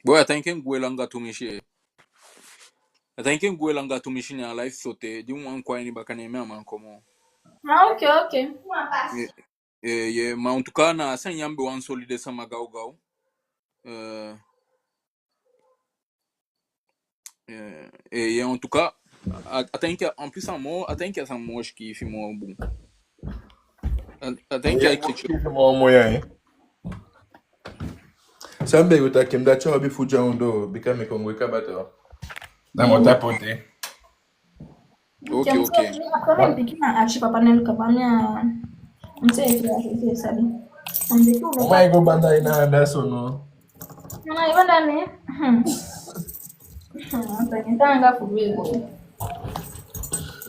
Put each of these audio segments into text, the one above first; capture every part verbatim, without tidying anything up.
Bon, a tan enke mi gwe langa tumisi. A tan enke mi gwe langa tumisi, ne a live sauté. Di mi wani kon a ini baka, ne mi á man kon moo. Ah, ok, ok. Eh, eh, yeah, ma en tout cas, na a sani ya mi be wani soi den sama gawgaw. Eh, eh, eh, yeah, en tout cas, a, a tan enke, en plus, a moo, a tan enke a sani moo sikiifi moo bun. A, a tan enke a Sikiifi moo moi, hein. San mi be o taki, mi dati abi fu dya ondoo, bika mi kon gwe kaba tu. Na mi o tapoter. Ok, ok. Après, mi piki na akisi papa Nel kaba, mi a, mi seefi, mi seefi sabi. Mi be tu. Mama, i go banda i na anda so, no? Mama, i banda ne? Hmm. Hmm, a tan enke tanga fu be go.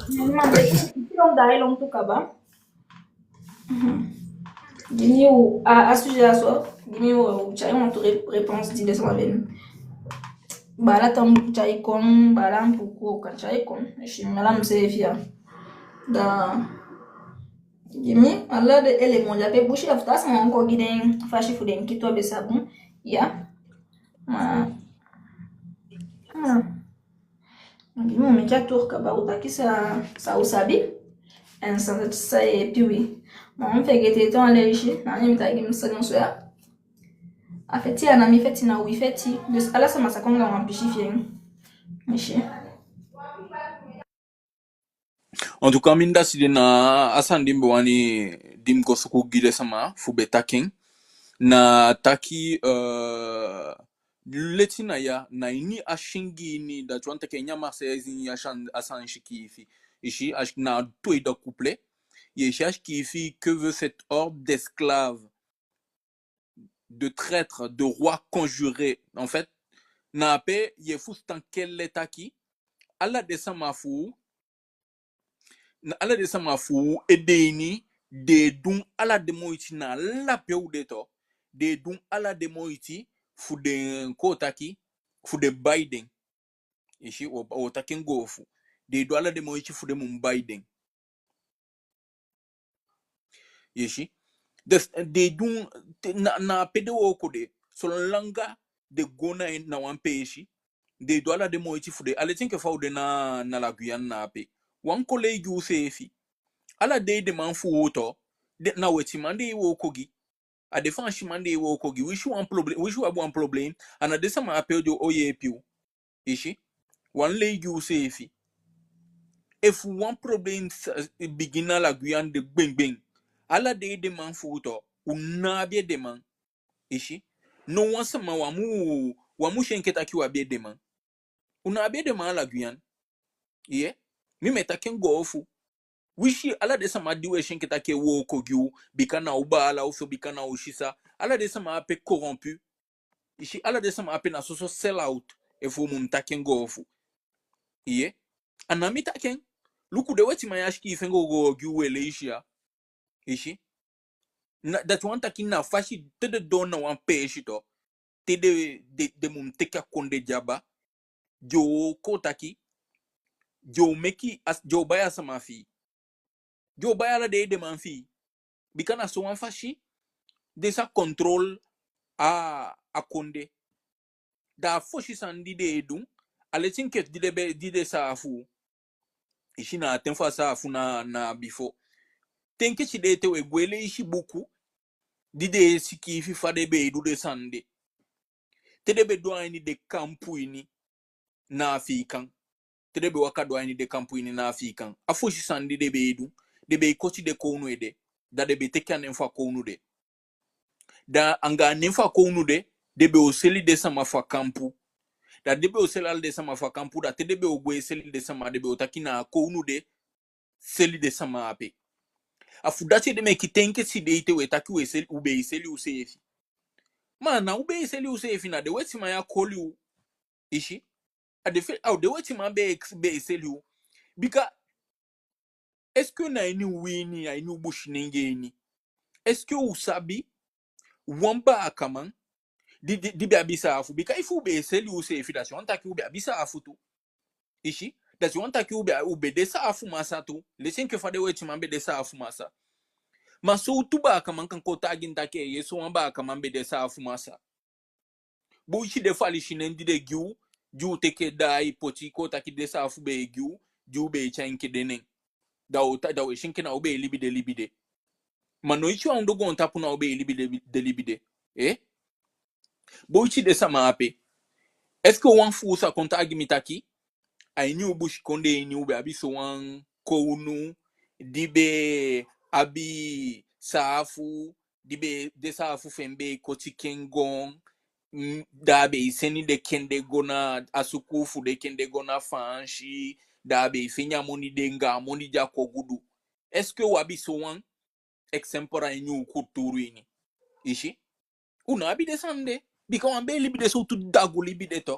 Mama, mi be tu, mi be tu kaba. Gi mi u, a, a sujet a so, gi mi u, u tyai wantu ré-, réponse di den sama be. Baala tan mu tyai kon, baala mu puku kan tyai kon. Si mi ala mi seefi ya. Da, gi mi, ala den élément ya pe busi a fu taa sama kon gi den fasi fu den kito be sa bun. Ya. Ma, ah. Gi mi, mi tyai tur kaba, u taki san, san u sabi. En san, san e yeepi wi. Ma mi fegete tu a leisi, na mi taki mi sani so ya. A feti a ná mi feti, na wi feti. Dus ala sama sa kon anga wan pisi fi en. Mi si. En tout cas, mi dati de na a sani di mi be wani, di mi go suku gi den sama fu be taki en. Na taki, eh, leti na ya, na ini a singi ini, dati wani taki ini a Marseillaise ini ya san-, a sani sikiifi. I si, a si-, na tweede couplet. I si a sikiifi: que veut cette horde d'esclaves, de traîtres, de rois conjurés? En fait, na ape i e fusutan kele taki, ala den sama fu u, na ala den sama fu u ede ini, den e du ala den moiti na ala pe u de tu, den e du ala den moiti fu den, kon taki, fu den bai den. I si, u o, u o taki en goofu. Den e du ala den moiti fu den mu bai den. I si. Dus, den e du, te, na, na ape den wooko de. Solanga den go na, na wan peesi, den e du ala den moiti fu den. A leti enke fa u de na, na la Guyane na ape. Wan kon lei gi u seefi. Ala den edeman fu u tu, den, na wetiman den e wooko gi. A den Faansiman den e wooko gi. Winsi wan problem, winsi u abi wan problem, a ná den sama ape o de o yeepi u. I si. Wan lei gi u seefi. Efu wan problem sa, bigin na la Guyane de gbengbeng, ala den edeman fu u tu, u ná abi edeman. I si. No wan sama, u á mu, u á mu si enke taki u abi edeman. U ná abi edeman a la Guyane. Ye? Mi, mi e taki en goofu. Winsi ala den sama di u e si enke taki e wooko gi u, bika na u baala ofu bika na u sisa, ala den sama ape corrompu. I si, ala den sama ape na soso sell out, efu u mu taki en goofu. Ye? A ná mi taki en. Luku den wetiman ya sikiifi en gogo gi u, u e leisi ya. I si. Na, dati wani taki na fasi te den doo na wan peesi tu, te den, den, den mu teke a kondee de aba, den o kon taki, den o meke a, den o bai a sama fi i. Den o bai ala den edeman fi i. Bika na sowan fasi den sa contrôle a, a kondee. Da a fosi sani di den e du, a leti enke di den be, di den saafu u. I si, na a ten fu a saafu na, na bifo. Te enke tide ete u e gwe leisi buku di den e sikiifi fa den be e du den sani de. Te den be doo a ini den kampu ini na Afiikan. Te den be waka doo a ini den kampu ini na Afiikan, a fosi sani di den be e du, den be e koti den kownu ede. Da den be teke a nen fu a kownu de. Da anga a nen fu a kownu de, den be o seli den sama fu a kampu. Da den be o seli ala den sama fu a kampu, da te den be o gwe seli den sama, den be o taki na a kownu de seli den sama ape. A fu dati ede meke te enke tide ete u e taki u e seli, u be e seli useefi. Ma a ná u be e seli useefi, na den wetiman ya koli u. I si. A den fe-, a den wetiman be e, be e seli u. Bika, est-ce que na ini u ini, a ini u businenge ini, est-ce que u sabi wan baakaman di, di, di be abi saafu? Bika efu u be e seli useefi, dati wani taki u be abi saafu tu. I si, dati wani taki u be, u be de saafu masa tu. Leti enke fa den wetiman be de saafu masa. Ma sowtu baakaman kan kon taigi mi taki, eeye, sowan baakaman be de saafu masa? Buiti den falisi nen di den gi u, di u teke daai poti, kon taki den saafu be e gi u, di u be e tyai enke den nen. Da u ta-, da u e si enke na u be e libi den libi de. Ma noiti wan ondoo goontapu na u be e libi den, den libi de. Eh? Buiti den sama ape. Est-ce que wan fu u sa kon taigi mi taki, a ini u busikondee ini u be abi sowan kownu, di be abi saafu, di be, den saafu fi en be e koti ken goon, mm, da a be e seni den kende go na a sukuu fu den kende go na Faansi, da a be e feni a moni de anga a moni di a kon gudu. Est-ce que u abi sowan eksempel a ini u kulturu ini? I si? U ná abi den sani de. Bika u án be e libi den sowtu dagu libi de tu.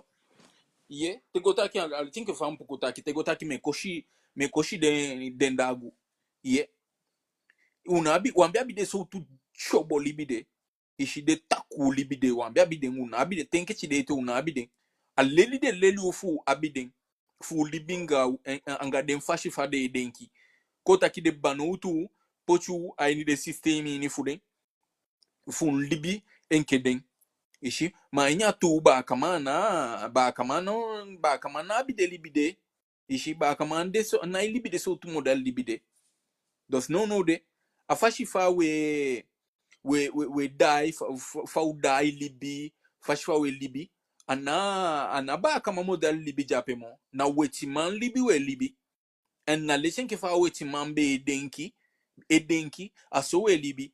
Ye, te go taki, a, a, I think fa Ampuku taki, te go taki mi e kosi, mi e kosi den, den dagu. Ye. U ná abi, u án be abi den sowtu tyobo libi de. I si, den takuu libi de, u án be abi den, u ná abi den, te enke tide ete u ná abi den. A leli den leli u fu u abi den, fu u libi anga, en, en, anga den fasi fa den e denki. Kon taki den banowtu poti u a ini den sistemi ini fu den, fu u libi enke den. I si, ma a ini a tuu, baakaman ná, baakaman ná, baakaman ná abi den libi de. I si, baakaman de so, ná e libi den sowtu model libi de. Dus nownow de, a fasi fa we, we, we, we daai, fa, fa, fa u daai libi, fasi fa we libi, a ná, a ná baakaman model libi de ape moo. Na wetiman libi we libi. En na leti enke fa wetiman be e denki, e denki, a so we libi.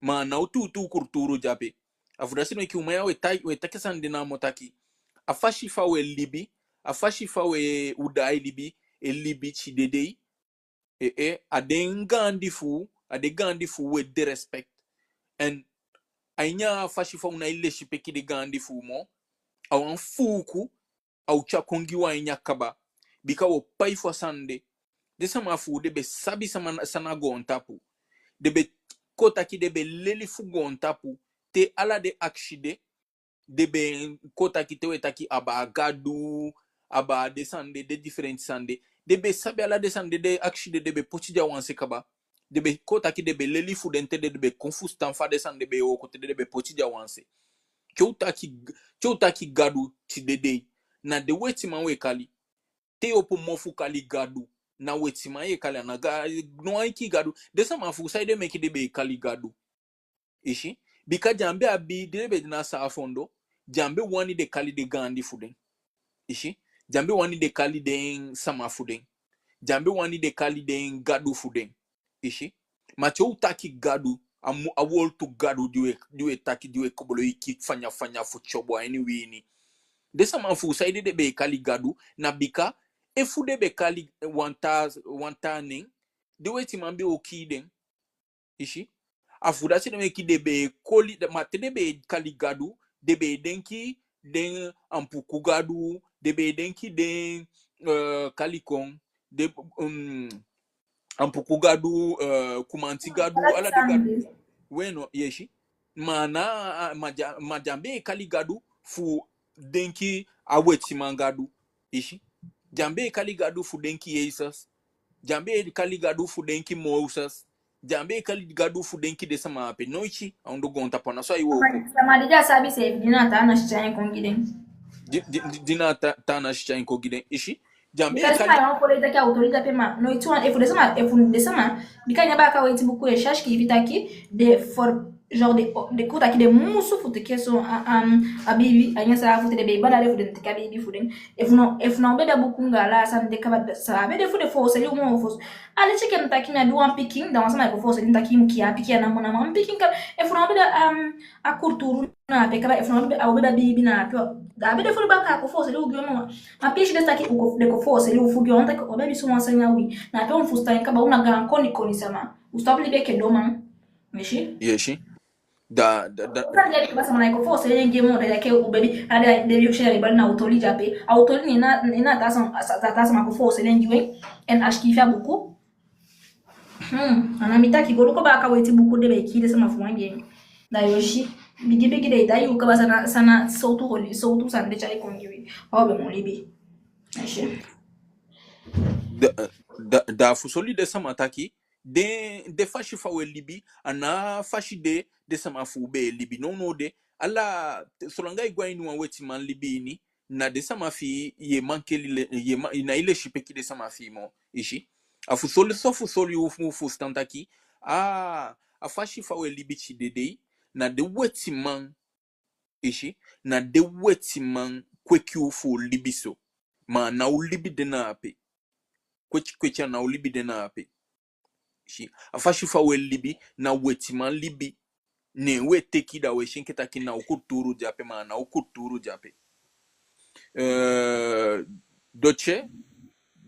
Ma a ná u tuutuu kulturu de ape. A fu dati seefi meke u man ya we ta-, we taki a sani de namo taki, a fasi fa we libi, a fasi fa we, u daai libi, e libi tide dei. E, e, a den gaandi fu u, a den gaandi fu u we de respect. En a ini a fasi fa u ná e lesipeki den gaandi fu u moo, a wan fuuku a o tyai kon gi u a ini a kaba. Bika wo pai fu a sani de. Den sama fu u den be sabi sama na, san na goontapu. Den be, kon taki den be leli fu goontapu. Te ala den akisi de, den be, kon taki, te we taki abaa Gadu, abaa den sani de, den difelenti sani de. Den be sabi ala den sani de, den akisi de, den be poti den a wan se kaba. Den be, kon taki, den be leli fu den te den, den be kon fusutan fa den sani de be e wooko te den, den be poti den a wan se. Te u taki, te u taki Gadu tide dei, na den wetiman we kali. Te yu opo mofu kali Gadu, na wetiman ye kali, a ná Ga-, no wan enkii Gadu. Den sama fu u, saide meke den be e kali Gadu? I si? Bika den á be abi, den be de na a saafu ondoo, den á be wani den kali den gaandi fu den. I si? Den á be wani den kali den sama fu den. Den á be wani den kali den Gadu fu den. I si? Ma te u taki Gadu, a mu-, a wowtu Gadu di we, di we taki, di we koboloiki fanya fanya fu tyobo a ini wi ini. Den sama fu u, saide den be e kali Gadu? Na bika efu den be kali wan taa, wan taa nen, den wetiman be o kii den. I si? A fu dati seefi meke den be e koli, ma te den be e kali Gadu, den be e denki den Ampuku Gadu, den be e denki den, eh, kali kon, den, um, Ampuku Gadu, eh, Kumanti Gadu, ala den Gadu. Weno, i si. Ma na, ma den á, ma den á be e kali Gadu fu denki a wetiman Gadu. I si. Den á be e kali Gadu fu denki Jesus. Den á be e kali Gadu fu denki Moses. Den á be e kali Gadu fu denki den sama ape. Noiti, a ondoo goontapu, a ná so ai wooko. Sama di den á sabi seefi, di na a taa nasi tyai en kon gi den. Di, di, di, di na a taa, taa nasi tyai en kon gi den. I si. Den á be e kali. Sama wan koli taki a o toli den ape, ma noiti wan, efu den sama, efu den sama, bika a ini a baaka weiti buku e si a sikiifi taki den for, genre den, den kon taki den musu fu teke so a, a, a biibi, a ini a saafu te den be e bali fu den teke a biibi fu den. Efu no, efu no be de a buku anga ala a sani de kaba, sa be de fu den foseli u moo fosi. A leti enke taki mi abi wan pikin, da wan sama e kon foseli mi taki i mu kii a pikin, a ná mu, ná mu. A pikin kaba, efu no be de, um, a kulturu na ape kaba, efu no be, a o be de a biibi na ape. Da a be de fu den bakaa kon foseli u gi u moo. Ma piisii de taki u kon, den kon foseli u fu gi u, taki u be abi sowan sani a wi. Na ape u fusutan kaba, u na gaan konikoni sama. U stop libi enke donman. I si? I si. Da, da, da. Kaba sama na i kon foseli en gi en moo, da i enke u bebi, a da, da i o si a libali na u toli de ape. A u toli, ne na, ne na taa sama, taa sama kon foseli en gi u, en a sikiifi a buku. Hmm, a ná mi taki, go luku baaka weiti buku den be e kii den sama fu wan gi en. Da i o si, bigi bigi den e daai u kaba, san na, san na sowtu holi, sowtu sani den tyai kon gi wi. Fa u be mu libi. I si. Da, da, da fu soli den sama taki, den, den fasi fa we libi, a ná a fasi de den sama fu u be e libi. Nownow de, Ala, solanga i go a ini wan wetiman libi ini, na den sama fi i, ye mankeli le-, ye ma-, i ná e lesipeki den sama fi i moo, i si. A fu soli so fu soli u fu fusutan taki, a, a fasi fa we libi tide dei, na den wetiman, i si, na den wetiman kweki u fu u libi so. Ma a ná u libi de na ape. Kweti kweti, a ná u libi de na ape. Si, a fasi fa we libi, na wetiman libi. Ne we teki, da we si enke taki na u kulturu de ape, ma a ná u kulturu de ape. Eh, Dotye,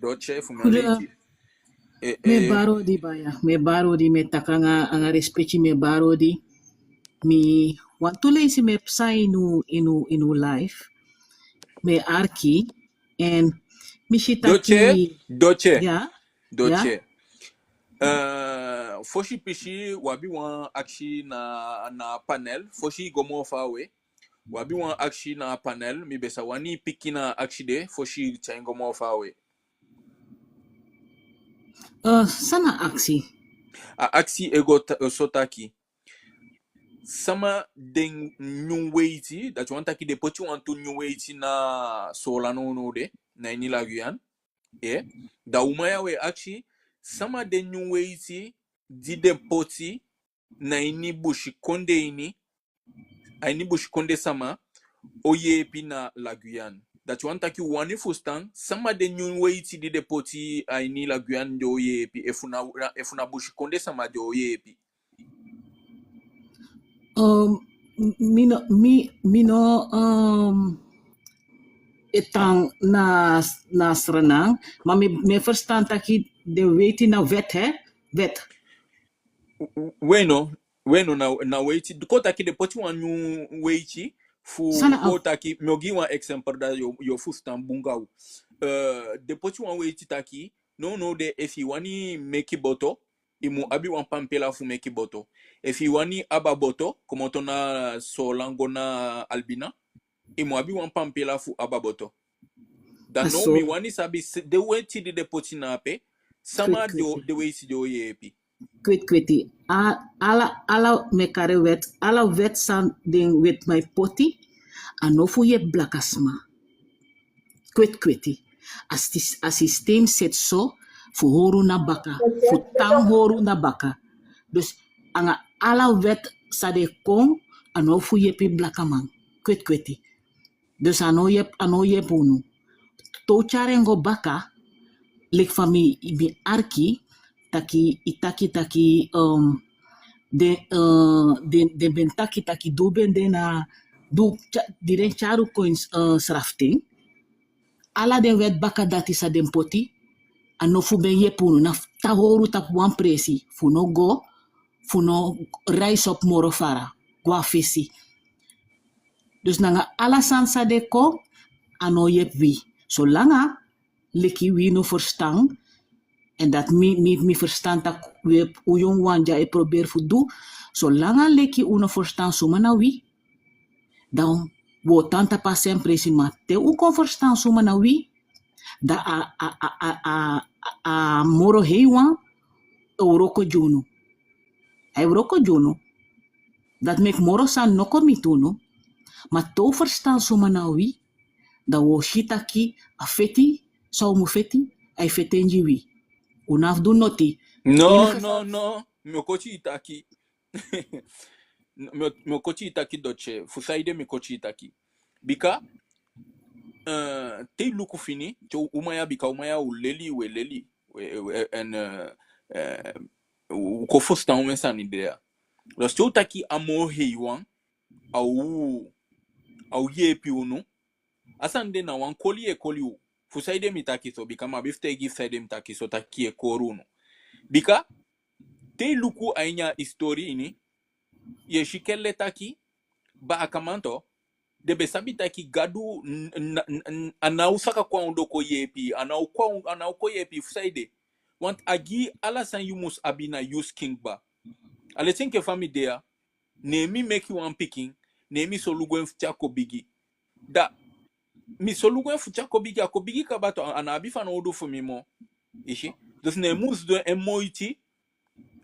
Dotye, fu mi a leiki. Eh, mi e bari odi baya, mi e bari odi, mi e taki anga, anga respeki, mi e bari odi. Mi wantu leisi mi e pasa ini u, ini u, ini u live. Mi e arki, en mi si taki Dotye, Dotye. Ya, Dotye. Ya. Eh, fosi pisi, u abi wan akisi na, na panel, fosi i go moo faawe. U abi wan akisi na panel, mi be sa wani piki na akisi de, fosi i tyai en go moo faawe. Eh, san na akisi? A akisi e go ta-, so taki. Sama den nyun weiti, dati wani taki den poti wantu nyun weiti na Soolan nownow de, na ini la Guyane. Eh, da u man ya we akisi, sama den nyun weiti di den poti na ini busikondee ini, a ini busikondee sama o yeepi na la Guyane. Dati wani taki u wani fusutan, sama den nyun weiti di den poti a ini la Guyane den o yeepi, efu na, efu na busikondee sama den o yeepi. Um, mi no, mi, mi no, um, e tan na, na Sranan, ma mi, mi e fusutan taki den weiti na wet, hè? Wet. We no, we no, na, na weiti. Kon taki den poti wan nyun weiti fu, kon taki, mi o gi wan eksempel da yo, yo fusutan bun gaw. Eh, den poti wan weiti taki, nownow de efi i wani meki boto, i mu abi wan pampila fu meki boto. Efi i wani aba boto, komoto na Soolan go na Albina, i mu abi wan pampila fu aba boto. Da now mi wani sabi, den weiti di den poti na ape, sama den weiti den o yeepi. Kweti kweti. A, ala, ala mi e kari wet, ala wet san den wetiman e poti, a no fu yeepi blaka sama. Kweti kweti. A sis-, a systeem seti so fu hori u na baka, fu tan hori u na baka. Dus anga ala wet san den kon, a no fu yeepi blakaman. Kweti kweti. Dus a no yeepi, a no yeepi unu. Te u tyari en go baka, leki fa mi, mi arki, taki, i taki, taki, um, den, eh, den, den ben taki, taki di u ben de na, di u tya-, di den tyari u kon, eh, sraften. Ala den wet bakadati san den poti, a no fu ben yeepi unu, na fu tan hori u tapu wan presi, fu no go, fu no rise up moro fara, go a fesi. Dus nanga ala sani san den kon, a no yeepi wi. Solanga leki wi no fusutan, en dati mi, mi, mi fusutan taki wi, u yongu wan dya e proberi fu du, solanga leki u no fusutan suma na wi, dan wi o tan tapu a sen presi, ma te u kon fusutan suma na wi, da a, a, a moro heiwan o wroko gi unu. Ai wroko gi unu. Dati meki moro sani no kon miti unu. Ma te u fusutan suma na wi, da wi o si taki a feti san u mu feti, ai feti en gi wi. U ná abi fu du noti. No, no, no. Mi o koti i taki. Mi o, mi o koti i taki dotye. Fu saide mi koti i taki? Bika, eh, te i luku fini, te u man ya, bika u man ya u leli, we leli. We, we, en, eh, eh, u kon fusutan omen sani de ya. Dus te u taki a moo heiwan, a o, a o yeepi unu. A sani de na wan koli e koli u. Fu saide mi taki so, bika mi abi fu taigi fu saide mi taki so, taki e koli unu. Bika, te i luku a ini a histori ini, ye si kele taki, baakaman tu, den be sabi taki Gadu n-, n-, n-, a ná o saka kon a ondoo kon yeepi, a ná o kon, a ná o kon yeepi fu saide. Want a gi ala san yu mus abi na yu sikin kaba. A leti enke fa mi de ya, ne mi meki wan pikin, ne mi solugu en fu te a kon bigi. Da, mi solugu en fu te a kon bigi, a kon bigi kaba tu, a ná abi fanowdu fu mi moo. I si? Dus ne mi mus du en moiti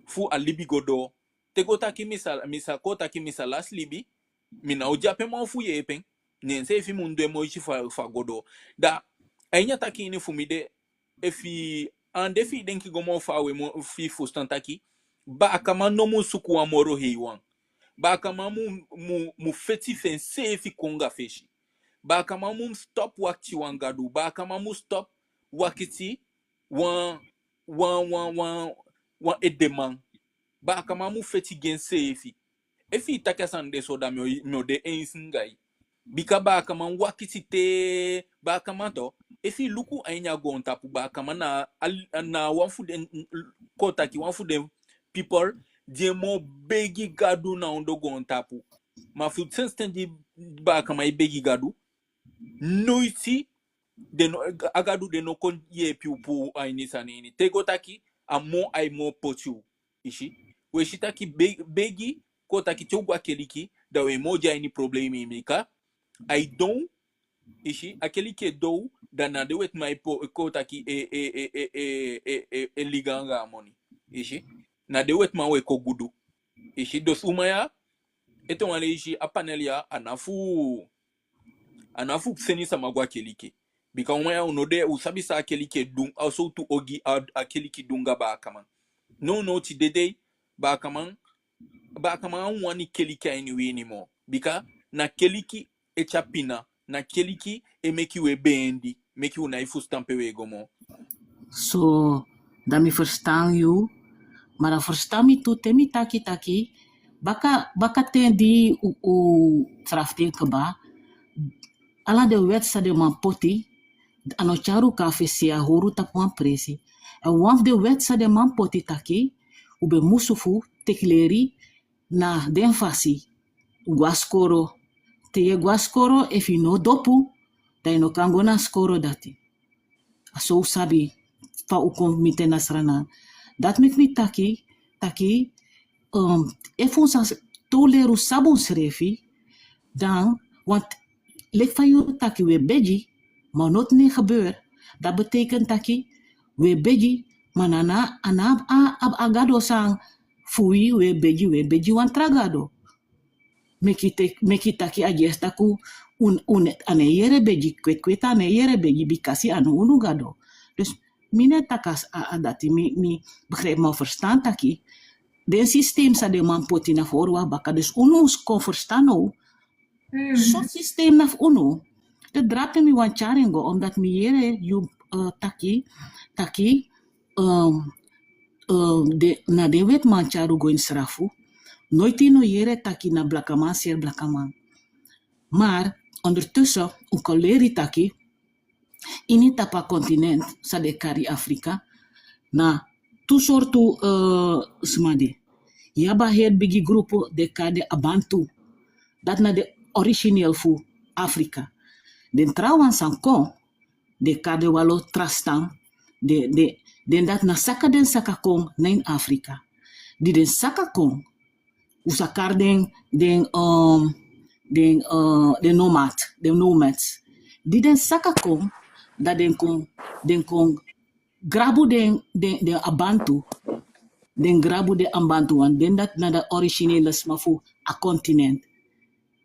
fu a libi go doo. Te go taki mi sa, mi sa kon taki mi sa lasi libi, Mi ná o de ape moo fu yeepi en. Ne enseefi mu du en moiti fu a, fu a go doo. Da a ini a taki ini fu mi de, efi, ande fi i denki go moo faawe, moo fi i fusutan taki, baakaman no mu suku wan moro hei wan. Baakaman mu, mu, mu feti fu enseefi kon anga fesi. Baakaman mu stop wakiti wan gadu. Baakaman mu stop wakiti wan, wan, wan, wan, wan edeman. Baakaman mu feti gi enseefi. Efi i taki a sani de so, da mi o, mi o de eens anga i. Bika baakaman wakiti te, baakaman tu. Efi i luku a ini a goontapu, baakaman na, al-, na wan fu den, kon taki wan fu den people di e moo begi Gadu na ondoo goontapu. Ma fu sensi ten di baakaman e begi Gadu, noiti den no, a Gadu den no kon yeepi u puu u a ini sani ini. Te go taki a moo ai moo poti u. I si? We si taki be-, begi, kon taki te u go a keliki, da we moo de a ini problemi, bika ai don, i si, a keliki e don, da na den wetiman e po-, kon taki e, e, e liga anga a moni. I si? Na den wetiman we kon gudu. I si? Dus u man ya, ete wan leisi a panel ya, a ná fu, a ná fu seni sama go a keliki. Bika u man ya, u no de, u sabi san a keliki e du, a sowtu ogii a, a keliki du anga baakaman. Nownow tide dei, baakaman, baakaman á wani keliki a ini wi ini moo. Bika na keliki e tyai pina, na keliki e meki we beendi, meki u nái fusutan pe we go moo. So, da mi fusutan yu, ma da fusutan mi tu te mi taki taki, baka, bakaten di u, u srafu ten kaba, ala den wet san den man poti, a no tyai u kon a fesi, a hori u tapu wan presi. Èn wan fu den wet san den man poti taki, u be musu fu teki leri na den fasi. U go a skoro. Te yu e go a skoro, efu i no dopu, da i no kan go na skoro dati. A so u sabi fa u kon miti en na Sranan. Dati meki mi taki, taki, um, efu u sa, te u leri u sabi unsrefi, dan, want leki fa yu taki we begi, ma noti no e gebeur. Dati betekent taki we begi, ma na, na, a ná a, a, a Gado san fu wi we begi, we begi wan tra gado. Meki te-, meki taki a dyesi taki u, u, a no e yere begi, kweti kweti a no e yere begi, bikasi a no unu Gado. Dus mi no e taki a, a dati, mi, mi begrijp, ma fusutan taki den systeem san den man poti na fu hori u a baka. Dus unu mus kon fusutan now, so systeem na fu unu. Te drape mi wani tyari en go, omdat mi yere yu, eh, taki, taki, ehm, ehm, de, na den wetiman tyari u go ini srafu. Noiti i no yere taki na blakaman seri blakaman. Maar ondertussen u kon leri taki ini tapu a continent san den e kari Afrika, na tu sortu, eh, sma de. Yu abi a heri bigi grupu den e kari den Abantu. Dati na den origineel fu Afrika. Den trawan san kon, den e kari den wan lo tra stam, den, den, den dati na saka den saka kon na ini Afrika. Di den saka kon, u sa kari den, den, um, den, uh, den nomad, den nomads. Di den saka kon, da den kon, den kon grabu den, den, den Abantu, den grabu den Abantuwan, den dati na den originele sma fu a continent.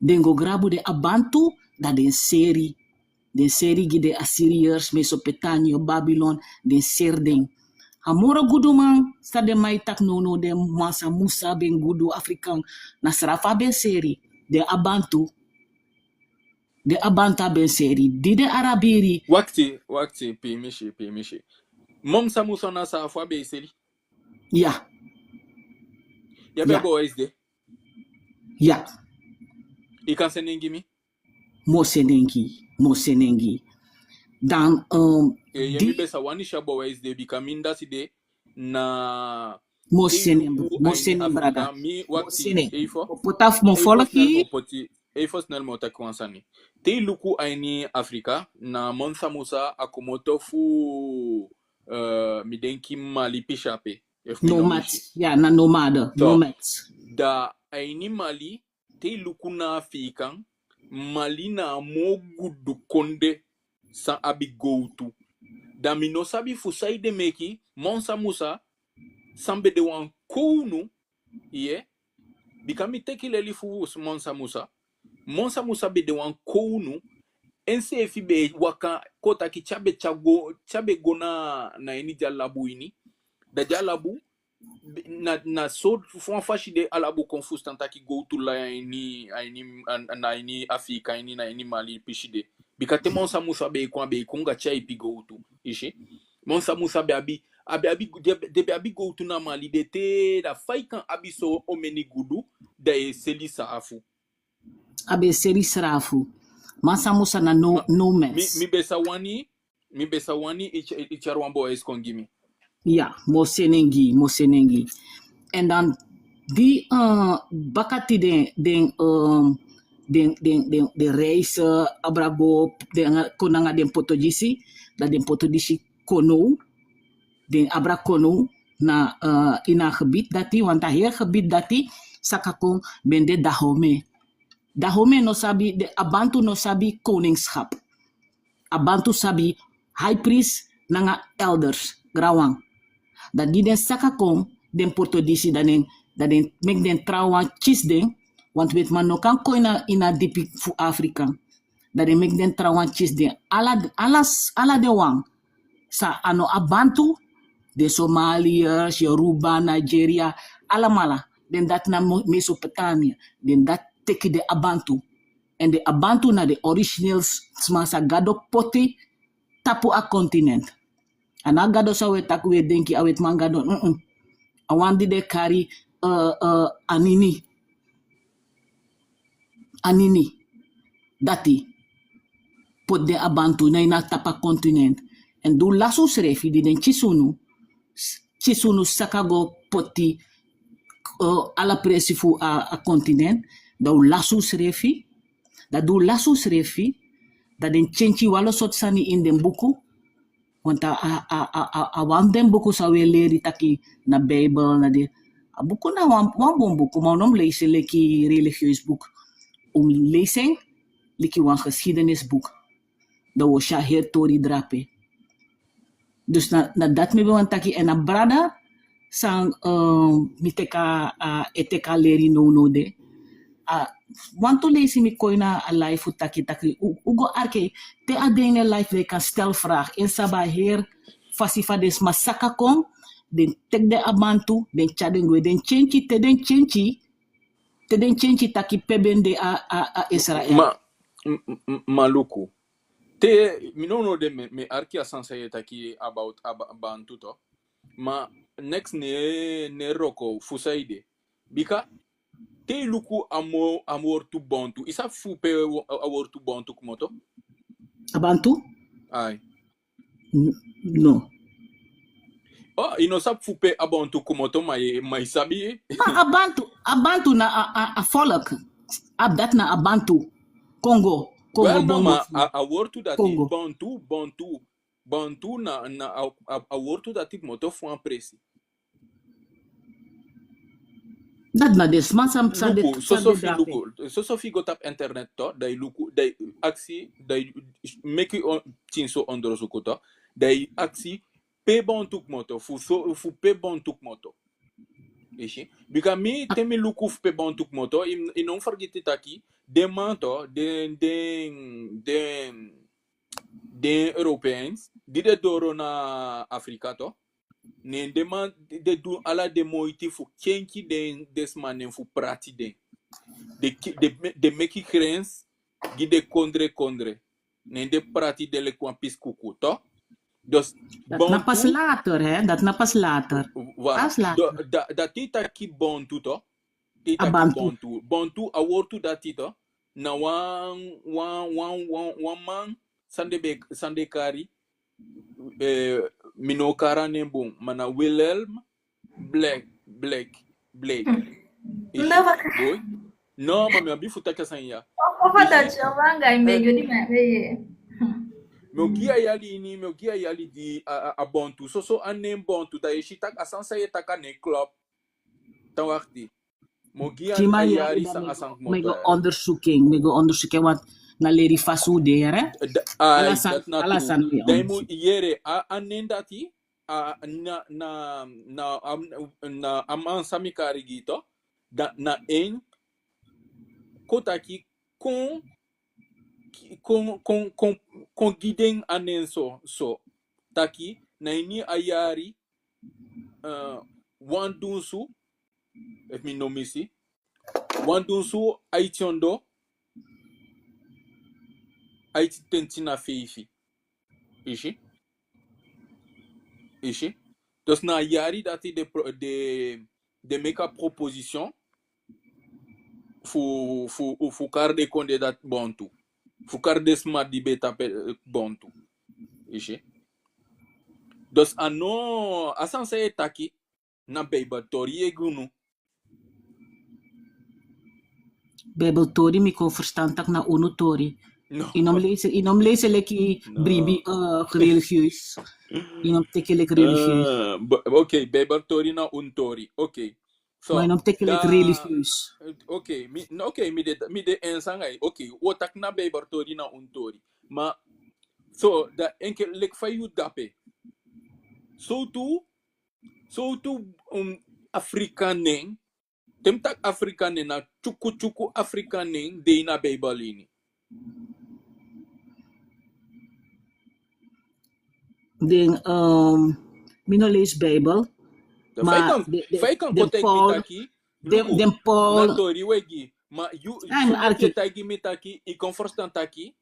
Den go grabu den Abantu, da den seri. Den seri gi den Assyriërs, Mesopotamia, Babylon, den seri den. A moro guduman san den man e taki nownow, den Mansa Musa, Bengudu, Afrikaan, na srafu a be seri. Den Abantu, den Abantu a be seri. Di den Arabiri. Wakti, wakti, piimisi, piimisi. Mansa Musa na srafu a be seri? Ya. Ya be bewijs de? Ya. I kan seni en gi mi? Mi o seni en gi, mi o seni en gi. Dan, um, eh, di mi be sa wani si a bewijs de, bika mi dati de na... Mi o seni en, mi o seni en, brada. Mi o wakti, seni en. Eifo. Mi o poti a fu mi o... Eifo folki. Snel mi o poti, eifo snel mi o taki wan sani. Te i luku a ini Afrika, na Mansa Musa a komoto fu, eh, mi denki Mali pisi ape. Efu mi no... Nomad, misi. Ya, na nomade, so, nomad. Da a ini Mali, te i luku na Afiikan, Mali na a moo gudu kondee san abi gowtu. Da mi no sabi fu saide meke Mansa Musa, san be de wan kownu, i yee, bika mi teki leli fu Mansa Musa, Mansa Musa be de wan kownu, enseefi be e waka, kon taki te a be, te a go, te a be go na, na ini den Alabu ini, da den Alabu, na, na so fu wan fasi den Alabu kon fusutan taki gowtu lai a ini, a ini, a, na ini Afiika ini, na ini Mali pisi de. Bika te Mansa Musa be e kon, a be e kon anga tyaipi gowtu, i si. Mansa Musa be abi, a be abi, den, den be abi gowtu na Mali de te, da fa i kan abi so omeni gudu, da i e seli saafu. A be e seli saafu. Mansa Musa na no, no mens. Mi, mi be sa wani, mi be sa wani i tya-, i tyari wan bewijs kon gi mi. Ya, mi o seni en gi, mi o seni en gi. En dan di, eh, baka tide den, den, eh, den, den, den, den reis, eh, abra go, den, kon anga den Potogisi, da den Potogisi kon now, den abra kon now na, eh, ini a gebied dati, want a heri gebied dati, saka kon, be de Dahomey. Dahomey no sabi, den, a Bantu no sabi koningschap. A Bantu sabi high priest nanga elders, granwan. Da di den saka kon, den Potogisi, da den, da den meki den trawan kisi den, want wetiman no kan kon ini a, ini a dipi fu Afrika. Da den meki den trawan kisi den. Ala, ala, ala den wan san a no a Bantu, den Somaliërs, Yoruba, Nigeria, alamala. Den dati na Mo-, Mesopotamia. Den dati teki den a Bantu. En den a Bantu na den origineel s-, sma san Gado poti tapu a continent. A ná a Gado san u e taki, u e denki a wetiman Gado, mm-mm. A wan di den kari, eh, eh, Anini. Anini. Dati poti den a Bantu na ini a tapu a continent. En di u lasi useefi, di den kisi unu, s-, kisi unu saka go poti, eh, ala presi fu a, a continent, da u lasi useefi, da di u lasi useefi, da den kenki wanlo sortu sani ini den buku, want a, a, a, a, a, a wan den buku san u e leri taki na Beibel, na den, a buku na wan, wan bun buku, ma u no mu leisi en leki religieus buku. U mu leisi en leki wan geschiedenisbuku. Da u o si a heri tori drape. Dus na, na dati mi be wani taki, en a brada san, eh, mi teki a, a, e teki a leri nownow de. A, wantu leisi mi kon ini a live fu taki, taki, u, u go arki, te a de ini a live den kan stel vraag. En sabi a heri fasi fa den sma saka kon, den teki den a Bantu, den tyari den gwe, den kenki, te den kenki, te den kenki taki pe be de a, a, a Israel. Ma, m-, m-, m-, ma luku. Te, mi nownow de mi, mi arki a sani san i e taki about a Ba-, Bantu tu. Ma next ne, ne wroko fu saide. Bika te i luku a mo-, a wortu Bantu. I sabi fu pe wo-, a wortu Bantu komoto? A Bantu? Ai. N-, no. Oh, i no sabi fu pe a Bantu komoto, ma i, ma i sabi. A, a Bantu, a Bantu na a, a, a volk. A, dati na a Bantu. Kongo. Kongo. Wel, no, Bantu. Ma a, a wortu dati Kongo. Bantu, Bantu. Bantu na, na a, a, a wortu dati komoto fu wan presi. Dati na den sma san, san de, luku, san soso de fi drape. Luku, soso fi go tapu internet tu, da i luku, da i akisi, da i meki on-, tin so ondrosuku tu, da i akisi pe Bantu komoto, fu so, fu pe Bantu komoto. I si? Bika mi, te mi luku fu pe Bantu komoto, i, i no mu fergiti taki, den man tu, den, den, den, den Europeens, di den doro na Afrika tu, ne den man, den du ala den moiti fu kenki den, den sma nen fu prati den. Den ki-, den me-, den meki grens gi den kondre kondre. Ne den prati den leki wan pisi kuku tu. Dus, dati na pas later, hè? Dati na pas later. Voilà. Pas later. Do-, da-, dati taki Bantu tu. Te i taki Bantu. Bantu. Bantu, a wortu dati tu. Na wan, wan, wan, wan, wan man, san den be, san den kari, eh, mi no kari a nen bun, ma na Wilhelm Blake, Blake, Blake. Hmm. Isi, no, boi. No, ma mi abi fu taki a sani ya. Opo fa isi. Dati o wanga i megi di ma be ye. Mi o gi a yali ini, mi o gi a yali di a, a, a Bantu. Soso a nen Bantu, da i si taki a sani san i e taki a nen klopu. Tan wakti. Mi o gi a, a yali san a sani komoto. Mi go ondersuku en, mi go ondersuku en, want na leri fasi u de, hè? Da-, ala sani, dati na ala sani. Da i mu yere a, a nen dati, a, na, na, na, a, na a man san mi kari gi i tu, da, na en, kon taki, kon, kon, kon, kon, kon gi den a nen so, so. Taki, na ini a yari, eh, wan dunsu, efu mi no misi, wan dunsu aiti ondoo aiti tenti na feifi. I si? I si? Dus na a yari dati den pro-, den, den meki a proposition fu, fu, fu kari den kondee dati Bontu. Fu kari den sma di be tapu, eh, Bontu. I si? Dus a no, a sani san i e taki, na Beibel tori i e gi unu. Beibel tori, mi kon ferstan taki na unu tori. No. I no mu leisi, i no mu leisi leki, no, bribi, eh, religieus. I no mu teki leki religieus. Eh, bo-, oké, Beibel tori na unu tori. Oké. So, ma i no mu teki leki religieus. Oké, mi, no, oké, mi de, mi de eens anga i. Oké, wi o taki na Beibel tori na unu tori. Ma, so, da enke leki fa yu de ape. Sowtu, sowtu, um, Afrika nen, te mi taki Afrika nen, na tyuku tyuku Afrika nen de ini a Beibel ini. Den, um, mi no leisi Beibel. Ma fa i kan, den, den, fa i kan den kon taigi mi taki, den, luku, den Paul, na tori wi e gi. Ma yu, ai, so mi arki. Yu taigi mi taki, i kon ferstan taki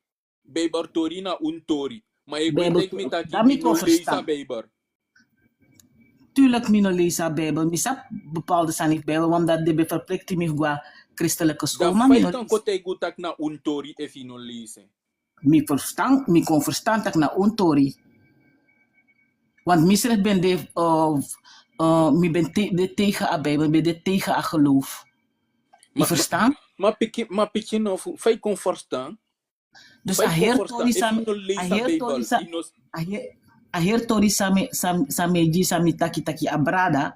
Beibel tori na unu tori. Ma i e kon taigi mi taki mi no leisi a Beibel. Tuurlijk mi no leisi a Beibel. Mi sabi bepaalde sani fu Beibel, want dati den be verplicht mi fu go a christelijke school, ma mi no leisi. Da fa i kan kon taigi u taki na unu tori efu i no leisi en? Mi ferstan, mi kon ferstan taki na unu tori. Want mi srefi ben de, eh, eh, mi ben te-, de tegen a Beibel, ben de tegen a geloof. I ferstan? Ma, ma pikin, ma pikin no fu, fa i kon ferstan? Dus a heri tori san mi, a heri tori san, a heri, a heri tori san mi, san, san mi e gi, san mi taki taki a brada,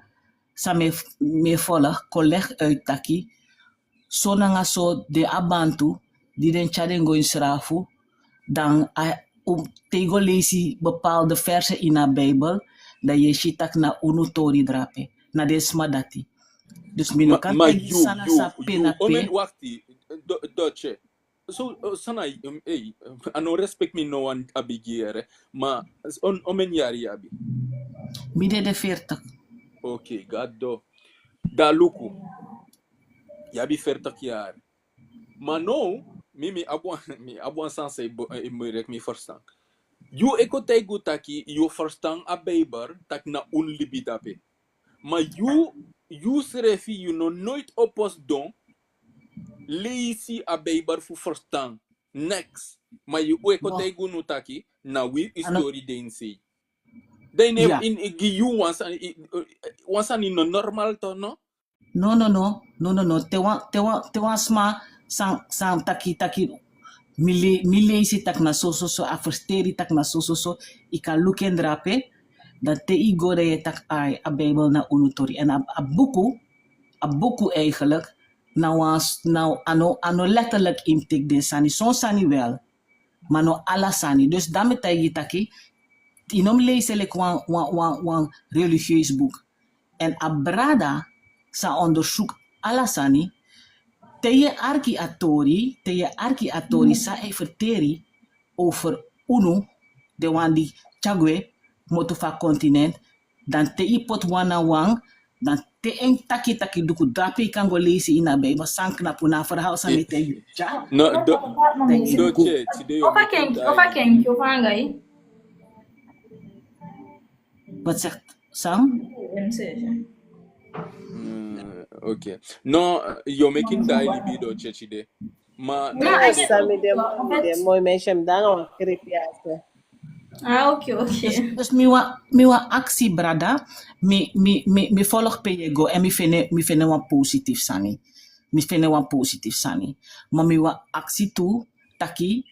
san mi e f-, mi e volg, kon leg uit taki, so nanga so den a Bantu, di den tyari den go ini srafu, dan a, um, te i go leisi bepaalde verse ini a Beibel, dan yu e si taki na unu tori drape, na den sma dati. Dus mi no kan taigi san na san pe na pe. Omen, wakti, Do-, Dotye. So, eh, san na, um, ei, a no respect mi no wan abi gi yere. Ma, on, omen yari i abi? Mi de de veertig. Oké, gado. Da luku. I abi veertig yari. Ma now, mi, mi abi wan, mi abi wan sani san e bo-, eh, e moeilijk mi ferstan. Yu e kon taigi u taki, yu ferstan a Beibel, taki na unu libi dape. Ma yu, yu srefi, yu no noiti opo sidon, leisi a Beibel fu ferstan. Neks. Ma yu e kon taigi unu taki, na wi histori de ini sei. Da i ne, i, i gi yu wan sani, i, eh, wan sani no normaal toch, no? No, no, no. No, no, no. Te wan, te wan, te wan sma san, san taki, taki, mi le-, mi leisi taki na so, so, so, a ferteri taki na so, so, so, i kan luku en drape, dan te i go dan yu e taki, ai, a Beibel na unu tori. En a, a buku, a buku eigenlijk, na wan s-, na, a no, a no letterlijk intake den sani. Son sani wel. Ma no ala sani. Dus dan mi e taigi taki, i no mu leisi en leki wan, wan, wan, wan religieus boek. En a brada sa onderzoek ala sani. Te yu e arki a tori, te yu e arki a tori san ai ferteri over unu, den wan di tyai gwe moto fu a continent, dan te i poti wan na wan, dan te en taki taki duku, dape i kan go leisi ini a Beibel san knapu na a verhaal san mi e taigi yu. No, do, Dotye, tide yu o meki mi daai. Wat zegt Sam? Mm, oké. No, yu o meki mi daai libi, Dotye, tide. Ma no, no, Sam, mi de, mi de moi, mi e si en, mi de anga wan kripi a se. Ah, oké, oké. Dus, dus mi wani, mi wani aksi brada, mi, mi, mi, mi volg pe yu e go, en mi fende, mi fende wan positief sani. Mi fende wan positief sani. Ma mi wani aksi tu taki,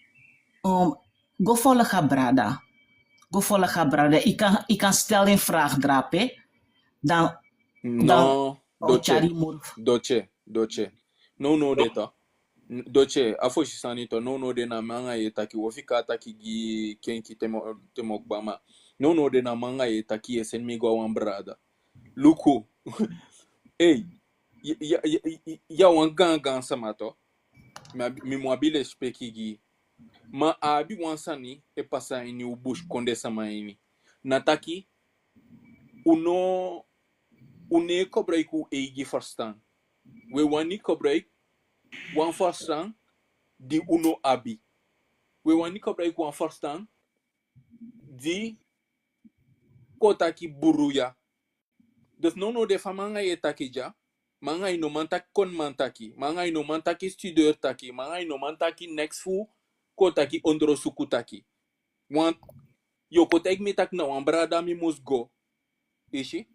um, go volg a brada. Go volg a brada. I kan, i kan stel en vraag drape. Dan, no, dan, Dotye, Dotye, Dotye. No, no, de to. Dotye, a fosi sani to, no, no, de na mi anga yu e taki, wi o fika taki gi kenki te mi o, te mi o kba, ma. No, no, de na mi anga yu e taki, yu e seni mi go a wan brada. Luku. Ei, ya, ya, ya, ya wan gaangaan sama to. Mi abi, mi mu abi lesipeki gi i. Ma a abi wan sani e pasa ini u busikondee sama ini. Na taki, u no, u no e koboloiki u eigi ferstan. We wani koboloiki wan ferstan di u no abi. We wani koboloiki wan ferstan di kon taki bruya. Dus nownow de fa mi anga yu e taki dya, mi anga yu no man taki koniman taki, mi anga yu no man taki studeur taki, mi anga yu no man taki neks fu kon taki ondrosuku taki. Want yu o kon taigi mi taki na wan brada mi mus go. I si?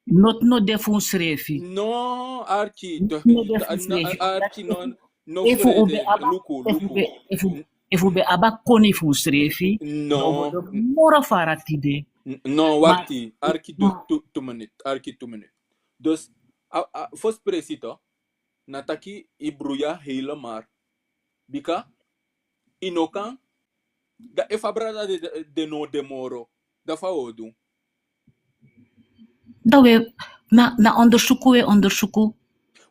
Noti no de fu unsrefi. No, Arki. Noti no de fu unsrefi. Arki, no, no, efu u be abi, luku, efu luku. Be, efu, efu u be abi a koni fu unsrefi, no, no, no, moro fara tide. N-, no, wakti. Arki, tu, tu, tu minut. Arki, tu minut. Dus, a, a, fosi presi toch, na taki i bruya helemaal. Bika i no kan, da efu a brada de, de, de no de moro, da fa u o du? Da we, na, na ondersuku we ondersuku.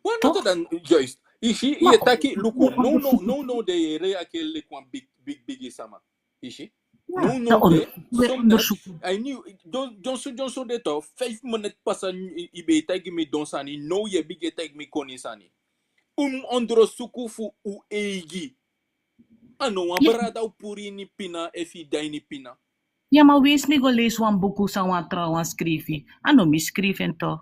Wan toch? Noto dan, juist. I si, ma, i e taki, luku, no, no, no, no, de yere a kele kon big, big, bigi sama. I si? No, no, de, we ondersuku. Ai ni, dyonson, dyonson de toch, vijf minuten pasa, i, i be taigi mi don sani, now ye bigin taigi mi koni sani. Un ondersuku fu u eigi. A no wan brada u puru ini pina, efu i de ini pina. Ya, ma winsi mi go leisi wan buku san wan trawan skrifi. A no mi skrifi en toch.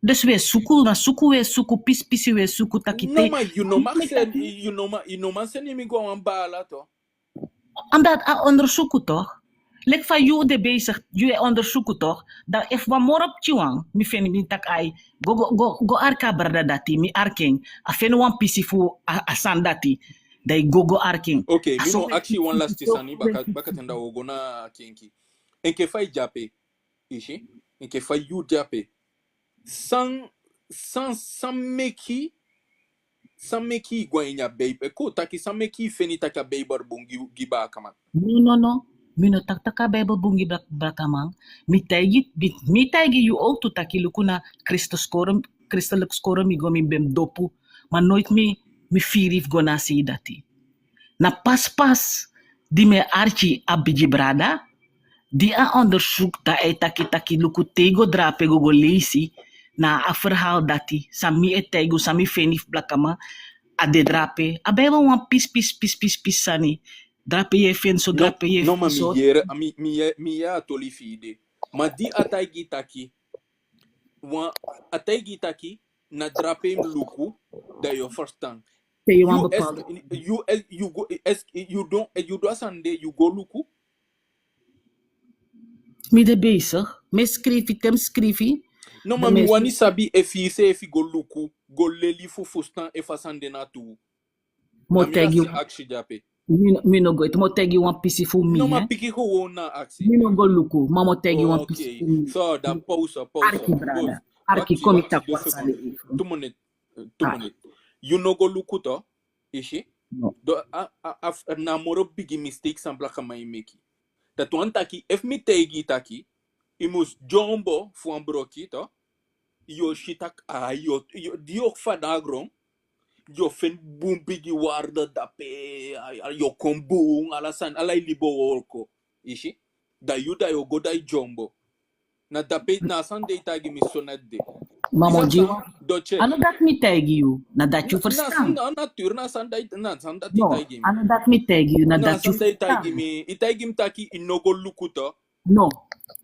Dus we suku, na suku we suku, pisi pisi we suku taki te. No, ma yu no man seni, yu no man, yu no man seni mi go a wan baala toch. Omdat a ondersuku toch. Leki fa yu de bezig, yu e ondersuku toch. Da efu wan moro pikinwan, mi feni mi taki ai, go, go, go, go arki a brada dati, mi arki en, a feni wan pisi fu a, a sani dati. Da i go, go arki en. Oké, mi no aksi wan lasti sani, baka, bakaten da wo go na kenki. Enke fa i de ape, i si? Enke fa yu de ape. San, san, san meki, san meki i go a ini a Beibel. Kon taki san meki i feni taki a Beibel bun gi, gi baakaman. No, no, no. Mi no taki taki a Beibel bun gi baa-, baakaman. Mi taigi, mi, mi taigi yu ook tu taki luku na Christus skoro, christelijk skoro mi go mi ben dopu. Ma noiti mi, mi firi fu go na sei dati. Na pas pas di mi e arki a bigi brada, di a ondersuku da ai taki taki luku te i go drape go go leisi, na a verhaal dati, san mi e taigi u, san mi feni fu blakaman, a de drape. A Beibel wan pisi, pisi, pisi, pisi, pisi sani. Drape ye feni so, drape ye feni so. No, ma mi yere, a mi, mi ye-, mi yere a toli fi i de. Ma di a taigi taki, wan, a taigi taki, na drape i mu luku, da yu o ferstan. Te yu wan bepaalde. Yu, yu go, yu du a sani de, yu go luku. Mi de bezig. Mi e skrifi, te mi skrifi. No, ma mi wani sabi efu i seefi go luku, go leli fu fusutan efu a sani de na tuu. Mi o taigi yu. Mi no, mi no go ete, mi o taigi yu wan pisi fu mi. No, ma piki gewoon na aksi. Mi no go luku, ma mi o taigi yu wan pisi fu mi. So, da pauze, pauze. Arki, brada. Arki, kon mi taki wan sani. Tu minut, tu minut. Yu no go luku toch, i si? No. Do, a, a, a, na moro bigi mistake san blakaman e meki. Dati wani taki, efu mi taigi i taki, i mus dyombo fu wan broki toch, yu o si taki, a, yu o, yu o, di yu o fadon a gron, yu o feni bun bigi waarde dape, a, a, yu o kon bun, ala sani, ala i libi o wooko, i si? Da yu da yu o go da i dyombo. Na dape, na a sani de i taigi mi so neti de. Ma mi o gi wan. A no dati mi taigi yu, na dati yu ferstan. Na, na, na, na, na san dati, na san dati i taigi mi. No, a no dati mi taigi yu, na dati yu ferstan. I taigi mi taki i no go luku toch. No,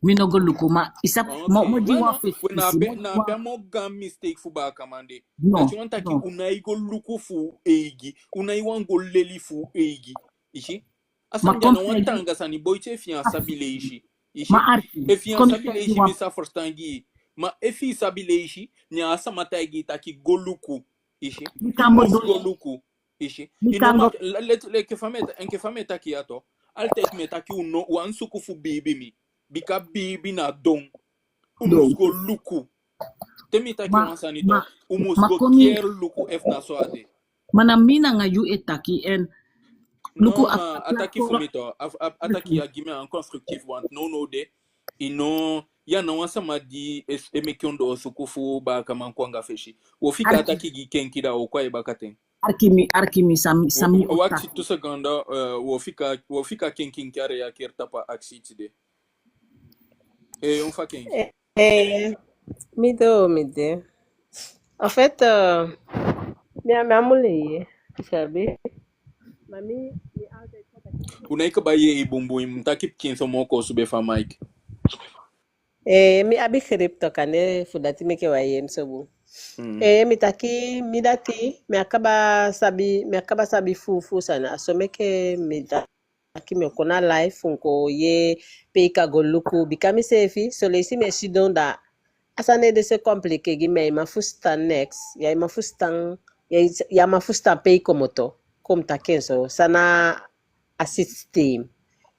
mi no go luku, ma i sabi, mi o gi wan fesi. Na pe, na pe a moo gaan mistake fu baakaman de. No, dati wani taki u nái go luku fu u eigi, u nái wani go leli fu u eigi. I si? A sani de a ná wan taanga sani, boiti efi i á sabi leisi. I si? Efi i á sabi leisi, mi sa ferstan gi i. Ma efi i sabi leisi, ne a sama taigi i taki go luku. I si? I mus go luku. I si? I no man, le, le, enke fa mi e ta-, enke fa mi e taki ya toch. Altijd mi e taki u no, u á suku fu biibi mi. Bika biibi na don. U mus go luku. Te mi taki wan sani toch, u mus go keri luku efu na so a de. Ma na mi nanga yu e taki en. Luku, a taki fu mi toch, a, a, a taki ya gi mi a constructief, want nownow de, i no, ya na wan sama di e, e meki ondoosuku fu baakaman kon anga fesi. Wo fika a taki gi kenki, da wo kon a i bakaten. arki mi, arki mi san, san mi Wakti tu seconde, eh, wo fika, wo fika Kenki, Kenki a reageer tapu a akisi tide. Eh, on fa Kenki. Eh, eh, mi de, mi de. En fait, euh, mi a, mi a mule ye, i sabi. Ma mi, mi altijd... U nai kaba yee i bunbun, i mu taki pikinso moo koosube fa Mike. Eh, mi abi griep toch, kande fu dati meke wan yee mi so bun. Eh, mi taki, mi dati, mi á kaba sabi, mi á kaba sabi fu, fu sani, a so meke mi taki mi o kon na live fu kon yee pe i kan go luku, bika mi seefi, son leisi mi e sidon da, a sani e de so compliqué gi mi, ya man fusutan neks, ya man fusutan, ya, ya man fusutan pe i komoto, kon taki en so, san na a systeem,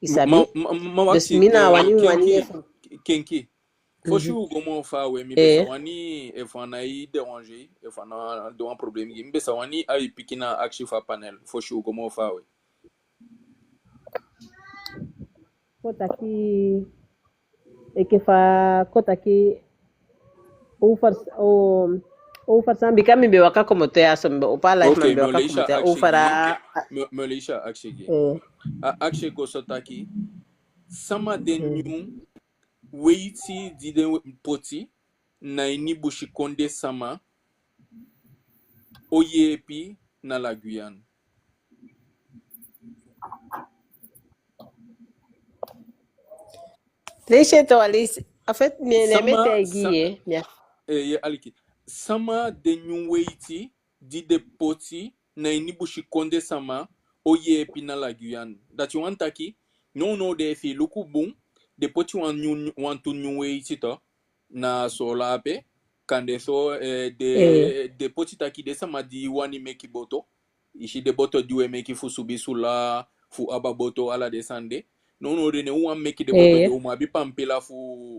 i sabi? Ma, ma, ma, Dus wakti, mi na eh, wani, wani Kenki, efu. Kenki. Fosi u go moo faawe, mi be sa wani, efu a nai déranger, efu a ná de wan problème gi mi, mi be sa wani ai piki na akisi fu a panel, fosi u go moo faawe. Kon taki, enke fa, kon taki, u fasi, u, u fasi san, bika mi be waka komoto ya so, mi be opo a live, ma mi be waka komoto ya, u fasi san. Mi o leisi a akisi gi i. A akisi go so taki, sama den nyun weiti di den poti na ini busikondee sama o yeepi na la Guyane. Leisi en toch, leisi. En fait, mi e, mi e taigi i, mi a... Eh, ye aliki. Sama den nyun weiti di den poti na ini busikondee sama o yeepi na la Guyane. Dati wani taki, nownow de, efi i luku bun, den poti wan nyun, wantu nyun weiti toch, na Soolan ape, kande so, eh, den, den poti taki den sama di wani meki boto, i si, den boto di we meki fu subi sula, fu aba boto, ala den sani de. Nownow de, ne u wani meki den boto de, u mu abi pampila fu,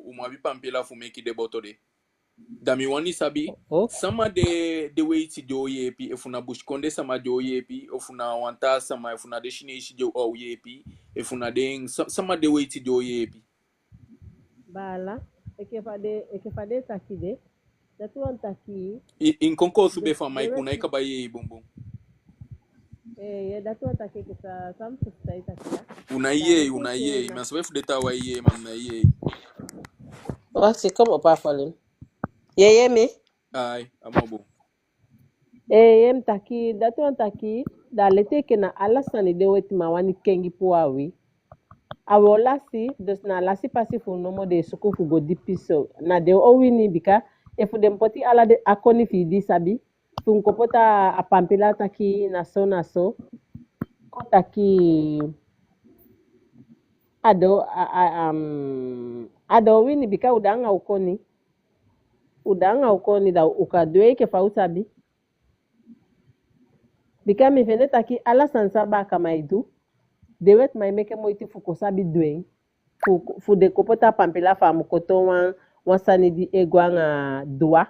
u mu abi pampila fu meki den boto de. Da mi wani sabi, sama den, den weiti di o yeepi, efu na busikondee sama di o yeepi, efu na wan taa sama, efu na den Sineisi di o yeepi, efu na den, sa-, sama den weiti di o yeepi. Baala, enke fa den, enke fa den e taki de, dati wani taki... I, i kon koosube fa Mike, u nai kaba yee i bunbun. Eh, ye, dati wani taki enke fa, san mi fusutan i taki ya. U nai yee, u nai yee i, ma seefi fu den taawan e yee i, ma u nai yee i. Wakti, kon opo a volume. Ye yee mi? Ai, a moo bun. Eh, ye, mi taki, dati wani taki, da leti enke na ala sani den wetiman wani kengi puu a wi. A wi o lasi, dus na a lasi pasi fu u nomo den e suku fu go dipi so. Na den o wini, bika efu den poti ala den a koni fi i di i sabi, fu kon poti a pampila taki na so, na so, kon taki a den o, a, a, am, a den o wini, bika u de anga u koni. U de anga u koni, da u kan du en enke fa u sabi. Bika mi fende taki ala sani san baakaman e du, den wetiman e meke moiti fu kon sabi du en. Fu, fu den kon poti a pampila fu a mu kon toon wan, wan sani di e go anga dua.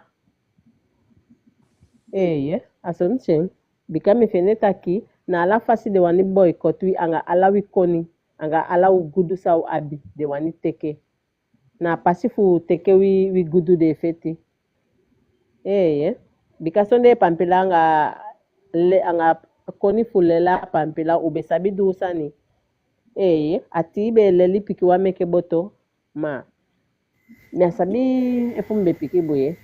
Eeye, a so mi si en. Bika mi fende taki na ala fasi den wani boycott wi anga ala wi koni, anga ala u gudu san u abi, den wani teke. Na a pasi fu teke wi, wi gudu den e feti. Eeye. Bika sondee pampila anga le-, anga koni fu leli a pampila, u be sabi du u sani. Eeye. A tii be e leli pikin wan meke boto, ma mi á sabi efu mi be piki bun ye.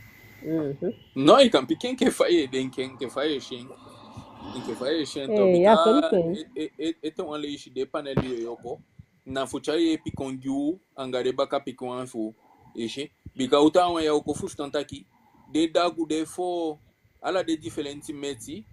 Mhm. No, i kan piki en enke fa ye denki, enke fa ye si en. Enke fa ye si en, to. Eeye, bika a so mi si en. E, e, e, ete wan leisi den panel di e wooko, na fu tyai yeepi kon gi u anga den baka pikin wan fu u, i si. Bika u taawan ya, u kon fusutan taki den dagu, den foo, ala den difelenti meti,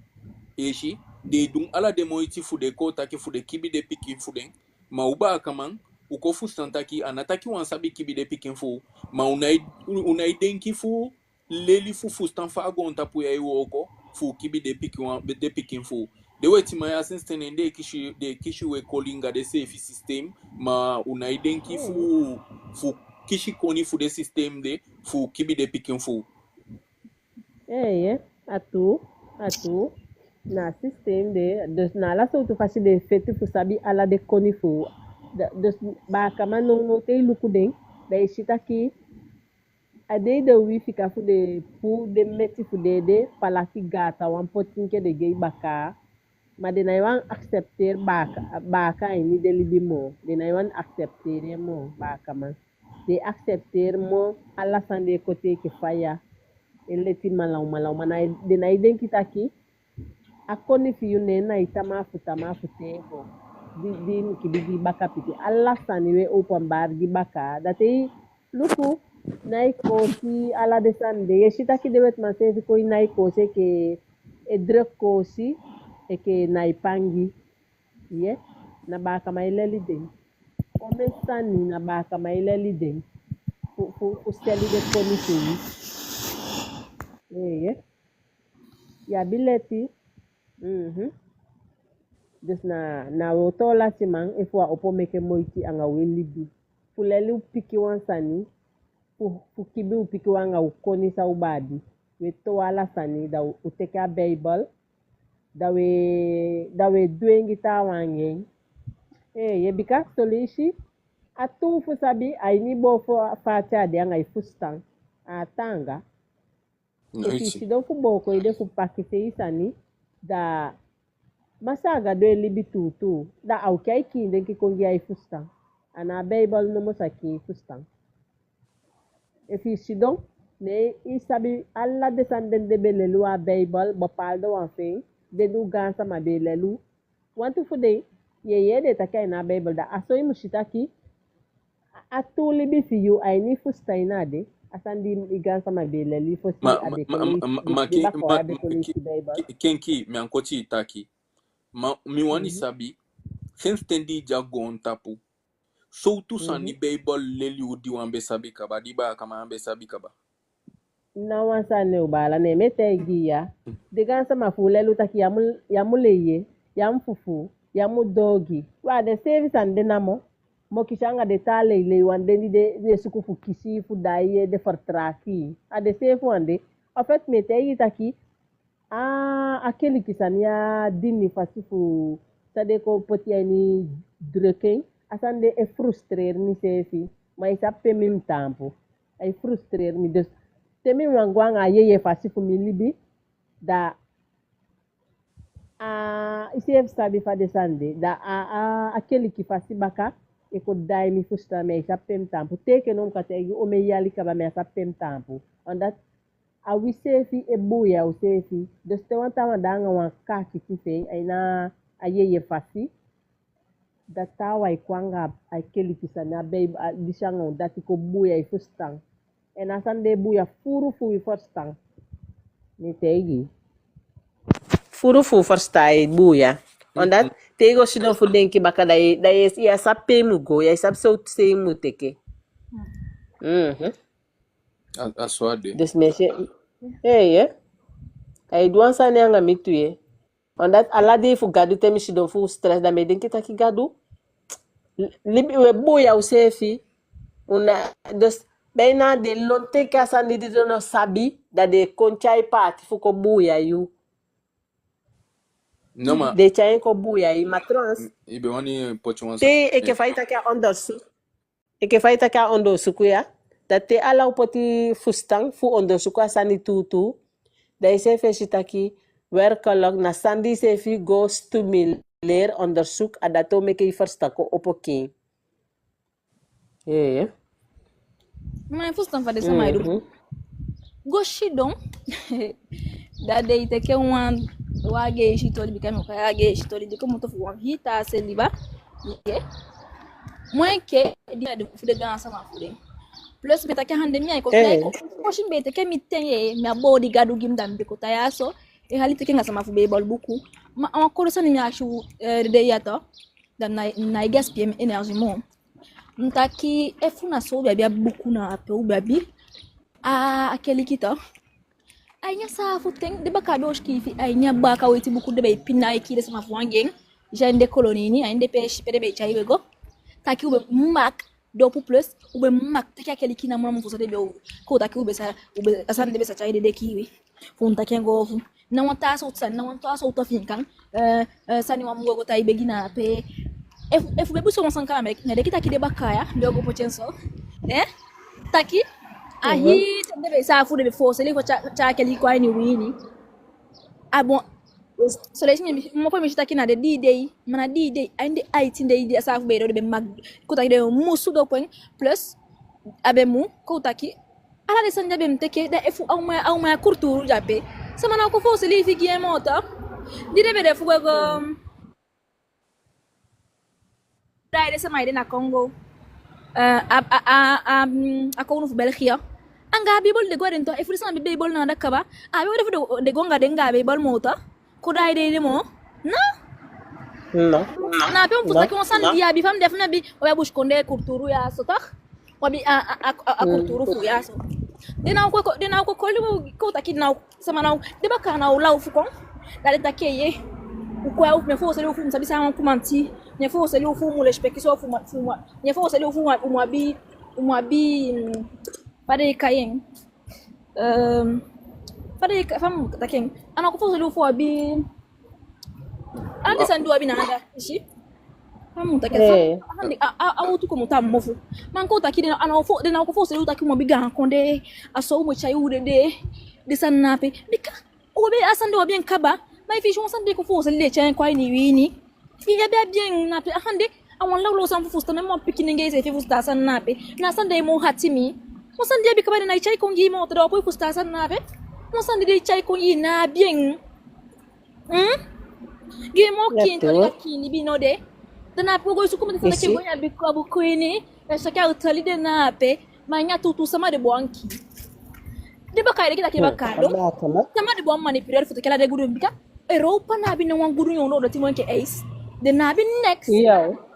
i si, den e du ala den moiti fu den kon taki fu den kibi den pikin fu den. Ma u baakaman, u kon fusutan taki a ná taki u á sabi kibi den pikin fu u, ma u nái, u, u nái denki fu leli fu fusutan fa a goontapu ya e wooko fu kibi den pikin wan, den pikin fu u. Den wetiman ya, sensi ten den e kisi, den e kisi u e koli anga den seefi système, ma u nái denki fu, fu kisi koni fu den système de fu kibi den pikin fu u. Eeye, a tuu, a tuu. Na système de, dus na ala sowtu fasi den e feti fu sabi ala den koni fu u. Da, dus baakaman, nownow te i luku den, da i si taki a dei den uwii fika fu den puu den meti fu den ede, palaki, gaata wan poti enke den gei bakaa. Ma den nái wani accepteer baaka, baaka a ini den libi moo. Den nái wani accepteer en moo, baakaman. Den accepteer moo ala sani di e koti enke faya, e leti, malau malau. Ma na, den nái denki taki a koni fi yu, neen na i tamaa fu, tamaa fu tego. Di, di i mu kibi gi i bakapikin. Ala sani we openbaar gi bakaa. Da te i luku, nai koosi, ala den sani de. Yu e si taki den wetiman seefi kon ini nai koosi enke e druk koosi, enke nai pangi. Ye, na baakaman e leli den. Omen sani na baakaman e leli den. Fu, fu, fu seli den koni fi yu. Ee, ye. Yu abi leti. Mhm. Dus na, na u o toon latiman efu u á opo meke moiti anga u e libi. Fu leli u pikin wan sani, fu, fu kibi u pikin wan anga u koni san u be abi. U e towe ala sani, da u, u teke a Beibel, da u e, da u e dwengi taawan anga en. Ee, ye, bika son leisi a tuu fu sabi a ini booko fu a faati a de anga i fusutan. A taanga. Efu i sidon fu booko ede fu pakisei sani, da Masaa Gadu e libi tuutuu, da a o kai kiin denki kon gi a i fusutan. A ná a Beibel nomo sa kiin i fusutan. Efu i sidon, ne i sabi ala den sani den den be leli u a Beibel, bepaalde wan fi en, den di u gaansama be leli u. Wantu fu den, ye yee den taki a ná a Beibel, da a so i mu si taki a tuu libi fi yu a ini i fusutan a de, a sani di i gaansama be leli i fosi, a be kon leisi, di, di bakaa a be kon leisi Beibel. Kenki, mi á koti i taki. Ma mi wani sabi, sensi ten di i de a goontapu, sowtu sani Beibel leli u di u á be sabi kaba, di baakaman á be sabi kaba? Ná wan sani, u baala, ne mi e taigi i ya. Den gaansama fu u leli u taki ya mu, ya mu lei, ya mu fufuu, ya mu du ogii. Wan, a den seefi sani de namo. Mokisi anga den taa leilei wan den di den e suku fu kisi, fu daai, den fertraaki. A den seefi wan de. En fait, mi e taigi i taki, a, a keliki sani ya dini fasi fu san den kon poti a ini druk en. A sani de e frustreer mi seefi. Ma i sabi pe mi mu taampu. Ai frustreer mi. Dus te mi wani go anga a yeye fasi fu mi libi, da, a, i seefi sabi fa den sani de. Da a, a, a keliki fasi baka e kon daai mi fusutan, mi á sabi pe mi taampu. Te enke now mi kan taigi i omen yali kaba, mi á sabi pe mi taampu. Omdat a wi seefi e buuya u seefi. Dus te wan taawan de anga wan kaakiti fi en a ini a yeye fasi, da taawan e kon anga a keliki sani, a Beibel, a disi anga u dati kon buuya i fusutan. En a sani de e buuya furu fu wi fusutan. Mi e taigi i. Furu fu wi fusutan ai buuya. Omdat te i go sidon fu denki baka, da i, da i, ya sabi pe i mu go, ya sabi sowtu sei i mu teke. Mhm. A, a so a de. Dus mi e si, ee, ye. Ai du wan sani anga mi tu, ye. Omdat ala dei fu Gadu, te mi sidon fu stress, da mi e denki taki Gadu, libi, u e buuya u seefi. U ná, dus, bijna den lontu enke a sani di den no sabi, da den e kon tyai paati fu kon buuya yu. No, ma den e tyai en kon buuya yu, ma trouwens, i be wani poti wan sani. Te enke fa i taki a onderzoek. Enke fa i taki a onderzoek ya, da te ala u poti fusutan fu onderzoek a sani tuutuu, da i seefi e si taki werkelijk na sani di i seefi go stimuleer onderzoek, a dati o meke i fusutan kon opo kiin. Ee. Ma i fusutan fa den sama e du. Mhm. Go sidon. Da den e teke wan, wan ageisi toli, bika mi o kai ageisi toli, den komoto fu wan hii taa se liba. Ye. Moo enke di a de fu den gaansama fu den. Plus mi e taki a hande, mi á e kon, mi á e kon, fosi mi be teke mi ten, ye, mi á boo di Gadu gi mi, da mi be kon tan ya so. E hali teke anga sama fu Beibel buku. Ma a wan kodo sani mi akisi u, eh, den dei ya tu. Da mi ná e gaspiller mi énergie moo. Mi taki efu na so u be abi a buku na ape, u be abi a, a keliki tu. A ini a saafu ten, den bakaa be o sikiifi a ini a baaka weiti buku, den be e pina e kii den sama fu wan gi en. Déjà a ini den kolonii ini, a ini den peesi pe den be e tyai we go. Taki u be mag, dopu plus, u be mag taki a keliki namo namo fu san den be o, kon taki u be sa, u be, a sani den be sa tyai den, den kii wi. Fu u taki en go fu. Na wan taa sowtu sani, na wan taa sowtu Afiikan, eh, eh, sani wan mu go, go tai begi na ape. Efu, efu be busu wan sani kan, na den ki taki den bakaa ya, den o go poti en so. Eh? Taki, A hii ten den be saafu, den be foseli fu tyai, tyai keliki kon a ini wi ini. A bon. So den si mi, mi opo mi si taki na den dii dei, ma na dii dei, a ini den aitin dei di a saafu be doo, den be mag, kon taki den musu doo kon, plus a be mu, kon taki, ala den sani di a be mu teke, da efu a uman, a uman a kulturu di a be. Sama ná o kon foseli fi gi en moo, to. Di den be de fu go, go, da den sama ede na Congo. Eh, a, a, a, a, mm, a kownu fu België. Anga a Beibel den go anga den, to, efu den sama abi Beibel na anda kaba. A be o de fu den go anga den, anga a Beibel moo, to. Kon da ede moo. No. No. Na pe u fu taki wan sani di a abi, fa mi de, fa mi abi, u abi busikondee kulturu ya so, toch? U abi a, a, a, a, a kulturu fu ya so. Den ná o kon, den ná o kon koli u, kon taki den ná o, sama ná o, den bakaa ná o law fu kon. Da den taki ye. U kon ya, u, mi e foseli u fu u mu sabi san a wan kumanti. Mi e foseli u fu u mu lesipeki so fu ma, fu ma. Mi e foseli u fu u mu abi, u mu abi, mm, fa den e kai en. Ehm, fa den e kai, fa mi mu taki en. A ná o kon foseli u fu u abi, ala den sani di u abi na anda, i si. Fa mi mu taki en, fa, a, a, a, a wowtu komoto a mofu. Ma kon taki den, a ná o fo, den ná o kon foseli u taki u mu abi gaan kondee, a so u mu tyai u dede, den sani na ape. Bika u abi a sani, u abi en kaba. Ma efi i si wan sani den kon foseli, den tyai en kon a ini wi ini. I abi, abi en na ape, a sani de, a wan lawlaw sani fu fusutan, na moo pikinenge seefi fusutan a sani na ape. Na a sani de moo hati mi. Wan sani di i abi kaba, den ná e tyai kon gi i moo, to, da u á poi fusutan a sani na ape. Wan sani di den e tyai kon gi i, ná abi en. Hmm? Gi i moo kiin, to, di a kiin libi no de. Da na ape u go e suku meti sani, ke go ini a buku, a buku ini. E saka u toli den na ape. Ma a ini a tuutuu, sama den be wani kii. Den bakaa, i denki taki den bakaa doo? Sama den be wani manipuler fu teke ala den gudu, bika Europa ná abi ná wan gudu nyow ondoo doti moo enke ijs. Den ná abi neks.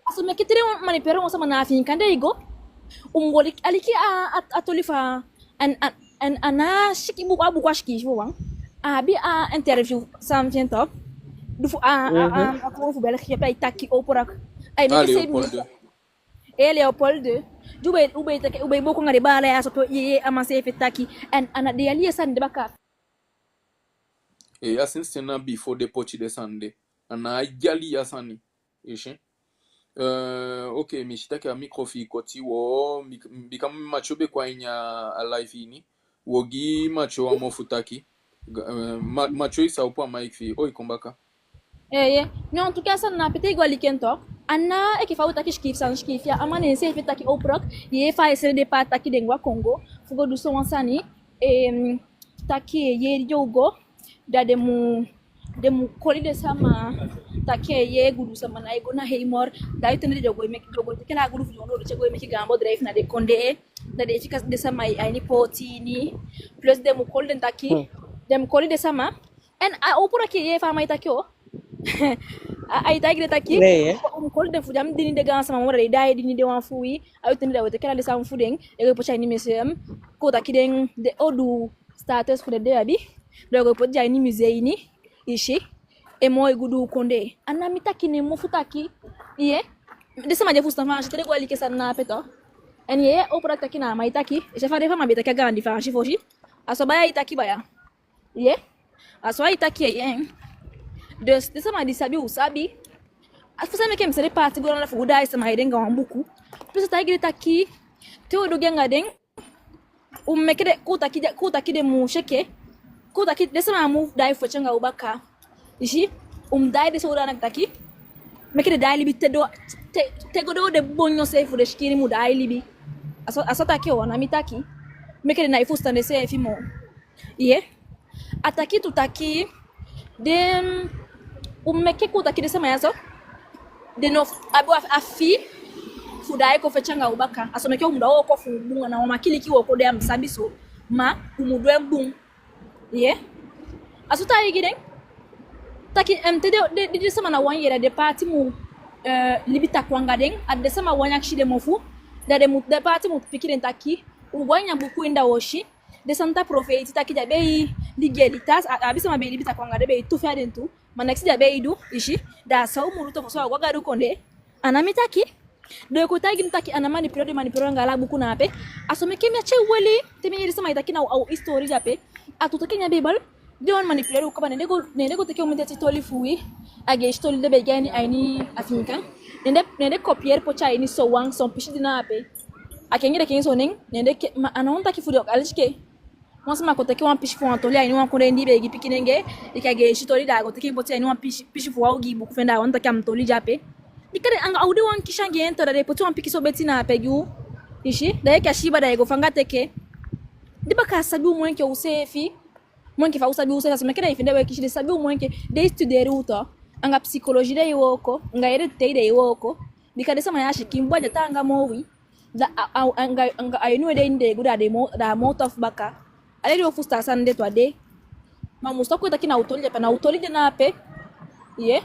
A so meke te den wani manipuler wan sama na Afiikan, den e go. U mu go aliki, aliki a, a, a toli fu a, en, en, en, a ná siki buku, a buku a sikiifi wan. A abi a interview san fi en, to. Du fu a, a, a, a kownu fu België, pe ai taki Oprah. Ai meke seefi Léopold deux. Eh, Léopold deux. Di u be, u be taki, u be booko anga den baala ya so, to, ye, ye, a man seefi e taki. En a ná den yali a sani de baka. Eh, a sensi ten na bifo den poti den sani de. A ná yali a sani. I si. Eh, ok, mi si taki a mikro fi i koti, wo, mi, bika Mathieu be kon a ini a live ini. Wo gi Mathieu wan mofu taki. Ga-, eh, Ma-, Mathieu, i sa opo a mic fi i, o, i kon baka. Eh, ye. Non, en tout cas, a sani na ape te i go aliki en, to. A ná enke fa u taki sikiifi sani sikiifi ya, a man enseefi e taki Oprah, ye, fa ai sende den pa taki den go a Congo fu go du so wan sani, em, taki ye, di den o go, da den mu, den mu koli den sama, taki ye, gudu sama ná e go na hei mor, da a ten de den o go e meke, den o go e teke ala a gudu fu den ondoo doti e go e meke gaan bedrijf na den kondee, da den e fika den sama a ini pooti ini, plus den mu koli den taki, den mu koli den sama, en a Oprah, ke, ye, fa a man e taki, o. A, ai taigi den taki, u mu koli den fu den á mu dini den gaan sama moo, da den e daai e dini den wan fu wi, a ten de da u e teke ala den sani fu den, e go e poti a ini museum, kon taki den, den odu status fu den di den abi, da u e go e poti den a ini musée ini, i si, e moo e gudu u kondee. A ná mi taki, ne mofu taki, ye, den sama di e fusutan Faansi, te den go aliki a sani na ape, to. En ye, Oprah taki na a man e taki, i si fa den fa man be taki a gaandi Faansi fosi, a so baya ai taki baya. Ye? A so ai taki, ye, en. Dus den sama di sabi, u sabi. A fu san meke mi sende paati go anda fu go daai sama ede anga wan buku. Plus a taigi den taki, te u du gi anga den, u mu meke den, kon taki, kon taki den mu seke. Kon taki den sama mu daai fu feti anga u baka. I si, u mu daai den so, u daai na taki. Meke den daai libi te doo, te, te go doo den bonyo seefi fu den sikin mu daai libi. A so, a so a taki, o, a ná mi taki. Meke den ná e fusutan denseefi moo. Ye. A taki tu taki, den, u mu meke, kon taki, den sama ya so, den ná abi a, a fii fu daai kon feti anga u baka. A so meke u mu du a wooko fu u bun, a ná wan makiliki wooko de, a mi sabi so. Ma u mu du en bun. Ye. A so a taigi den taki, em, te den, den, den sama na wan yee, da den paati mu, eh, libi takuu anga den, a den sama wani akisi den mofu, da den mu, den paati mu piki den taki, u go a ini a buku ini da wo si, den santa profeiti taki den á be e ligeli, taa, a, a abi sama be e libi takuu anga den, be e tufi a den tu, ma neks den á be e du, i si, da a so u mu du tu fu so a go a Gadu kondee, a ná mi taki. Den e kon taigi mi taki a ná manipulé den manipulé u anga ala buku na ape. A so meke mi ati e weli, te mi yee den sama e taki na u, a u histori de ape. A tu taki na Beibel, den wani manipulé u kaba, ne den go, ne den go teke u mindii toli fu wi, a gei toli den be gi a ini, a ini Afiikan. Ne den, ne den kopier poti a ini sowan, son pisi di na ape. A kengi den kengi so nen, ne den ke, ma a ná wani taki fu den o kali tike. Wan sama kon teke wan pisi fu wan toli a ini wan kondee di i be e gi pikinenge, i kan gi en si toli, da a go teke en poti a ini wan pisi, pisi fu wan ogii buku fi en, da a wani taki a mu toli de ape. Bika den anga a u den wani kisi anga en, da den poti wan pikin so beti na ape gi u. I si, da i kan siiba, da i go fanga teke. Di baka a sabi u moo enke useefi. Moo enke fa u sabi useefi, a so meke den e fende u e kisi, den sabi u moo enke, den e studeri u tu. Anga psychologie den e wooko, anga ede tei den e wooko. Bika den sama ya sikin, bun, a de taanga moo wi. Da a, a, anga, anga a ini u ede ini den e go, da den moo, da a moo tof baka. A leli u fusutan a sani de tu a de. Ma u mu stop kon e taki na u toli de ape, na u toli de na ape. Ye.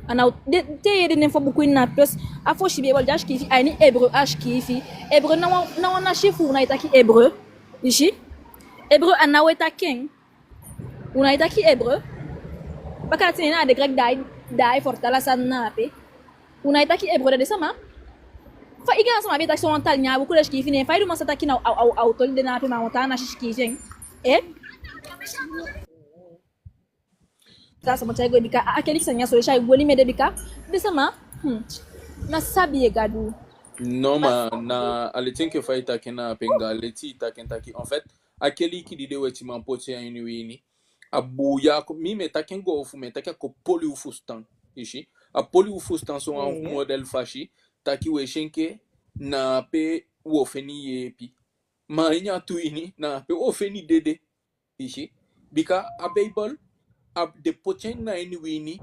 A na u, den, te i yee den nen fu a buku ini na, plus a fosi Beibel di a sikiifi, a ini hébreu a sikiifi. Hébreu na wan, na wan nasi fu u ná e taki hébreu. I si. Hébreu a ná u e taki en. U ná e taki hébreu. Baka dati ne na den Greki da ai, da ai vertaal a sani na ape. U ná e taki hébreu, da den sama. Fa i gaansama be e taki so wan taal, ne a buku de sikiifi, ne fa i du man sa taki na a, a, a u toli de na ape, ma a wan taa nasi sikiifi en. Eh? Taa sama tyai go, bika a, a keliki sani ya so, e tyai go, leli mi ede, bika den sama, hmm, na sabi e Gadu. Non, ma na a leti enke fa i taki en na ape, anga a leti i taki en taki, en fait, a keliki di den wetiman poti a ini wi ini, a buuya kon, mi, mi e taki en go fu, mi e taki a kon poli u fusutan. I si. A poli u fusutan so wan model fasi, taki u e si enke na ape u o feni yeepi. Ma a ini a tuu ini, na ape u o feni dede. I si. Bika a Beibel, a den poti en na ini wi ini,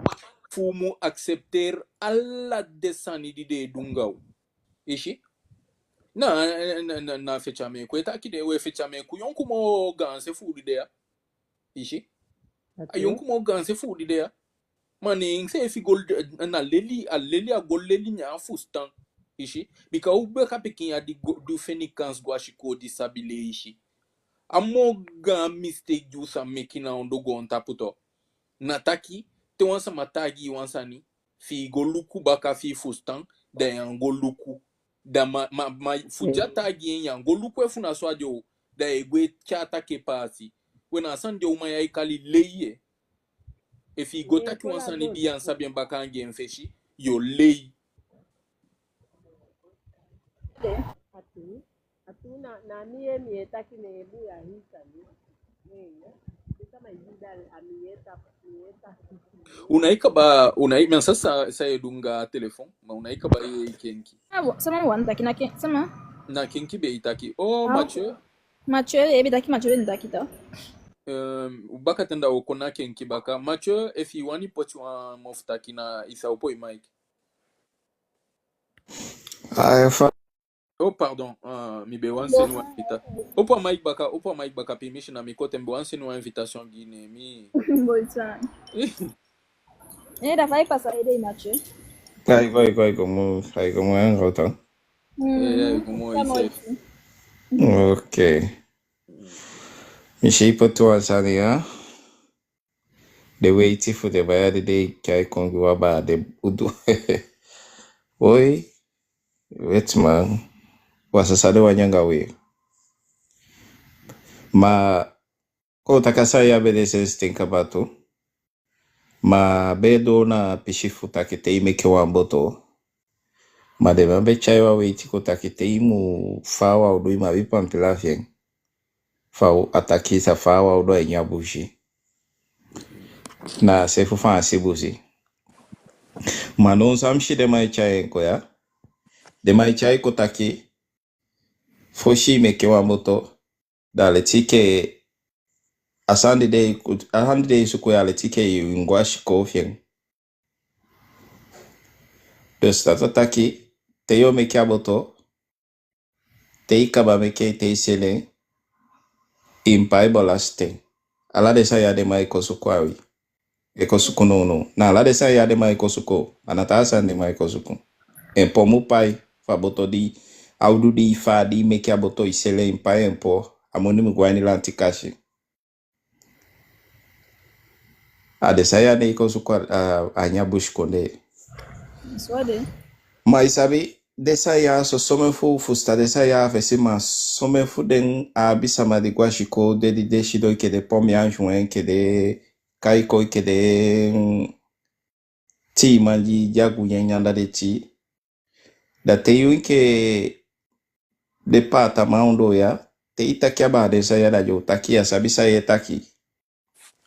fu u mu accepter ala den sani di den e du anga u. I si. Na, na, na, na feti a meeku e taki de, we, feti a meeku yonku moo gaanse fu u di de ya. I si. A yonku moo gaanse fu u di de ya. Ma ne enseefi go, na leli, a leli a go leli, ne a fusutan. I si. Bika u baka pikin ya di go, di feni kansi go a sikoo, di sabi leisi. A moo gaan mistake di u sa meke na ondoo goontapu tu, na taki, te wan sama taigi i wan sani, fi i go luku baka fi i fusutan, da i á go luku. Da ma, ma, ma fu di a taigi en, i á go luku efu na so a de o, da i e gwe tyai taki e paasi. We, na a sani de u man ya e kali lei ye. Efi i go taki wan sani di i á sabi en baka anga en fesi, yo lei. A tuu, a tuu, na, na mi e, mi e taki, ne e buya hii sani. U nai kaba, u nai, mi á sa san, san e du anga telefon, ma u nai kaba, e, kenki. Ah, bon, sama wani taki na ken, sama? Na kenki be e taki. Oh, ah, Mathieu. Mathieu, e be taki, Mathieu be taki tu. Ehm, bakaten da u o kon na kenki baka. Mathieu, efi i wani poti wan mofu taki na, i sa opo i mic. Ah, efa. Oh, pardon. Ah, mi be wani seni wan invita-, opo a mic baka, opo a mic baka, piimisi, na mi koti en, mi be wani seni wan invitation gi i, ne mi. Boi san. Eh, da fa i pasa ede, Mathieu? Ai go, ai go, ai go moo, ai go moo anga u tan. Mm. Eh, ai go moo, i seefi. Ok. Mi si i poti wan sani ya. Den weiti fu den baya di den e tyai kon gi u, a baa, den udu. Oi, wetiman. Wan sisa den wani anga wi. Ma kon u taki a sani ya be de sensi ten kaba tu. Ma be doo na pisi fu taki te i meke wan boto. Ma den man be tyai wan weiti kon taki te i mu faawan udu, i mu abi pampila fi en. Fa u, a taki sa faawan udu a ini a busi. Na a se fu Faansi busi. Ma now san mi si den man e tyai en kon ya. Den man e tyai kon taki, fosi i meke wan boto, da leti enke a sani di den e, a sani di den e suku ya, leti enke i mu go a sikoo fi en. Dus dati o taki, te yo meke a boto, te i kaba meke en, te i seli en, i mu pai belasting. Ala den sani ya den man e kon suku a wi. E kon suku nownow. Na ala den sani ya den man e kon suku. A ná taa sani den man e kon suku. Impôt mu pai fu a boto di, a udu di i faa, di i meke a boto, i seli en, i mu pai impôt. A moni mu go a ini lanti kasi. A den sani ya den e kon suku a, a, a ini a busikondee. So a de. Ma i sabi, den sani ya so, somen fu u fusutan den sani ya a fesi, ma somen fu den abi sama di go a sikoo de, di den sidon enke den premier adjoint, enke den kaikon, enke den tiiman di, di a go nyanyan anda den tii. Da te yu enke departement ondoo ya, te i taki abaa den sani ya, da yo taki, ya sabi san ye taki.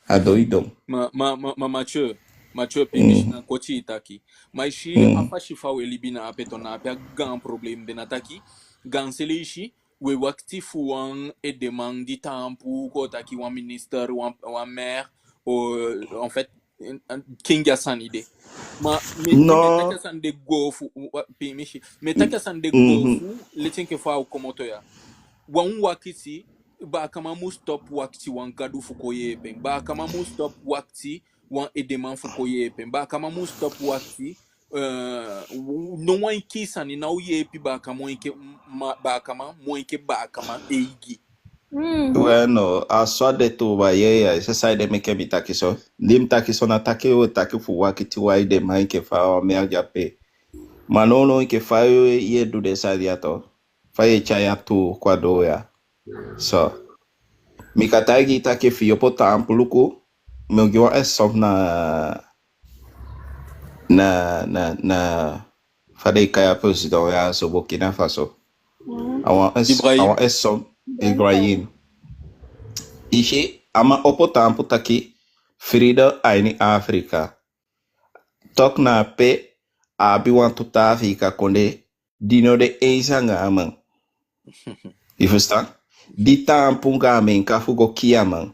A doo i don. Ma, ma, ma, ma Mathieu, Mathieu, pikin, na koti i taki. Ma i si, a fasi fa we libi na ape, to, na ape a gaan problème de, na taki, gaanse leisi we wakiti fu wan edeman di taampu, kon taki wan minister, wan, wan maire, o, en fait, en, en, kingi a sani de. Ma mi, mi taki a sani de go fu, wa, piimisi. Mi taki a sani de go fu, leti enke fa u komoto ya. Wan wakiti, baakaman mu stop wakiti wan gadu fu kon yeepi en. Baakaman mu stop wakiti wan edeman fu kon yeepi en. Baakaman mu stop wakiti, eh, no wan enkii sani ná o yeepi baakaman enke, ma, baakaman, moo enke baakaman eigi. We no, a so a de tu, baa, ye, ya, i si saide meke mi taki so. Di mi taki so, na taki we taki fu wakiti wan edeman enke fa wan maire de ape. Ma nownow enke fa ye du den sani ya, to, fa ye tyai a tuu kon a doo ya. So, mi kan taigi i taki, fi i opo taampu luku, mi o gi wan exemple na, na, na, na, fa den e kai a president ya so, Burkina Faso. A wan es-, Ibrahim. A wan exemple, Ibrahim. I si, a man opo taampu taki, freedom a ini Afrika. Toch na ape a abi wantu taa Afiikan kondee di no de eens anga a man. I fusutan? Di taampu anga Ameekan fu go kii a man.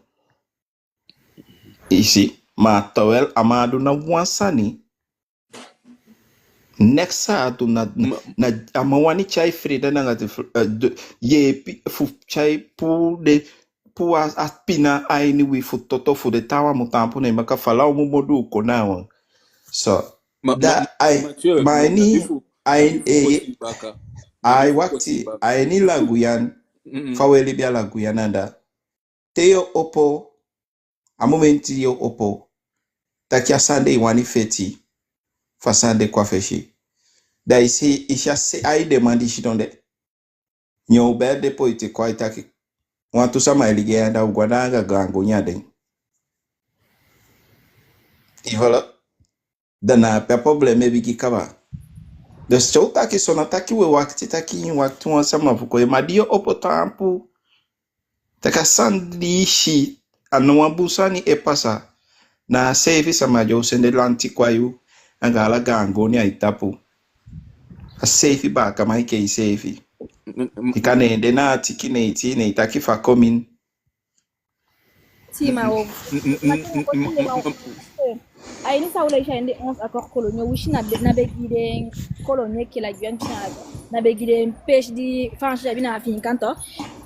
I si, ma terwijl a man á du ná wan sani. Neks a á du, na, na, a man wani tyai freedom anga di fr-, eh, de, yeepi fu tyai puu den, puu a, a pina a ini wi fu toto fu den taawan mu taampu na i maka, fa ala u mu modu kon na wan. So, ma, da, ma, ai, Mathieu, ma a ini, a ini, eh, ai, wakiti, a ini La Guyane, fa we libi a La Guyane anda. Te yo opo, a momenti yo opo, taki a sani de i wani feti, fu a sani de kon a fesi. Da i si, i si a se, a edeman di sidon de. Neen u beli den politiki, ai taki, wantu sama e ligi en, da u go anda anga gaan goni a den. I follow? Da na ape a problème e bigin kaba. Dus te u taki so, na taki we wakiti, taki i wakiti wan sama fu kon yee, ma di yo opo taampu, taki a sani di i si, a ná wan bun sani e pasa, na a seefi sama di o sende lanti kon a yu, anga ala gaan goni a i tapu. A seefi baakaman enke iseefi. I kan, neen de na a tiki, neen i tii, neen i taki fa komin. Tii ma wo. A ini san u leisi a ini den onze accords coloniaux, wi si na be, na be gi den koloni enke La Guyane, na be gi den pêche di Faansi abi na Afiikan, to.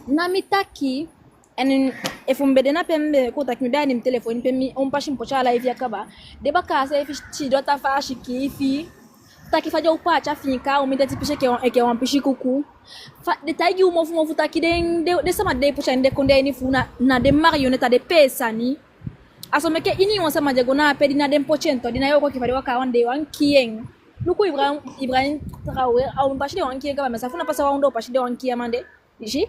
Na mi taki, en, efu mi be de na pe mi be kon taki, mi be a ini mi telefoni pe mi own pasi, mi poti a live ya kaba. Den bakaa seefi sidon a tafaa sikiifi taki fa den o paati Afiikan, omen dati pisi enke wan, enke wan pisi kuku. Fa den taigi u mofu mofu taki den, den, den sama di den e poti a ini den kondee ini fu u na, na den marionnette, a den peesani. A so meke iniwan sama di e go na ape, di na den poti en, to, di na den wooko enke fa den waka wan dei, den wani kii en. Luku Ibrahim, Ibrahim Traoré, a omen pasi den wani kii en kaba, mi á sa fu na pasa wan ondoo pasi den wani kii a man de. I si?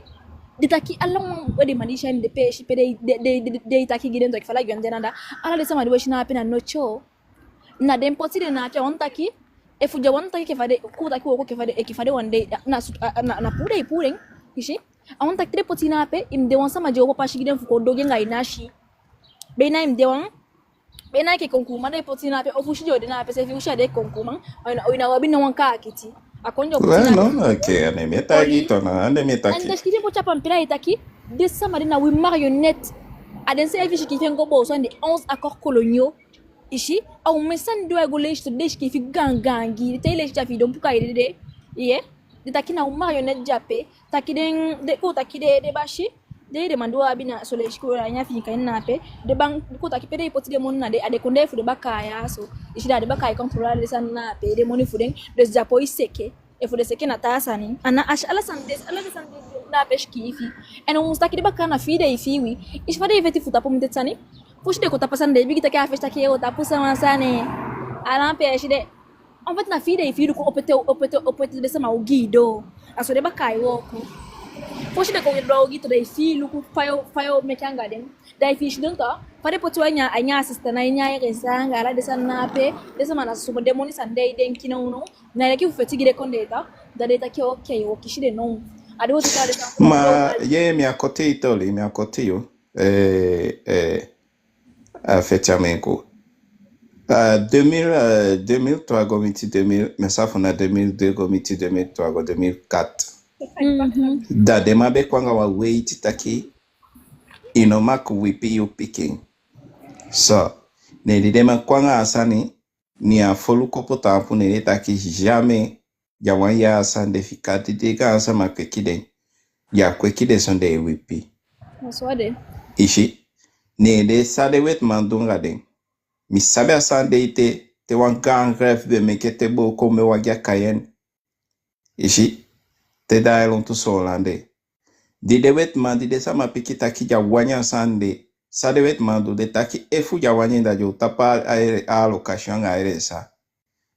Den taki ala wan, we, den man di si a ini den peesi pe den, den, den, den, den e taki gi den, taki fa La Guyane de anda. Ala den sama di we si na ape na notyo. Na den poti den na ape, a wani taki, efu den wani taki enke fa den, kon taki wooko enke fa den, enke fa den wani de, na, na, na puu den e puu den, i si. A wani taki te den poti i na ape, i mu de wan sama di o opo pasi gi den fu kon du ogii anga i nasi. Be na i mu de wan, be na enke konkuman den e poti i na ape, ofu i si den o de na ape seefi, u si a den konkuman, i ná, i ná o abi ná wan kaakiti. A kondee o poti i na ape. Wel, no, oke, a ná mi e taigi i, to, na a ná mi e taki. Anga sikiifi en poti a pampila e taki, den sama de na wi marionnette. A den seefi sikiifi en go booso a ini den onze accords coloniaux. I si, a omen sani di u e go leisi, to, den sikiifi gaangaan gi, te i leisi a fi i don puka i dede. Ye, den taki na u marionnette de ape, taki den, den, kon taki den, den basi, den, den man di u abi na, so leisi kon a ini Afiikan na ape, den ban, kon taki pe den e poti den moni na den, a den kondee fu den bakaa ya so. I si, da den bakaa e contrôler den sani na ape, den moni fu den, den si a poi seke. Efu den seke na taa sani. A ná, a si ala sani den, ala den sani den, den na ape sikiifi. En u mu si taki den bakaa na fii den e fii wi. I si fa den e feti fu tapu mi teti sani. Fosi den kon tapu a sani den e bigin taki a fesi taki yo tapu sama sani. A ná ape i si den. En fait na fii den e fii luku opo ete, opo ete, opo ete den sama ogii doo. A so den bakaa e wooko. Fosi den kon doo ogii, to, den e fii luku fa yo, fa yo meke anga den. Da efi i sidon, to, fa den poti wi a ini a, a ini a sisitema, a ini a erensa anga ala den sani na ape, den sama na soso den moni sani den e denki nownow. Na enke fu feti gi den kondee, to, da den taki oke, yo kisi den now. A di u teke a de san. Ma, ye, mi á koti i toli, mi á koti yu. Eh, eh, a feti a mi enke. Ah, deux mille, euh, deux mille trois go miti deux mille, mi á sa fu na deux mille deux go miti deux mille trois go deux mille quatre. Mhm. Da den man be kon anga wan weiti taki, i no mag wipi yu pikin. So, ne di den man kon anga a sani, ne a foluku opo taampu, ne den taki jamais, ya wan ya a sani de fika, di den gaan sama kweki den, ya kweki den sondee wipi. Na so a de. I si. Ne den, san den wetiman du anga den. Mi sabi a sani de ete, te wan gaan grève be meke te booko mi wagi a Cayenne. I si. Te daai lontu Soolan de. Di den wetiman, di den sama piki taki den á wani a sani de, san den wetiman du, den taki efu den á wani en, da den o tapu a, a allocation anga a R S A.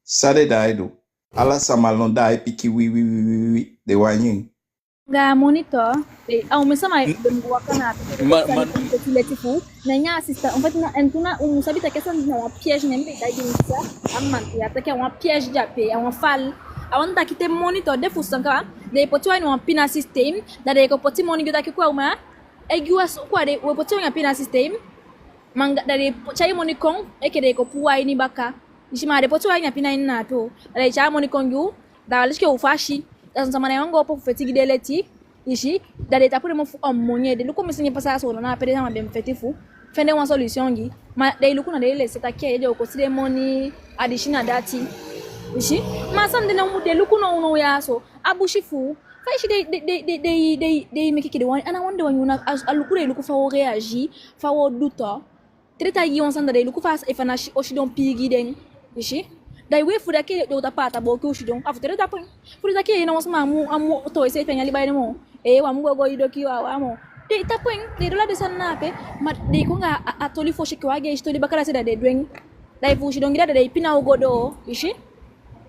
San den daai du? Ala sama lon daai piki wi, wi, wi, wi, wi, den wani en. Anga a moni tu, eh, a omen sama be mu waka na a piki, ma, ma, sani kon poti leti fu, na en a sista. En fait, na, en tu na, u mu sabi taki a sani na wan piège, ne mi be taigi mi sa, a man, ya taki a wan piège di a pe, a wan fal. A wani taki te moni tu de fu san ka, den e poti u a ini wan pina système, da den e kon poti moni gi u taki kon a u ma, e gi u a so, kon a den, we poti u a ini a pina système, ma anga, da den e tyai moni kon, enke den e kon puu u a ini baka. I si, ma den poti u a ini a pina ini na tu, da den e tyai moni kon gi u, da a leti enke u fasi, da son sama ná e wani go opo fu feti gi den leti, i si, da den e tapu den mofu a moni, den luku mi sani e pasa a Soolan, na ape den sama be mu feti fu fende wan solution gi. Ma den e luku, na den e lesi taki den o kosi den moni, a disi na dati. I si, ma a sani de na u mu de luku nownow ya so, a busi fu u. Fa i si den, den, den, den, den, den, den meke enke den wani, a ná wani den wani u na, a, a luku den e luku fa wo réagir, fa wo du tu. Te den taigi i wan sani, da den e luku fa, efu a ná si, o sidon pii gi den. I si. Da i wei fu taki den o tapu a tapu booko u sidon. A fu te den tapu en. Fu den taki i na wan sama á mu, á mu towe seefi a ini a liba ede moo. Eh, u á mu go go e doki wawan moo. Den e tapu en, den e du ala den sani na ape. Ma den e kon anga a, a toli fosi enke wan geesi toli, baka da se da den e du en. Da efu u sidon gi den, da den e pina u go doo. I si.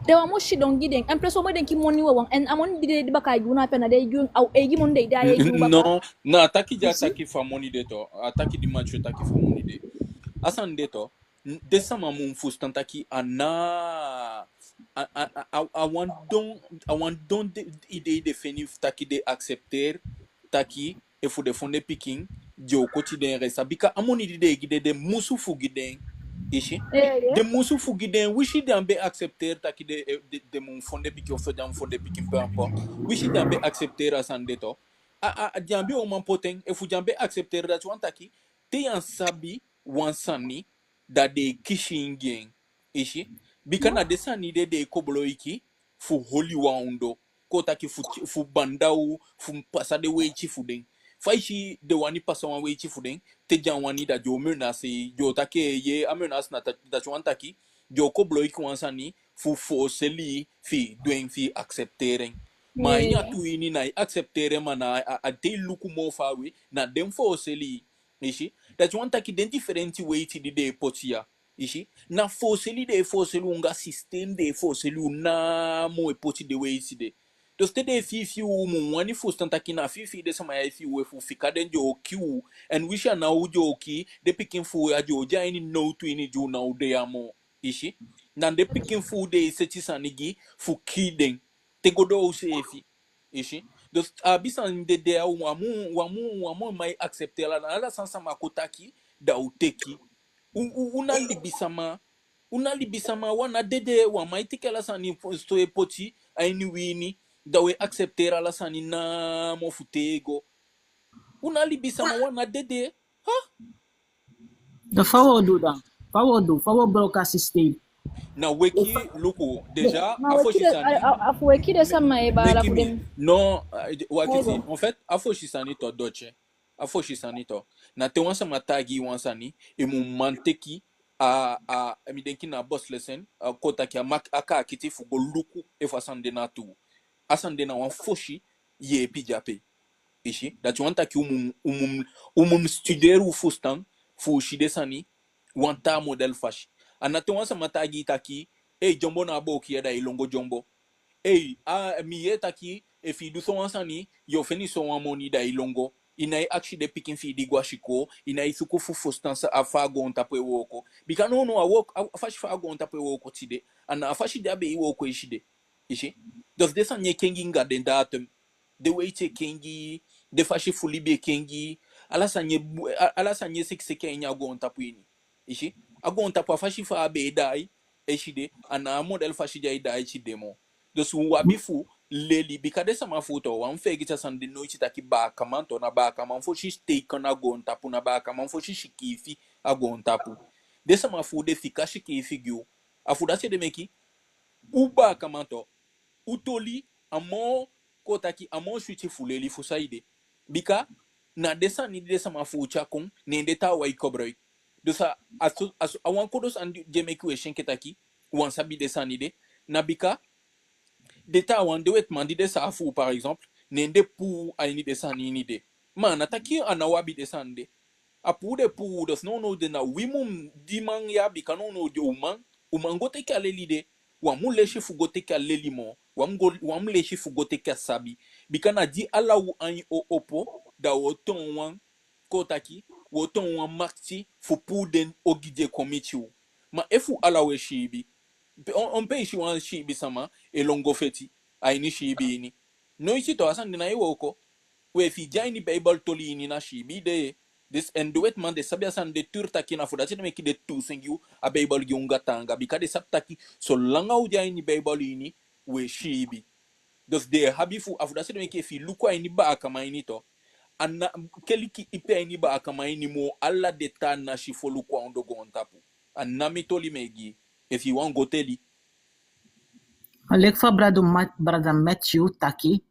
Den á mu sidon gi den. En plus, u á mu denki moni wawan. En a moni di den e baka gi u na ape, na den e gi u, a u eigi moni den e daai e gi u baka. Non, na a taki di a taki fu a moni de tu. A taki di Mathieu taki fu a moni de. A sani de tu. N-, den sama mu fusutan taki a ná, a, a, a, a, a wan don, a wan don de, idei den feni fu taki den accepter taki efu den fon den pikin, den o koti den R S A. Bika a moni di den e gi den, den musu fu gi den. I si. Eh, eh. Den musu fu gi den, winsi den á be accepter taki den, eh, den, den mu fon den pikin, ofu den á mu fon den pikin, peu importe. Winsi den á be accepter a sani de tu. A, a, a, den á be o man poti en, efu den á be accepter, dati wani taki, te i á sabi wan sani, da den e kisi en gi en. I si. Bika na den sani de den e koboloiki fu holi wan ondoo. Kon taki fu, fu banda u, fu pasa den weiti fu den. Fa i si den wani pasa wan weiti fu den, te den á wani, da den o menacer i, den o taki, ye, a menace na ta-, dati wani taki, den o koboloiki wan sani fu fooseli i fi i du en, fi i accepter en. Ma a ini a tuu ini, na i accepter en, ma na a, a, a te i luku moo faawe, na den fooseli i. I si. Dati wani taki den difelenti weiti di den e poti ya. I si. Na fooseli den e fooseli u, anga système den e fooseli u, namo e poti den weiti de. Dus te den e fii fi u, u mu wani fusutan taki na fii fi den sama ya e fii u, efu u fika den den o kii u. En winsi a ná u den o kii, den pikin fu u ya den o de a ini nowtu ini di u ná o de ya moo. I si. Na den pikin fu u den e seti sani gi fu kii den. Te go doo u seefi. I si. Dus a abi sani de de ya, u á mu, u á mu, u á mu man accepter ala, ala san sama kon taki, da u teke. U, u, u na libisama, u na libisama, u á na dede, u á man teke ala sani fu so e poti a ini wi ini, da u e accepter ala sani namo fu tego. U na libisama, u á na dede. Ha? Da fa wo du dan? Fa wo du? Fa wo bloquer a système? Na weki, luku, déjà, a fosi sani. A, a, a fu weki den sama e baala fu den. Non, eh, wakiti. En fait, a fosi sani tu, Dotye. A fosi sani tu. Na te wan sama taigi i wan sani, i mu man teke a, a, mi denki na Boslessen, a, kon taki a mak-, a kaakiti fu go luku efu a sani de na tuu. A sani de na wan fosi yeepi di ape. I si, dati wani taki u mu, u mu, u mu studeri u fusutan fu u si den sani wan taa model fasi. A ná te wan sama taigi i taki, ei, dyombo na a booki ya, da i lon go dyombo. Ei, a, mi yee taki, efu i du sowan sani, yo feni sowan moni, da i lon go. I nái akisi den pikin fi i di go a sikoo, i nái suku fu fusutan san, a fa a goontapu e wooko. Bika nownow a wooko, a, a fasi fa a goontapu e wooko tide, a ná a fasi di a be e wooko eside. I si? Dus den sani e kengi anga den datum. den weiti e kengi, den fasi fu libi e kengi, ala sani e bu-, a-, ala sani e sekiseki a ini a goontapu ini. I si? A goontapu, a fasi fa a be e daai, eside, a ná a model fasi di ai daai tide moo. Dus u abi fu leli, bika den sama fu u tu, u á mu feegete a sani de noiti taki baakaman tu, na baakaman fosi teiken a goontapu, na baakaman fosi sikiifi a goontapu. Den sama fu u, den fika sikiifi gi u. A fu dati ede meke u baakaman tu, u toli a moo, kon taki, a moo switi fu leli. Fu saide? Bika na den sani di den sama fu u tyai kon, ne den taawan e koboloiki. Dus a, a so, a so, a wan kodo sani di e meke u e si enke taki u á sabi den sani de, na bika den taawan, den wetiman di den saafu u, par exemple, ne den puu u a ini den sani ini de. Ma a ná taki a ná u abi den sani de. A puu den puu u, dus nownow de na wi mu diman ya, bika nownow de u man, u man go teke a leli de. U á mu lesi fu go teke a leli moo. U á mu go, u á mu lesi fu go teke a sabi. Bika na di ala u ain o opo, da u o toon wan, kon taki, u o toon wan makiti fu puu den ogii di e kon miti u. Ma efu ala u e siibi, pe-, on, on pe i si wan siibi sama e lon go feti a ini siibi ini? Noiti tu, a sani de ná e wooko. We, efi i de a ini Beibel toli ini, na siibi i de. Dus, en den wetiman, den sabi a sani de, tur taki na fu dati ede meke den tuusen gi u a Beibel gi u anga taanga, bika den sabi taki solanga u de a ini Beibel ini, u e siibi. Dus den e abi fu, a fu dati ede meke efi i luku a ini baakaman ini tu, a ná keliki ipi a ini baakaman ini moo ala den taa nasi foluku a ondoo goontapu. A ná mi toli mi e gi, efi i wani go teli. Leki fa brada Ma-, brada Matthew taki,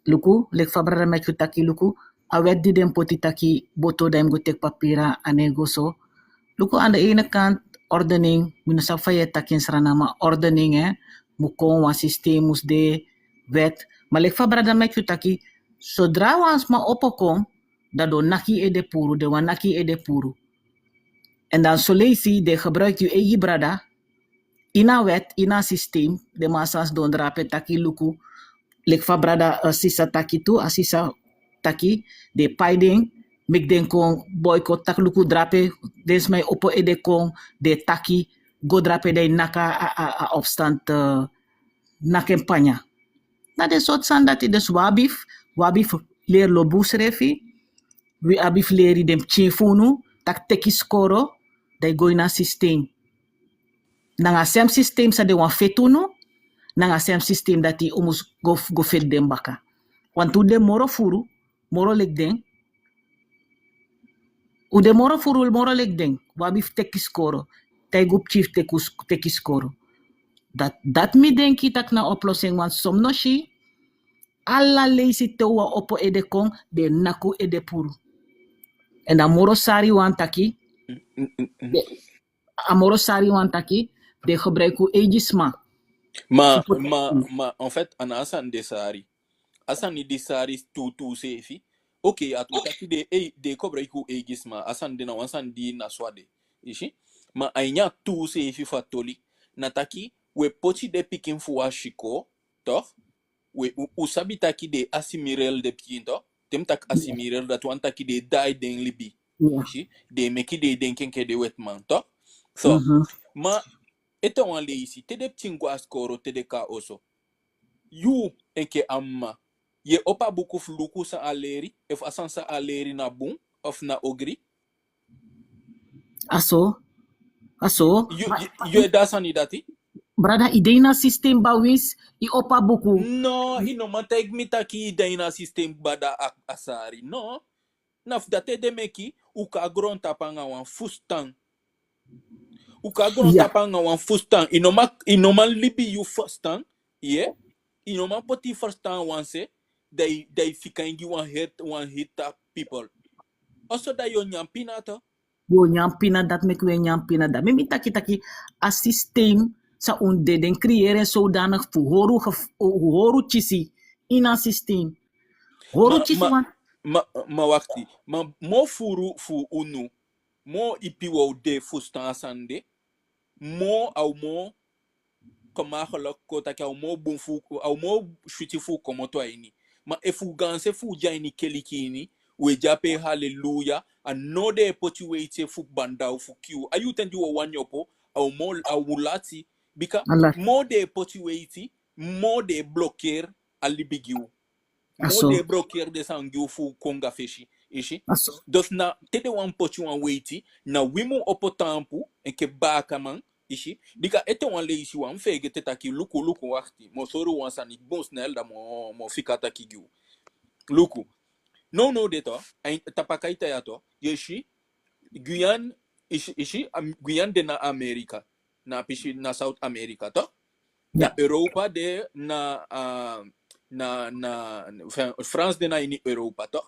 luku, leki fa brada Matthew taki, luku, a wet di den poti taki boto, da i mu go teke papira, a ná e go so. Luku, aan de ene kant ordening, mi no sabi fa yu e taki en Sranan, ma ordening, hè, mu kon, wan systeem mus de, wet. Ma leki fa brada Matthew taki, zodra wan sma opo kon, da den o naki ede puru, den wani naki ede puru. En dan son leisi den gebruik yu eigi brada, ini a wet, ini a systeem, den man sa sidon drape taki luku, leki fa brada, eh, sisa taki tu, a sisa taki, den e pai den, meki den kon boycott, taki luku drape, den sma e opo ede kon, den e taki, go drape, den e naki a, a, a opstand, eh, naki en panya. Na den sortu sani dati. Dus u abi fu, u abi fu leri lobi usrefi, u abi fu leri den pikin fu unu, taki teki sikoro, da i go ini a systeem. Nanga a sem systeem san den wani feti unu, nanga a sem systeem dati u mus go, go feti den baka. Want u de moro furu, moro leki den. U de moro furu, moro leki den. U abi fu teki sikoro. Taigi u pikin fu teki, teki sikoro. Dati, dati mi denki taki na oplossing, want son no si, ala leisi te u wani opo ede kon, den e naki u ede puru. En a moro sari wan taki, den, a moro sari wan taki, den e gebruik u eigi sma. Ma, ma, ma, en fait, a ná a sani de sari. A sani di sari tuutuu seefi. Oké, a tuu taki den, ei, den e gebruik u eigi sma. A sani de na wan sani di na so a de. I si? Ma a ini a tuu seefi fu a toli, na taki, we poti den pikin fu u a sikoo, toch? We, u, u sabi taki den e assimiler den pikin, toch? Te mi taki assimiler, dati wani taki den e daai den libi. I si? Den e meki den e denki enke den wetiman, toch? So, ma ete wan leisi, te den pikin go a sikoo, te den kon a oso, yu enke a mma, yu e opo a buku fu luku san a leri, efu a sani san a leri na bun, of na ogri? A so. A so. Yu, yu, yu e du a sani dati? Brada, i de ini a systeem, baa, winsi i opo a buku. No, i no man taigi mi taki i de ini a systeem, baa, da a, a sari. No. Na fu dati ede meke u kon a goontapu anga wan fusutan. U kon a goontapu anga wan fusutan. I no man, i no man libi yu fusutan. Ye? I no man poti i fusutan a wan se, da i, da i fika en gi wan hit, wan hit a people. Oso da yu o nyan pina tu. Yu o nyan pina, dati meke u e nyan pina. Da mi, mi taki taki, a systeem san u de, den creëer en zodanig fu hori u gef-, hori u kisi ini a systeem. Hori u kisi wan. Ma, ma, ma wakti. Ma moo furu fu unu, moo ipi wi o de fusutan a sani de, moo a o moo gemakkelijk, kon taki, a o moo bun fu, a o moo switi fu komoto a ini. Ma efu u gaanse fu u de a ini keliki ini, u e de ape haleluya, a now den e poti weiti fu banda u, fu kii u. A yuu ten di u o wani opo, a o moo, a o lati. Bika moo den e poti weiti, moo den e blokeer a libi gi u. Moo den e blokeri den sani gi u fu kon go a fesi, i si. Dus na te den wani poti wan weiti, na wi mu opo taampu enke baakaman, i si. Bika ete wan leisi, wan feegete taki, luku, luku, wakti. Mi o soi u wan sani bun snel, da mi o, mi o fika taki gi u. Luku. Nownow de tu, a ini, tapu a kaita ya tu, i si, Guyane, i si, i si, am-, Guyane de na Amerika. Na a pisi na South America, tu? Da Europa de na, ah, na, na, enfin, France de na ini Europa, tu?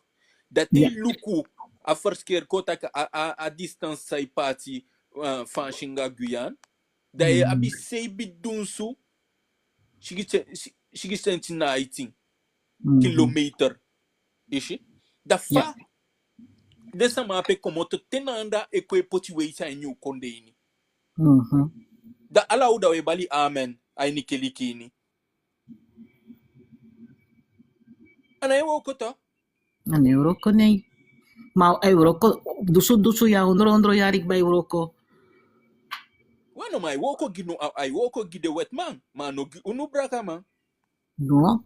Da te i luku a verschil, kon taki a, a, a distance san e paati, ah, Faansi anga Guyane. Da i abi seibin dunsu sigisen-, si-, sigisenti na aiti kilometer. I si? Da fa den sama ape komoto te na anda e kon e poti weiti a ini u kondee ini. Da ala u da we bali amen a ini keliki ini. A ná e wooko tu. A ná e wooko, nee. Ma ai wooko, dunsu dunsu yali, ondoo ondoo yali kaba ai wooko. We no, ma ai wooko gi nu, a-, ai wooko gi den wetiman, ma a ná gi unu blakaman. No.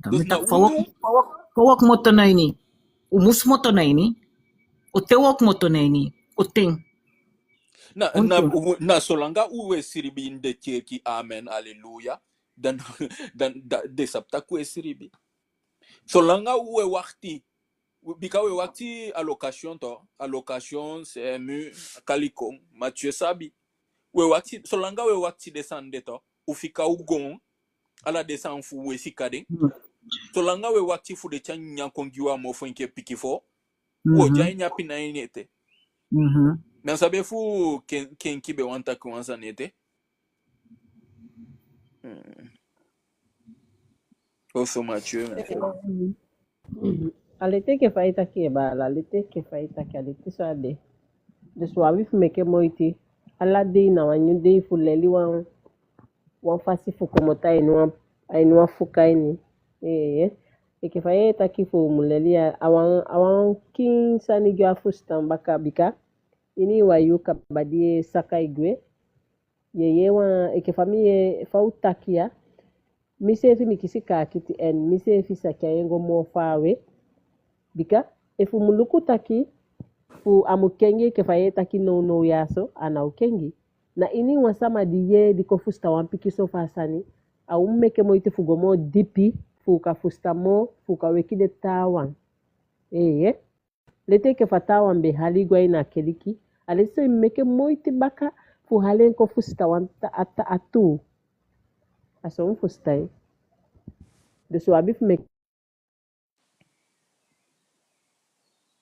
Da mi taki fa wooko, fa wooko, fa wooko komoto na ini. U musu komoto na ini. U te wooko komoto na ini. U ten. Na, na, na solanga u e silibi ini den keliki amen, aleluya. Dan, dan, dan den sabi taki u e silibi. Solanga u e wakti, bika u e wakti allocation tu, allocation, C M U, kali kon, Mathieu sabi. U e wakti, solanga u e wakti den sani de tu, u fika u goon, ala den sani fu u e fika den. Solanga u e wakti fu den tyai nyanyan kon gi u a mofu enke pikin foo, u o de a ini a pina ini ete. Mi á sabi efu Ken-, Kenki be wani taki wan sani ete. Hmm. Oso Mathieu, mi á sabi. A leti enke fa i taki, e baala, a leti enke fa i taki, a leti so a de. Dus u abi fu meke moiti. Ala dei na wan nyun dei fu leli wan, wan fasi fu komoto a ini wan, a ini wan fuka ini. Ee, enke fa i e taki fu u mu leli ya, a wan, a wan kiin sani gi u a fusutan baka bika ini wan yuu kaba di e saka e gwe, ye yee wan, enke fa mi yee fa u taki ya, miseefi mi kisi kaakiti, en miseefi sa tyai en go moo faawe. Bika efu u mu luku taki fu a mu kengi enke fa ye taki nownow ya so, a ná o kengi. Na ini wan sama di yee, di kon fusutan wan pikinso fu a sani, a u mu meke moiti fu go moo dipi, fu u kan fusutan moo, fu u kan weki den taawan. Eeye. Leti enke fa taawan be hali go a ini a keliki, a leti so i mu meke moiti baka fu hali en kon fusutan wan ta-, a ta-, a tuu. A so u mu fusutan en. Dus u abi fu meke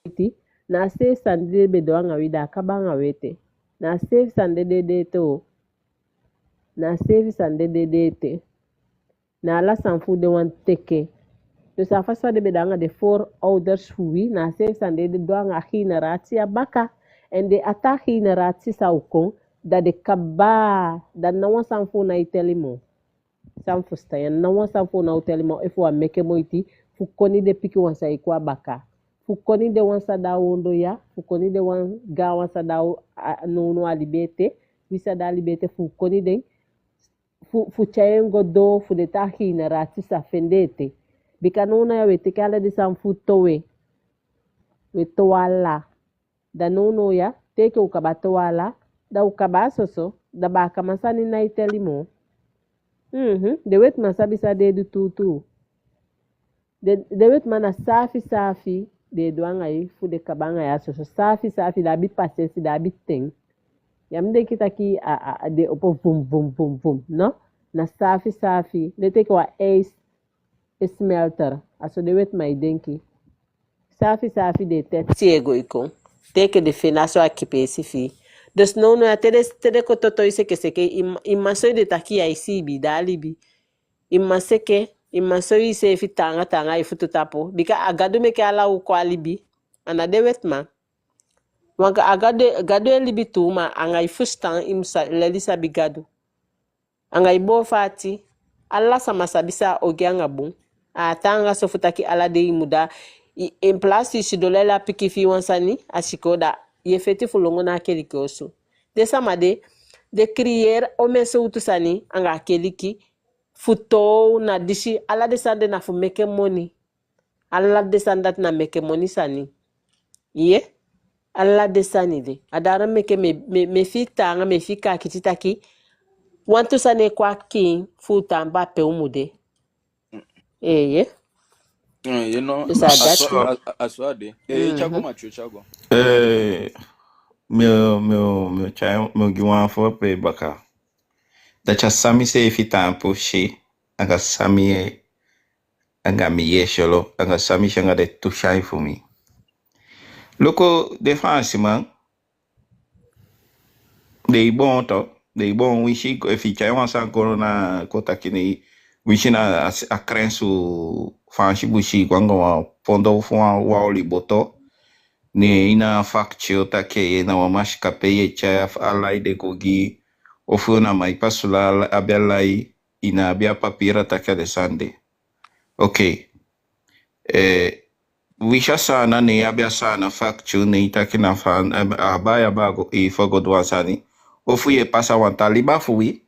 moiti. Na a seefi sani de den be du anga wi, da a kaba anga wi ete. Na a seefi sani de den e du ete o. Na a seefi sani de den e du ete. Na ala sani fu den wani teke. Dus a fasi fa den be du anga den voorouders fu wi, na a seefi sani den e du anga a generatie ya baka. En den a taa generatie sa o kon, da den kaba, da ná wan sani fu u ná e teli moo. San fusutan ya, ná wan sani fu u ná o teli moo, efu u á meke moiti fu koni den pikin wan sa e kon a baka. Fu koni den wan sa de a ondoo ya, fu koni den wan gaanwan sa de a o-, a, nownow a libi ete, wi sa de a libi ete, fu koni den, fu, fu tyai en go doo fu den taa generatie sa fende ete. Bika nownow ya u e teke ala den sani fu towe. U e towe ala. Da nownow ya, te enke u kaba towe ala, da u kaba a soso, da baakaman sani ná e teli moo. Mhm, den wetiman sabi san den e du tuutuu. Den, den wetiman na saafi saafi den e du anga i fu den kaba anga i a soso. Saafi saafi, den abi pasensi, den abi ten. Ya mu denki taki a, a, a den opo vum, vum, vum, vum, no? Na saafi saafi. Leti enke wan ijs e smelter. A so den wetiman e denki. Saafi saafi den e teti e go e kon. Te enke den feni a so aki peesi fi i. Dus nownow ya te den, te den kon toto i seke seke, i m-, i mu man soi den taki ya e siibi, da a libi. I mu man seke, i mu man soi iseefi taanga taanga a i futu tapu. Bika a Gadu meke ala u kon a libi. A ná den wetiman. Want a Gadu, Gadu e libi tuu, ma anga i fusutan i mu sa-, leli sabi Gadu. Anga i boo fu ati, ala sama sabi san a ogii anga bun. A á taanga so fu taki ala dei i mu de, i, in plaats i sidon leli a pikin fi i wan sani a sikoo, da i e feti fu lon go na a keliki osu. Den sama de, den creëer omen sowtu sani anga a keliki, fu toow na disi, ala den sani de na fu meke moni. Ala den sani dati na meke moni sani. Ye? Ala den sani de. A dati meke mi, mi, mi e fii taanga, mi e fii kaakiti taki wantu sani e kon a kiin fu u tan baa pe u mu de. Eeye. Eh, you know, Dus a a dati so, a, a so a de. Eh, Thiago, Mathieu, Thiago. Eh, mi o, mi o, mi o tyai, mi o gi wan fo pe baka. Dati a san mi seefi taampu si, anga san mi e, anga mi yesi olo, anga san mi si anga den tu sani fu mi. Luku den Faansiman, den e boon tu, den e boon, winsi, efu i tyai wan sani kon na, kon taki ne, winsi na a, a krensu Faansi busi, i go anga wan pondo fu wan, wan oli boto, ne i na a facture taki ye na wan masikapei ye tyai a lai de go gi, ofu na Maipasula abi a lai, i ná abi a papira taki a den sani de. Oke. Eh, winsi a Saanan, ne i abi a Saanan facture, ne i taki na fa, eh, a bai, a bai go, i fu go du wan sani. Ofu ye pasa wan taa liba fu wi.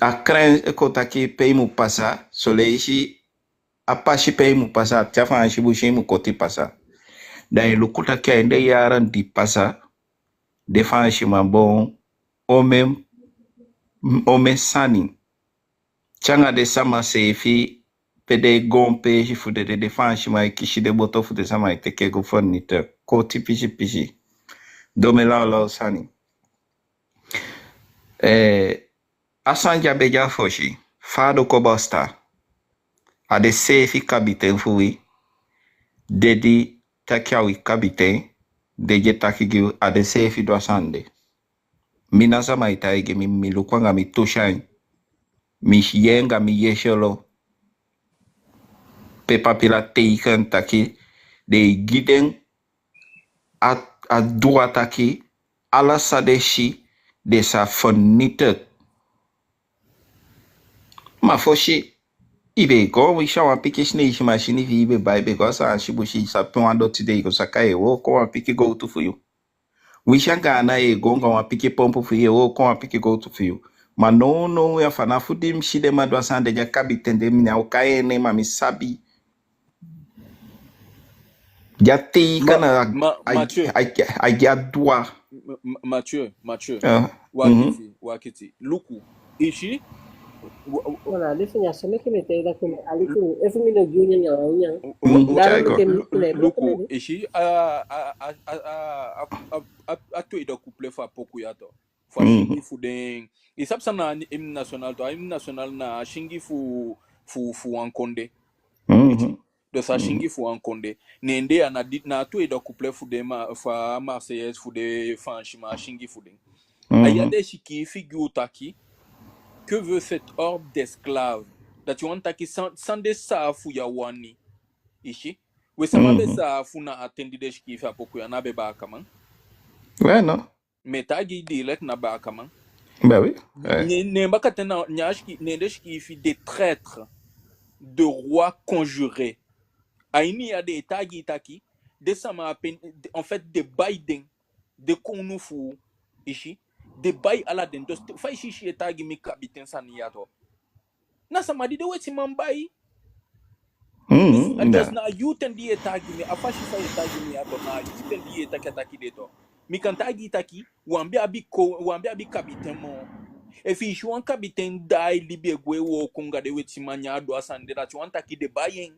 A kren, eh, kon taki pe i mu pasa, son leisi a pasi pe i mu pasa, a te a Faansi busi i mu koti pasa. Da i luku taki a ini den yali di pasa, den Faansiman boon omen, omen sani. Te anga den sama seefi, pe den e goon peesi fu den, den, den Faansiman e kisi den boto fu den sama e teke go fournisseur. Koti pisi pisi. Domen lawlaw sani. Eh, a sani di a be de a fosi, Fadu Kobosta, a den seefi kabiten fu wi, den di taki a wi kabiten, den di e taki gi wi, a den seefi du a sani de. Mi ná sama e taigi mi, mi luku anga mi tu sani. Mi si en anga mi yesi olo. Pe papila teiken taki den e gi den a, a droit taki ala san den si den sa vernietig. Ma fosi, i be go, winsi a wan pikin Sineisi masini fi i be bai, i be go a Faansi busi, i sa puu wan doti de, i go saka, ye wooko wan pikin gowtu fu yu. Winsi a Gaana, ye go anga wan pikin pompu fi i, ye wooko wan pikin gowtu fi yu. Ma nownow ya, fanafu di mi si den man du a sani de, di a kabiten de, mi ná o kai en nen, ma mi sabi. Di a teiken na, a, a, a, a, a droit. Ma-, Ma-, Mathieu, Mathieu, Mathieu. Ah, wakiti, wakiti. Luku, i si, wa-, wa-, Voilà, den sani ya, so meke mi e taigi i taki, mi, a leti mi, efu mi no gi u nyan, nyan, nyan. Wa-, wa-, Dati meke mi, Lu-, mi e Luku, i si, a, a, a, a tweede couplet fu a poku ya tu. Fu a singi fu den. I sabi san na a hymne national tu? A hymne national na a singi fu, fu, fu wan kondee. Dus a singi fu wan kondee. Ne en de ya na di, na a tweede couplet fu den ma-, fu a Marseillaise fu den Faansiman, a singi fu den. A ya den sikiifi gi u taki, que veut cette horde d'esclaves? Dati wani taki san, san den saafu ya wani. I si? We sama be saafu na a ten di den sikiifi a poku ya, na be baakaman? We no. Mi e taigi i direct, na baakaman. Ben oui. Ne, ne bakaten na, ne a siki-, ne den sikiifi des traîtres, de rois conjurés. A ini ya den e taigi i taki, den sama ape, en fait, den bai den, den kownu fu u, i si, den bai ala den. Dus fa i si, si e taigi mi kabiten sani ya tu. Na sama di den wetiman bai. Mm, dus, na a yuu ten di ye taigi mi, a fasi fa ye taigi mi ya tu, na a yuu ten di ye taki a taki de tu. Mi kan taigi i taki, u á be abi ko-, u á be abi kabiten moo. Efi i si wan kabiten daai libi e gwe wooko anga den wetiman, ne a du a sani de, dati wani taki den bai en.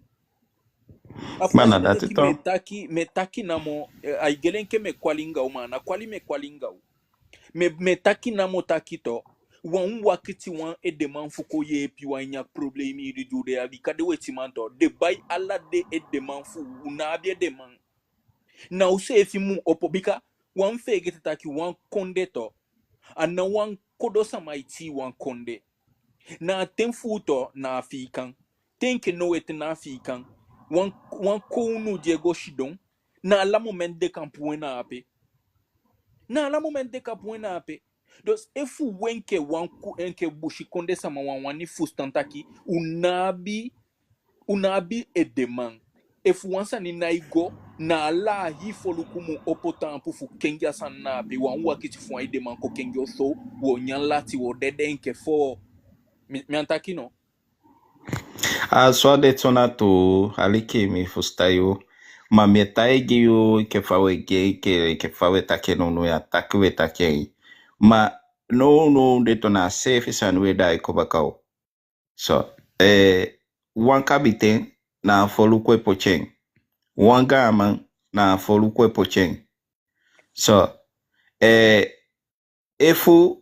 A fasi na dati tu. Mi e taki, mi e taki namo, eh, ai gei enke mi e kwali anga u, ma a ná kwali mi e kwali anga u. Mi e, mi e taki namo taki tu, u á mu wakiti wan edeman fu kon yeepi u a ini a problemi di u de ya, bika den wetiman tu, den bai ala den edeman fu u, u ná abi edeman. Na u seefi mu opo, bika u á mu feegete taki wan kondee tu, a ná wan kodo sama e tii wan kondee. Na a ten fu u tu na Afiikan. Te enke now ete na Afiikan, wan, wan kownu di e go sidon, na ala momenti den kan puu en na ape. Na ala momenti den kan puu en na ape. Dus efu u enke wan ko-, enke busikondee sama, u á wani fusutan taki u ná abi, u ná abi edeman. Efu wan sani nái go, na ala a hii foluku mu opo taampu fu kengi a sani na ape. U á mu wakiti fu wan edeman kon kengi u, so u o nyan lati, u o dede enke foo. Mi, mi á taki no. A so a de, so na tuu, aliki, mi fusutan yu. Ma mi e taigi yu enke fa we gi en, enke, enke fa we taki en nownow ya, taki we taki en. Ma nownow de tu, na a seefi sani we daai kon baka o. So, eh, wan kabiten na a foluku e poti en. Wan gaaman na a foluku e poti en. So, eh, efu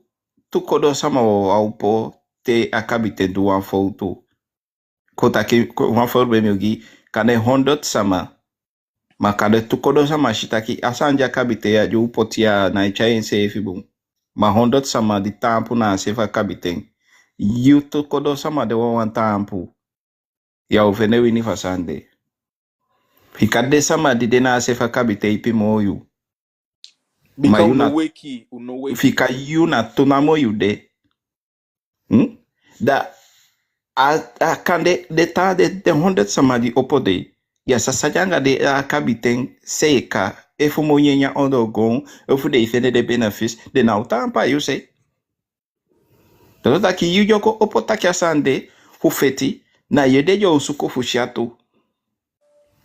tu kodo sama wawan opo te a kabiten du wan fowtu. Kon taki, kon, wan voorbeeld mi o gi, kande honderd sama. Ma kande tu kodo sama si taki a sani di a kabiten ya di u poti ya ná e tyai enseefi bun. Ma honderd sama di taampu na a se fu a kabiten. Yu tu kodo sama de wawan taampu. Ya o fende wini fu a sani de. Fika den sama di de na a se fu a kabiten ipi moo yu. Bika ma yu na, u no weki, u no weki. Fika yu na tu namo yu de. Hmm? Da a, a kande den taa den, den honderd sama di opo de, ya sa sali anga den, a kabiten seeka, efu moo nyanyan ondoo goon, efu den e fende den benefisi, den ná o taampu a yu se. Dati wani taki yu di o kon opo taki a sani de fu feti, na yu ede den o suku fu si a tuu.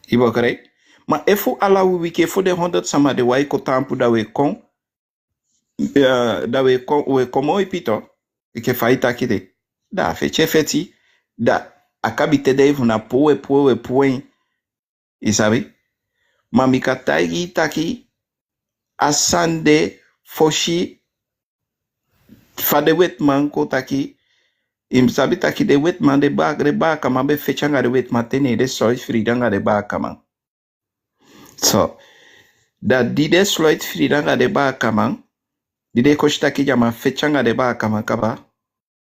I begrijp? Ma efu ala wi wiki, efu den honderd sama de wai kon taampu, da we kon, eh, da we kon, we kon moo ipi tu, enke fa i taki de. Da a feti e feti, da a kabiten de, efu na puu we puu, we puu en. I sabi? Ma mi kan taigi i taki a sani de fosi, fa den wetiman kon taki, i mu sabi taki den wetiman, den baa, den baakaman be feti anga den wetiman te, ne den sluit vrede anga den baakaman. So, da di den sluit vrede anga den baakaman, di den kon si taki den á man feti anga den baakaman kaba,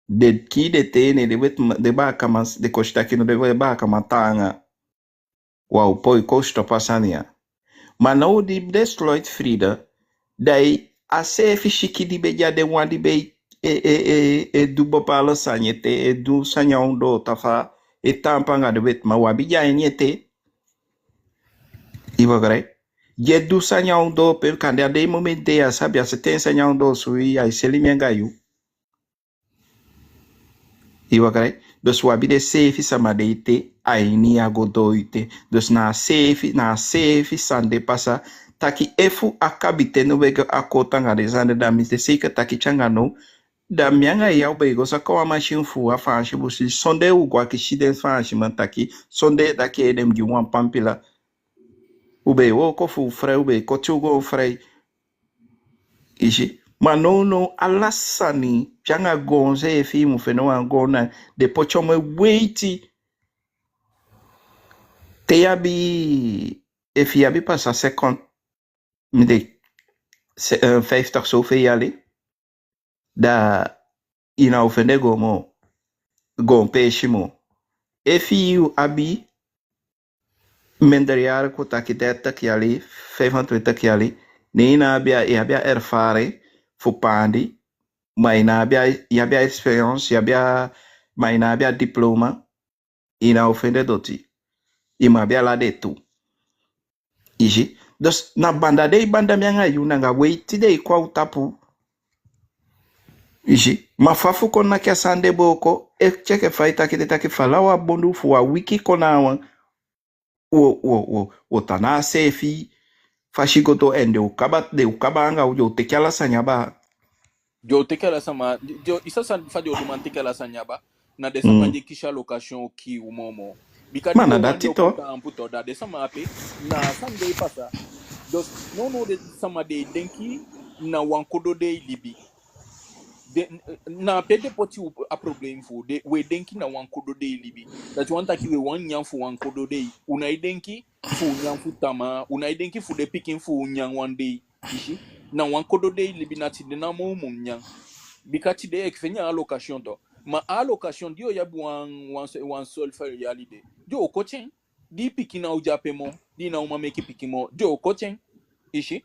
den kii den te, ne den wetiman, den baakaman, den kon si taki no, den baakaman taanga. Wa o poi kon stop a sani ya. Ma now di den sluit vrede, da a seefi siki di be de a den wan di be e, e, e, e du bepaalde sani ete, e du sani a ondoo, tafa e taampu anga den wetiman, u abi den a ini ete. I begrijp? Di e du sani a ondoo, pe kande a den momenti de ya sabi a seten sani a ondoo, so ya e seli mi anga yu. I begrijp? Dus u abi den seefi sama de ete a ini ya go doo ete. Dus na a seefi, na a seefi sani de pasa. Taki efu a kabiten no be e go akkoord anga den sani de, da mi de seeka taki te anga now, da mi anga yu ya u be e go saka wan masin fu a Faansi busi. Sondee u go akisi den Faansiman taki, sondee taki den mu gi u wan pampila. U be e wooko fu u fii, u be e koti u goon fii. I si? Ma nownow ala sani, te anga goon seefi, i mu fende wan goon, na den poti omen weiti. Te i abi, efu i abi pasa cinquante, mi denki, se-, eh, vijftig zoveel yali, da i ná o fende goon moo, goon peesi moo. Efu i abi minderjarige, kon taki dertig yali, vijfentwintig yali, ne i ná abi a, i abi a ervaring fu paandi, ma i ná abi a, i abi a experience, i abi a, ma i ná abi a diploma, i ná o fende doti. I mu abi ala den tu. I si? Dus na banda den e banda mi anga yu, na anga weiti den e kon a u tapu. I si? Ma fa fu kon naki a sani de booko, e tyeke fa i taki de, taki fa ala wan bondu fu wan wiki kon na a wan, wo, wo, wo, wo tan na a seefi fasi go doo, en den o kaba, den o kaba anga u, den o teke ala sani aba. Den o teke ala sama, den o, i sa san fa den o du man teke ala sani aba. Na den sama di e kisi allocation o kii u moomoo. Bika di den wan di o kon taampu tu, da den sama ape, na a sani de e pasa. Dus nownow den sama de e denki na wan kodo de i libi. Den, na ape den poti u a problem fu den, we denki na wan kodo de i libi. Dati wani taki we wani nyan fu wan kodo de. U ná e denki fu u nyan fu tamaa, u ná e denki fu den pikin fu u nyan wan dei. I si? Na wan kodo de i libi, na tide namo u mu nyan. Bika tide i e fende a allocation tu. Ma a allocation di i o abi wan, wan, wan solfa yali de, den o koti en. Di i pikin ná o de ape moo, di i ná o man meke pikin moo, den o koti en. I si?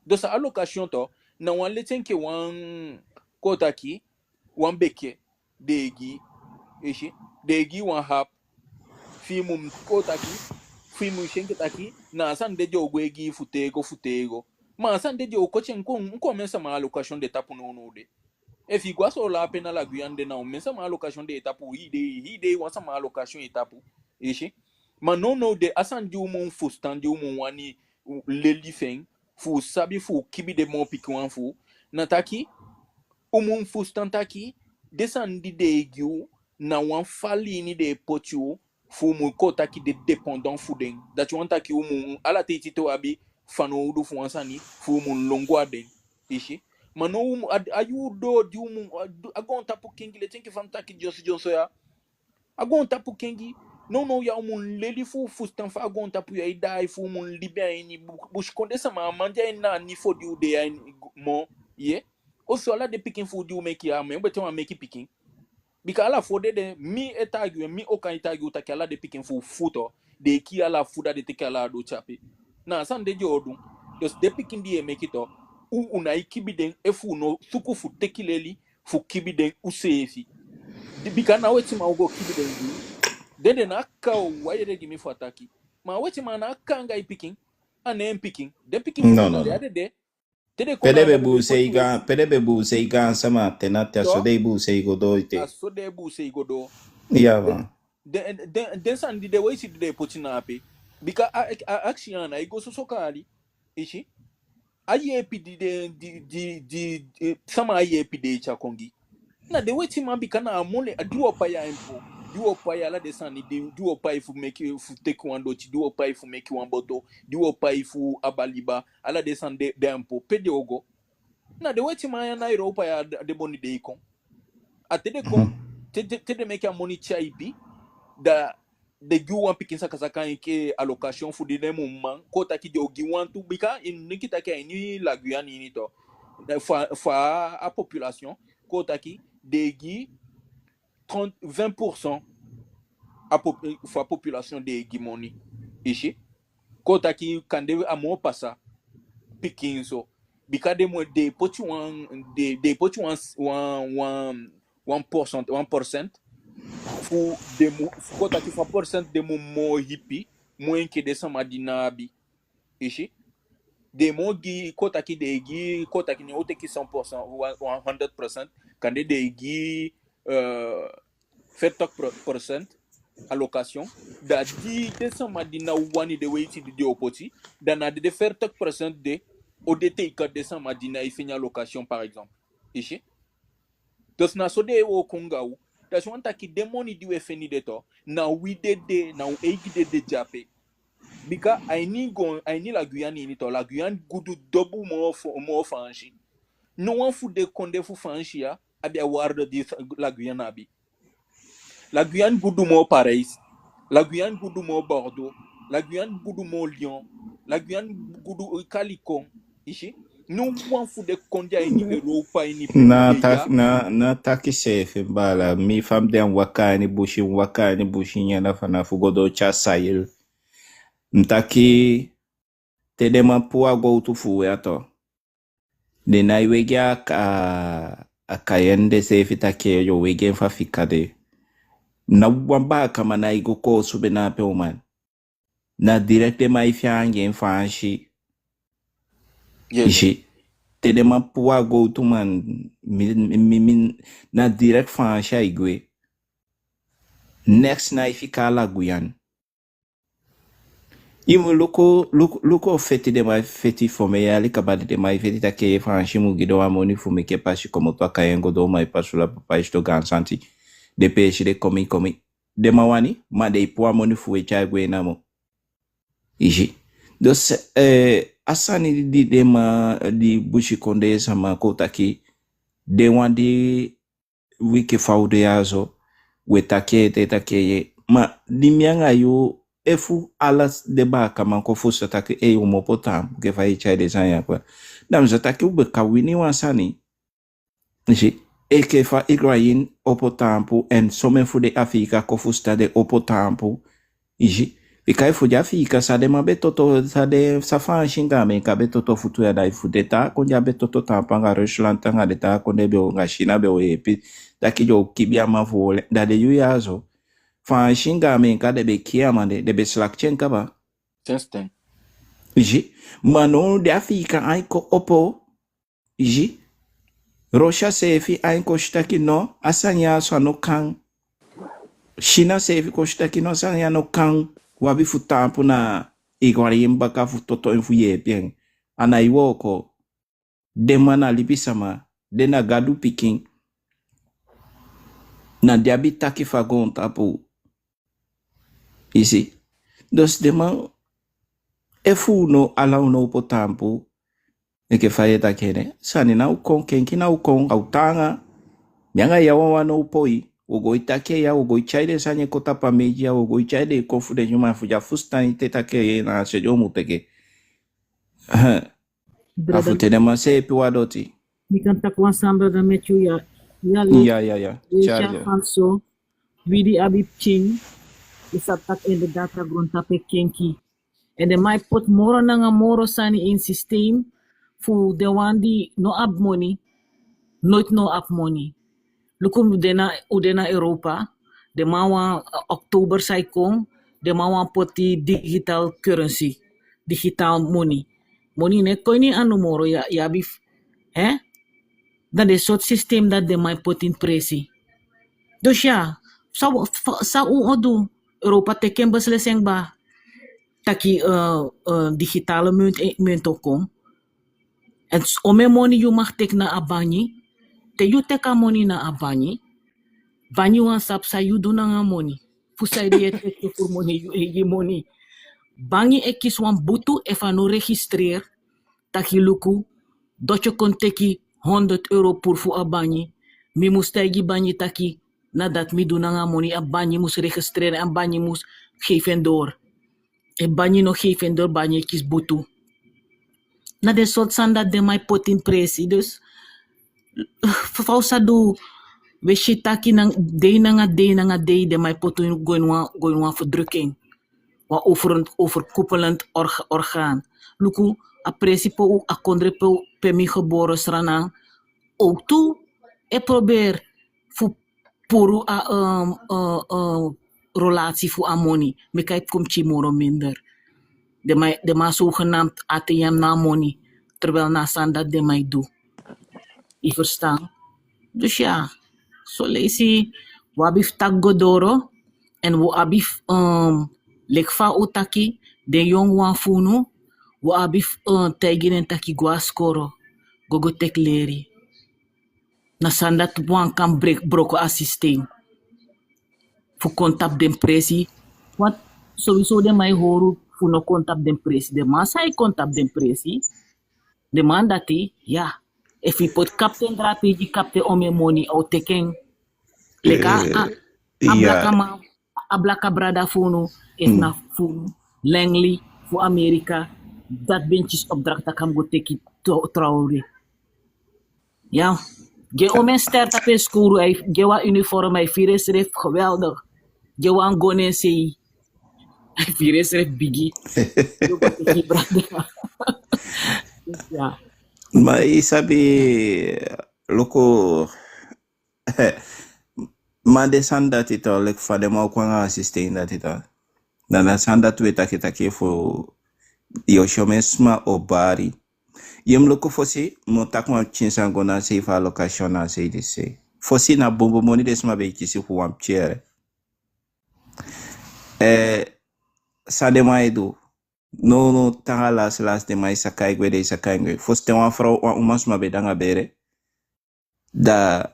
Dus a allocation tu, na wan leti enke wan, kon taki, wan beke den e gi i. I si? Den e gi i wan hap. Fi i mu, kon taki, fi i mu si enke taki na a sani de den o go e gi i fu tego, fu tego. Ma a sani de den o koti en. Kon, kon omen sama allocation de tapu nownow de. Efi i go a Soolan ape na la Guyane de, na omen sama allocation den e tapu, hii dei, hii dei wan sama allocation e tapu. I si? Ma nownow de, a sani di u mu fusutan, di u mu wani leli fi en, fu u sabi fu u kibi den moo pikin wan fu u, na taki, u mu fusutan taki, den sani di den e gi u, na wan fali ini den e poti u, fu u mu kon taki de dépendant fu den. Dati wani taki u mu, ala ten te u abi fanowdu fu wan sani, fu u mu lon go a den. I si? Ma now u mu, a, a yuu doo di u mu, a, a goontapu kengi, leti enke fa mi taki dyonson dyonson ya. A goontapu kengi, nownow ya u mu leli fu u fusutan fa a goontapu ya e daai, fu u mu libi a ini bu-, busikondee sama, a man di a ini na a niveau di u de ya ini moo, ye. Ofuso ala den pikin fu u di u meke ya, a mu be te wan meke pikin. Bika ala fu u dede, mi e taigi u, mi o kan e taigi u taki ala den pikin fu u fu u tu, den e kii ala fu u, da den teke ala a doti ape. Na a sani de den o du. Dus den pikin di u e meke tu, u, u nái kibi den, efu u no suku fu teki leli fu kibi den useefi. Di, bika na wetiman u go kibi den gi. Den de na a kaa, u, a ede gi mi fu a taki. Ma a wetiman na a kaa anga i pikin, a ná en pikin. Den pikin fu u, no, no, de no. A dede. Te den kon, pe den be buuse i gaan, pe den be buuse i gaansama, te na te a so den e buuse i go doo ete. A so den e buuse i go doo. Ya, den, man. Den, den, den sani di den, we i si di den e poti na ape. Bika a, a, a akisi ya nái go soso kali. I si? A yeepi di den, di, di, di, di, sama a yeepi den e tyai kon gi. Na den wetiman, bika na a moni, a di u o pai a impôt, di u o pai ala den sani, di, di u o pai fu meke, fu teki wan doti, di u o pai fu meke wan boto, di u o pai fu abaliba, ala den sani de, den impôt, pe den o go? Na den wetiman ya na Europa ya, den, den moni de e kon. A te den kon, mhm, te, te, te den meke a moni tyai ipi, da den gi u wan pikin sakasaka enke allocation fu di den mu man, kon taki den o gi wantu, bika i mu denki taki a ini la Guyane ini tu, fu a, fu a population, kon taki den e gi trente, vingt pour cent a pop-, fu a population den e gi moni. I si? Kon taki kande a moo pasa pikinso. Bika den mu, den e poti wan, den, den e poti wan, wan, wan, wan percent, wan percent fu den mu, kon taki fu a percent den mu moo ipi moo enke den sama di ná abi. I si? Den mu gi, kon taki den e gi, kon taki ne u teki cent pour cent, wan, wan hundred percent, kande den e gi, eh, veertig procent allocation. Da di den sama di ná wani den weiti di den o poti, da na den veertig procent de o de teke den sama di nái feni allocation, par exemple. I si? Dus na so den e wooko anga u. Dati wani taki den moni di u e feni de tu, na wi dede, na u eigi dede de ape. Bika a ini go, a ini la Guyane ini tu, la Guyane gudu dobu moo fu, moo Faansi. No wan fu den kondee fu Faansi ya abi a waarde di la Guyane abi. La Guyane gudu moo Paris. La Guyane gudu moo Bordeaux. La Guyane gudu moo Lyon. La Guyane gudu, eh, Calicon. I si? No wan fu den kondee a ini Europa ini pe na mi de taki, ya. Na, na taki seefi, baala. Mi fa mi de, mi waka a ini busi, mi waka a ini busi, nyan na Fana fu go doo te a Sahel. Mi taki, te den man puu a gowtu fu u ya tu, den nái wegi a ka-, a Cayenne de seefi taki den o wegi en fu a fika de. Ná wan baakaman nái go koosube na ape, uman. Na direct den man e fii anga en Faansi. Yes. I si? Te den man puu a gowtu, man, mi, mi, mi, mi, na direct Faansi ai gwe. Neks nái fika a la Guyane. I mu luku, luku, luku a feti den man e feti, fu omen yali kaba di den man e feti taki Faansi mu gi den wan moni fu meke pasi komoto a Cayenne go doo Maripasoula, Papaïchton, Grand-Santi. Den peesi de komi, komi. Den man wani, ma den e puu a moni fu u e tyai gwe namo. I si. Dus, eh, a sani di den man, di busikondee sama kon taki, den wan di wiki fa u de ya so, we taki ete, taki ete. Ma di mi anga yu, efu ala den baakaman kon fusutan taki, ei, u mu opo taampu enke fa i e tyai den sani ya kon. Da mi sa taki u be kan wini wan sani. I si, enke fa Ukraine opo taampu, en somen fu den Afiika kon fusutan den opo taampu. I si, bika efu den Afiika, san den man be toto, san den, san Faansi anga Ameekan be toto futu ya, da efu den taa kondee á be toto taampu anga Rusland, anga den taa kondee be o, anga China be o yeepi, taki den o kibi a man fu u, da den yuu ya so, Faansi anga Ameekan den be kii a man de, den be slakti en kaba. Sensi ten. I si, ma now den Afiika ain kon opo, I si, Russia seefi ain kon si taki no, a sani ya so a no kan. China seefi kon si taki no, a sani ya no kan. U abi fu taampu na Iran baka fu toto en fu yeepi en. A nái wooko. Den man na libisama, den na Gadu pikin. Na den abi taki fu a goontapu. I si? Dus den man, efu u no, ala u no opo taampu, enke fa yu e taki en, sani ná o kon, kenki ná o kon, a o taanga. Mi anga yu wawan no o poi. U o go e taki ya, u o go e tyai den sani e kon tapu a media, u o go e tyai den e kon fu den yuma fu den á fusutan ete taki na a se den o mu teke. A fu te den man seepi u a doti. Mi kan taki wan sani, brada Matthew, ya. Ya, ya, ya. Tyai. Wi di abi pikin, i sabi taki inderdaad a goontapu e kenki. En den man e poti moro nanga moro sani ini systeem fu den wan di no abi moni, noiti no abi moni. Luku, u de na, u de na Europa, den man wan, eh, oktober san e kon, den man wan poti digital currency, digital moni. Moni no e kon ini anu moro, ya, ya abi f-, hè? Na den sortu systeem dati den man e poti ini presi. Dus ya, san, san u o du, Europa teke en beslissing kaba, taki, eh, eh, digitale munt, eh, munt o kon. En s-, omen moni yu mag teki na a bangi. Te yu teki a moni na a bangi, bangi wani sabi san yu du nanga a moni. Fu saide yu e teki furu moni, yu eigi moni. Bangi e kisi wan butu efu a no registreer, taki luku, Dotye kon teki honderd euro puru fu a bangi. Mi mus taigi bangi taki na dati mi du nanga a moni, a bangi mus registreer, a bangi mus geef en door. Efu bangi no geef en door, bangi e kisi butu. Na den sortu sani dati den man e poti ini presi. Dus, fa u sa du, wi e si taki na dei nanga dei nanga dei, den man e poti u go ini wan, go ini wan verdrukking. Wan over-, overkoepelend org-, orgaan. Luku, a presi pe u, a kondre pe u, pe mi gebore, Sranan, ook tu e probeer fu puru a, um, uh, uh, relatie fu a moni. Meki a e kon pikin moro minder. Den man, den man zogenaamd A T M na a moni. Terwijl na a sani dati den man e du. I verstaan? Dus ya, son leisi u abi fu taki go doro, en u abi fu, um, leki fa u taki, den yongu wan fu unu, u abi fu, um, taigi den taki go a skoro, go go teki leri. Na sani dati wan kan brek-, broko a systeem. Fu kon tapu den presi. Want sowieso den man e hori u fu no kon tapu den presi. Den man san e kon tapu den presi, den man dati, ya. Efu i poti kapten drape, i gi kapten omen moni, a o teki en. Leki a, a, a blakaman, a blaka brada fu unu, efu na fu Langley, fu Amerika, dati ben kisi opdracht taki a mu go teki Tra-, Traoré. Ya. Gi en omen ster tapu en skowru, ai, gi en wan uniform, ai firi ensrefi geweldig. Gi en wan goni en sei. Ai firi ensrefi bigi. Yu go teki brada. Ya. Ma i sabi, luku, ma den sani dati tu, leki fa den man o kon anga a systeem dati tu. Na, na sani dati wi e taki, taki fu yu o si omen sma o bari. Yu mu luku fosi, mi o taki wan pikin sani go na a sei fu a location na a sei disi. Fosi na bunbun moni den sma be e kisi fu wan pikin ere. Eh, san den man e du. No, no, taanga lasi lasi den man e saka e gwe, den e saka e gwe. Fosi te wan frow, wan uman sma be de anga bere. Da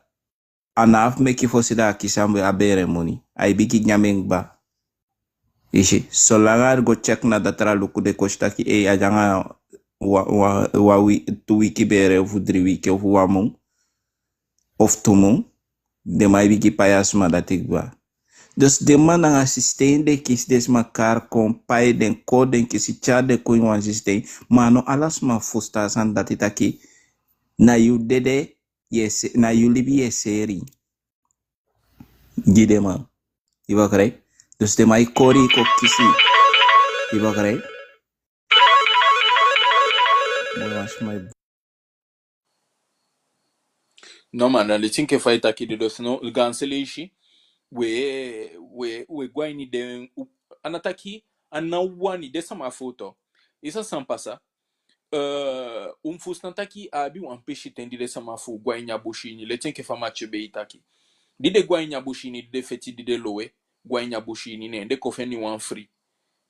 a ná afu meke fosi da a kisi a bere moni. Ai bigin nyan en kaba. I si, solanga a go check na data, a luku, den kon si taki, eh, a de anga wan, wan, wan wi-, tu wiki bere ofu dri wiki ofu wan mun. Ofu tu mun. Den man e bigin pai a sma dati kaba. Dus den man nanga systeem den kisi den sma kaari kon, pai den kon, den kisi tyari den kon ini wan systeem. Ma a no ala sma fusutan a sani dati taki na yu dede, yu e se-, na yu libi yu e seli gi den man. I begrijp? Dus den man e kori kon kisi. I begrijp? Mo wan sma e No man, na den sani enke fa i taki de, dus no, gaanse leisi, we, we, we go a ini den, u-, a ná taki, a ná wani den sama foto. I sa san pasa, eh, u mu fusutan taki a abi wan pisiten di den sama fu u go a ini a busi ini, leti enke fa Mathieu be e taki. Di den go a ini a busi ini, di den feti, di den lowe, go a ini a busi ini, ne den kon feni wan fri.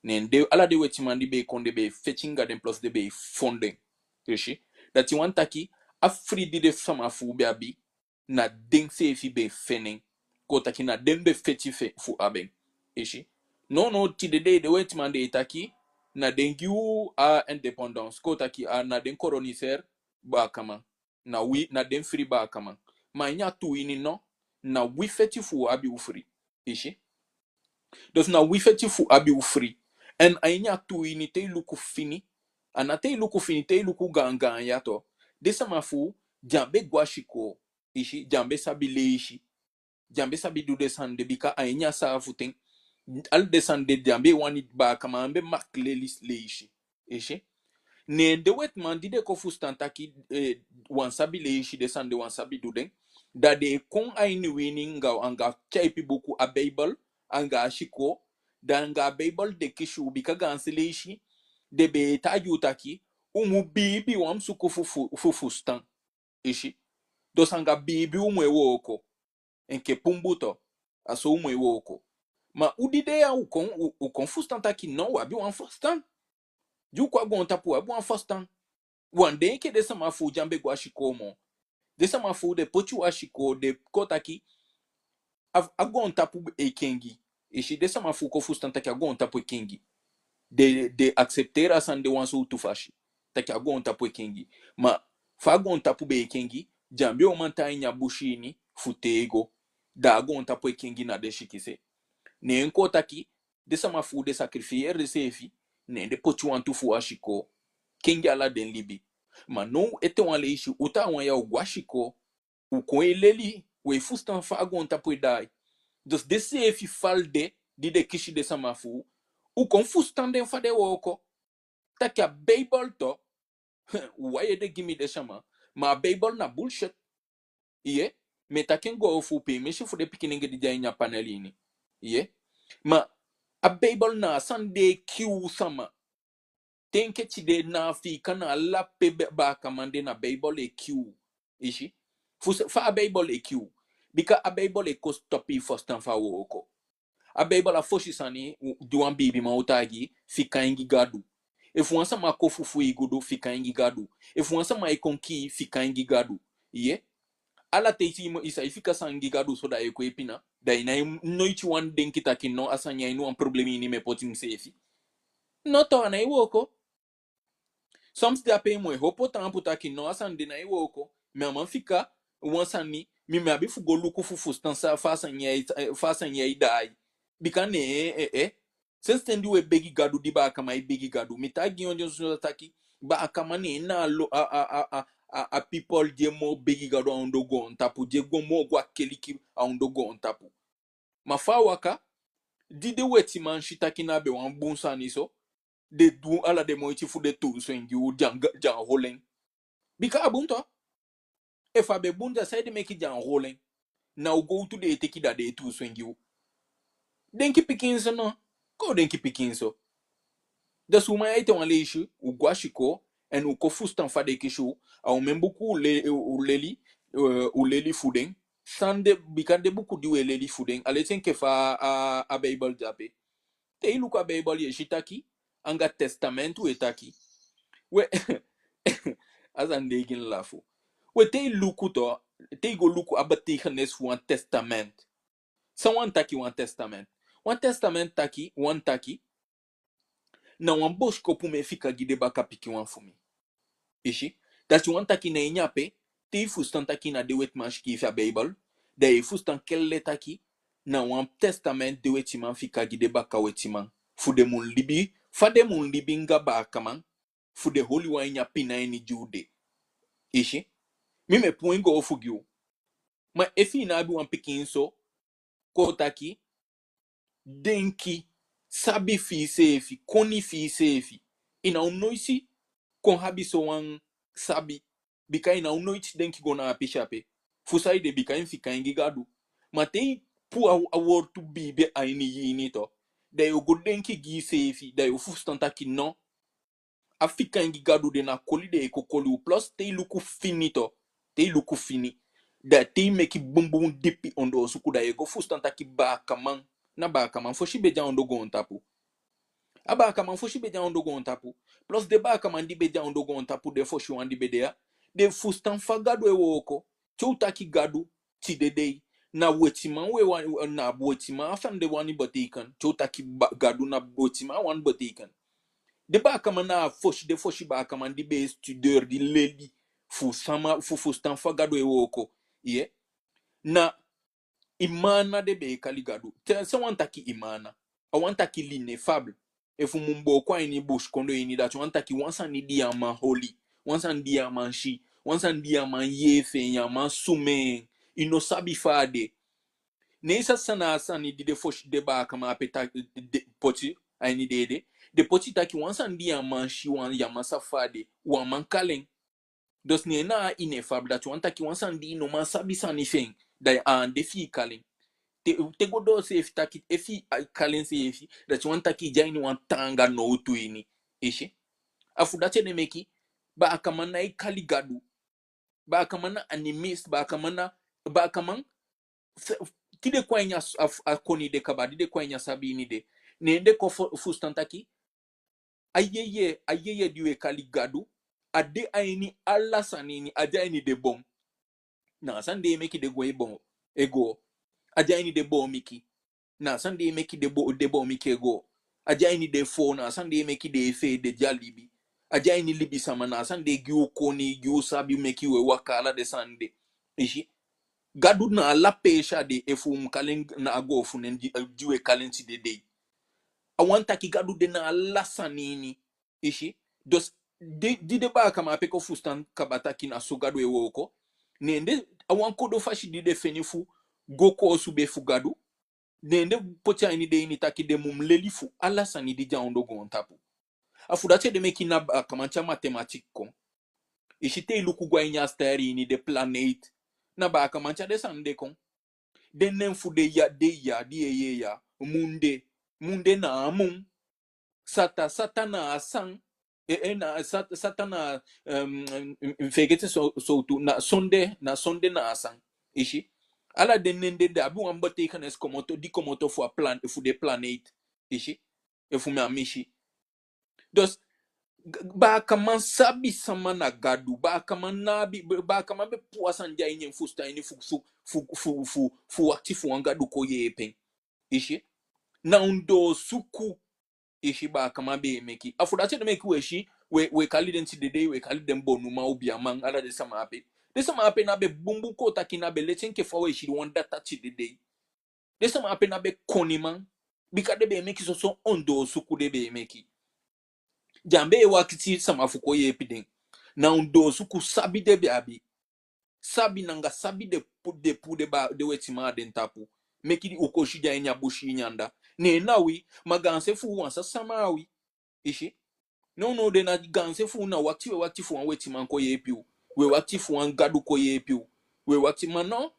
Ne den, ala den wetiman di be e kon, den be e feti anga den, plus den be e fon den. I si? Dati wani taki, a fri di den sama fu u be abi, na den seefi be feni en. Kon taki na den be feti fe, fu abi en. I si? Nownow tide dei, den wetiman den e taki, na den gi u a indépendance. Kon taki, a, na den colonisé baakaman. Na wi, na den fri baakaman. Ma a ini a tuu ini no, na wi feti fu u abi u fri. I si? Dus na wi feti fu abi u fri. En a ini a tuu ini, te i luku fini, a ná te i luku fini, te i luku gaangaan ya tu, den sama fu u, den á be go a sikoo. I si, den á be sabi leisi. Den á be sabi du den sani de, bika a ini a saafu ten, ala den sani de, den á be wani, baakaman á be mag leli leisi. I si? Ne den wetiman di den kon fusutan taki, eh, u á sabi leisi, den sani de u á sabi du den, da den e kon a ini wi ini anga, anga tyaipi buku, a Beibel, anga a sikoo, da anga a Beibel den kisi u, bika gaanse leisi den be e taigi u taki, u mu biibi, u á mu suku fu, fu, fu fusutan. I si? Dus anga biibi u mu e wooko. Enke pumbu tu, a so u mu e wooko. Ma u di de ya, u kon, u, u kon fusutan taki no, u abi wan fusutan. Di u kon a goontapu, u abi wan fusutan. U á de enke den sama fu u di á be go a sikoo moo. Den sama fu u, den poti u a sikoo, den kon taki, a, a goontapu e kengi. I si, den sama fu u kon fusutan taki a goontapu e kengi. Den, den accepteer a sani de wan sowtu fasi, taki a goontapu e kengi. Ma fa a goontapu be e kengi, den á be o man tan a ini a busi ini fu tego, da a goontapu e kengi na den sikin se. Ne en kon taki, den sama fu u, den sacrifier denseefi, ne den poti wantu fu u a sikoo, kengi ala den libi. Ma now ete wan leisi, u taawan ya, u go a sikoo, u kon e leli, u e fusutan fa a goontapu e daai. Dus denseefi fal de, di den kisi den sama fu u, u kon fusutan den fa den wooko. Taki a Beibel tu, u wai ede gi mi, den sama. Ma a Beibel na bullshit. I yee? Mi e taki en go fu, piimisi fu den pikinenge di de a ini a panel ini. I yee? Ma a Beibel na a sani di e kii u sama. Te enke tide, na Afiikan, na ala pe be, baakaman de, na Beibel e kii u. I si? Fu se, fa a Beibel e kii u? Bika a Beibel e kon stop i fusutan fa a wooko. A Beibel, a fosi sani di wan biibiman o taigi i, fika en gi Gadu. Efu wan sama kon fufuu i gudu, fika en gi Gadu. Efu wan sama e kon kii i, fika en gi Gadu. I yee? Ala ten i si i mu, i sa e fika sani gi Gadu so, da i e kon e pina. Da i nái, noiti wani denki taki no, a sani ya, a ini wan problema ini mi e poti miseefi. No tu, a nái wooko. Soms de ape i mu e opo taampu taki no, a sani de nái wooko. Mi á man fika wan sani, mi, mi abi fu go luku fu fusutan san, fa a sani ya e, fa a sani ya e daai. Bika ne, eh, eh, eh. Sensi ten di u e begi Gadu, di baakaman e begi Gadu. Mi taigi yu dyonson taki, baakaman ne en na a lo, a, a, a, a, a, a people di e moo begi Gadu a ondoo goontapu, di e go moo go a keliki a ondoo goontapu. Ma fa a waka, di den wetiman si taki na be wan bun sani so, den du ala den moiti fu den tuusu en gi u, den á, den á holi en. Bika a bun tu. Efu a be bun, da saide meke den á holi en? Na u gowtu den e teke, da den e tuusu en gi u. Denki pikinso no. Kon denki pikinso. Da so u man ya, ete wan leisi, u go a sikoo, en u kon fusutan fa den kisi u. A omen buku u le, u leli, eh, u leli fu den. San den, bika den buku di u e leli fu den, a leti enke fa a, a Beibel de ape. Te i luku a Beibel, i e si taki, anga testament u e taki. We, a sani de e gi mi lafu. We, te i luku tu, te i go luku a betekenis fu wan testament. San wani taki wan testament? Wan testament taki, wani taki, na wan bosikopu mi e fika gi den bakapikinwan fu mi. I si? Dati wani taki na ini ape, te i fusutan taki na den wetiman sikiifi a Beibel, da i e fusutan kelle taki, na wan testament den wetiman fika gi den baka wetiman. Fu den mu libi, fa den mu libi anga baakaman, fu den holi u a ini a pina ini di u de. I si? Mi, mi e puu en go fu gi u. Ma efu i ná abi wan pikinso, kon taki, denki, sabi fi iseefi, koni fi iseefi. I ná o noiti kon abi sowan sabi, bika i ná o noiti denki go na a pisi ape. Fu saide? Bika i fika en gi Gadu. Ma te i puu a, a wowtu biibi a ini i ini tu, da i o go denki gi iseefi, da i o fusutan taki no. fika en gi Gadu, den na koli den e kon koli u. Plus te i luku fini tu, te i luku fini, da te i meki bunbun dipi ondoosuku, da i e go fusutan taki baakaman, na baakaman fosi be de a ondoo goontapu. A baakaman fosi be de a ondoo goontapu. Plus den baakaman di be de a ondoo goontapu, den fosi wan di be de ya, den fusutan fa Gadu e wooko. Te u taki Gadu tide dei, na wetiman we wani, na wetiman a sani de wani betekent. Te u taki ba-, Gadu, na wetiman a wani betekent. Den baakaman na a fosi, den fosi baakaman di be e studeer, di leli fu sama, fu fusutan fa Gadu e wooko. Ye? Na Imana den be e kali Gadu. Te, san wani taki Imana? A wani taki l'ineffable. Efu mi mu booko a ini busikondee ini, dati wani taki wan sani di ya man holi, wan sani di ya man si, wan sani di ya man yee fi en, ya man sumee en, i no sabi fa a de. Ne i sa san na a sani di den fosi, den baakaman ape ta-, de, poti a ini den ede. Den poti taki wan sani di ya man si, wan, ya man sabi fa a de, u á man kali en. Dus ne en na a ineffable, dati wani taki wan sani di i no man sabi sani fi en, da a án de fi i kali en. Te, te go doo seefi taki, efi i kali en seefi, dati wani taki i de a ini wan taanga nowtu ini. I si? A fu dati ede meki baakaman nái kali Gadu. Baakaman na animist, baakaman na, baakaman, f-, f-, di den kon a ini a s-, a f-, a koni de kaba, di den kon a ini a sabi ini de, ne den kon fu-, fusutan taki a yeye, a yeye di we kali Gadu, a de a ini ala sani ini, a de a ini den bon. Na a sani de e meki den go e bon, e go. A de a ini den boomiki. Na a sani de e meki den bo-, den boomiki e go. A de a ini den foo, na a sani de e meki den e fee, den de a libi. A de a ini libisama, na a sani de e gi u koni, gi u sabi, meki we waka, ala den sani de. I si? Gadu na ala peesi a de, efu u mu kali en na a goo fu nen di, di we kali en tide dei. A wani taki Gadu de na ala sani ini. I si? Dus di, di den baakaman ape kon fusutan kaba taki na so Gadu e wooko, ne den, a wan kodo fasi di den feni fu go koosube fu Gadu, ne den poti a ini den ini taki den mu leli fu ala sani di de a ondoo goontapu. A fu dati ede meki na baakaman tyai mathématique kon. I si, te i luku go a ini a ster ini, den planeet, na baakaman tyai den sani de kon. Den nen fu den ya, den ya, di i e yee ya, munde, munde na a mun. Sata, sata na a san. E, e, na sat-, sata na, em, em, em, fegete so, sowtu, na sonde, na sonde na a san. I si? Ala den nen de, den abi wan betekenis komoto, di komoto fu a plan-, fu den planeet. I si? Efu mi á misi. Dus, g-, baakaman sabi sama na Gadu, baakaman ná abi, b-, baakaman be puu a sani de a ini en fusutan ini fu, fu, fu, fu, fu, fu wakiti fu wan Gadu kon yeepi en. I si? Na ondoosuku, i si, baakaman be e meki. A fu dati ede meki we si, we, we kali den tide dei, we kali den bonuman, obiaman, ala den sama ape. Den sama ape na be bunbun kon taki na be leti enke fa we si wan data tide dei. Den sama ape na be koniman, bika den be e meki soso ondoosuku den be e meki. Den á be e wakiti sama fu kon yeepi den. Na ondoosuku, sabi den be abi. Sabi nanga sabi den pu-, den puu den ba-, den wetiman a den tapu. Meki u kon si den a ini a busi ini anda. Ne na wi, ma gaanse fu u á sa sama a wi. I si? Nownow de na gaanse fu u na wakiti we wakiti fu wan wetiman kon yeepi u. We wakiti fu wan Gadu kon yeepi u. We wakiti, ma no.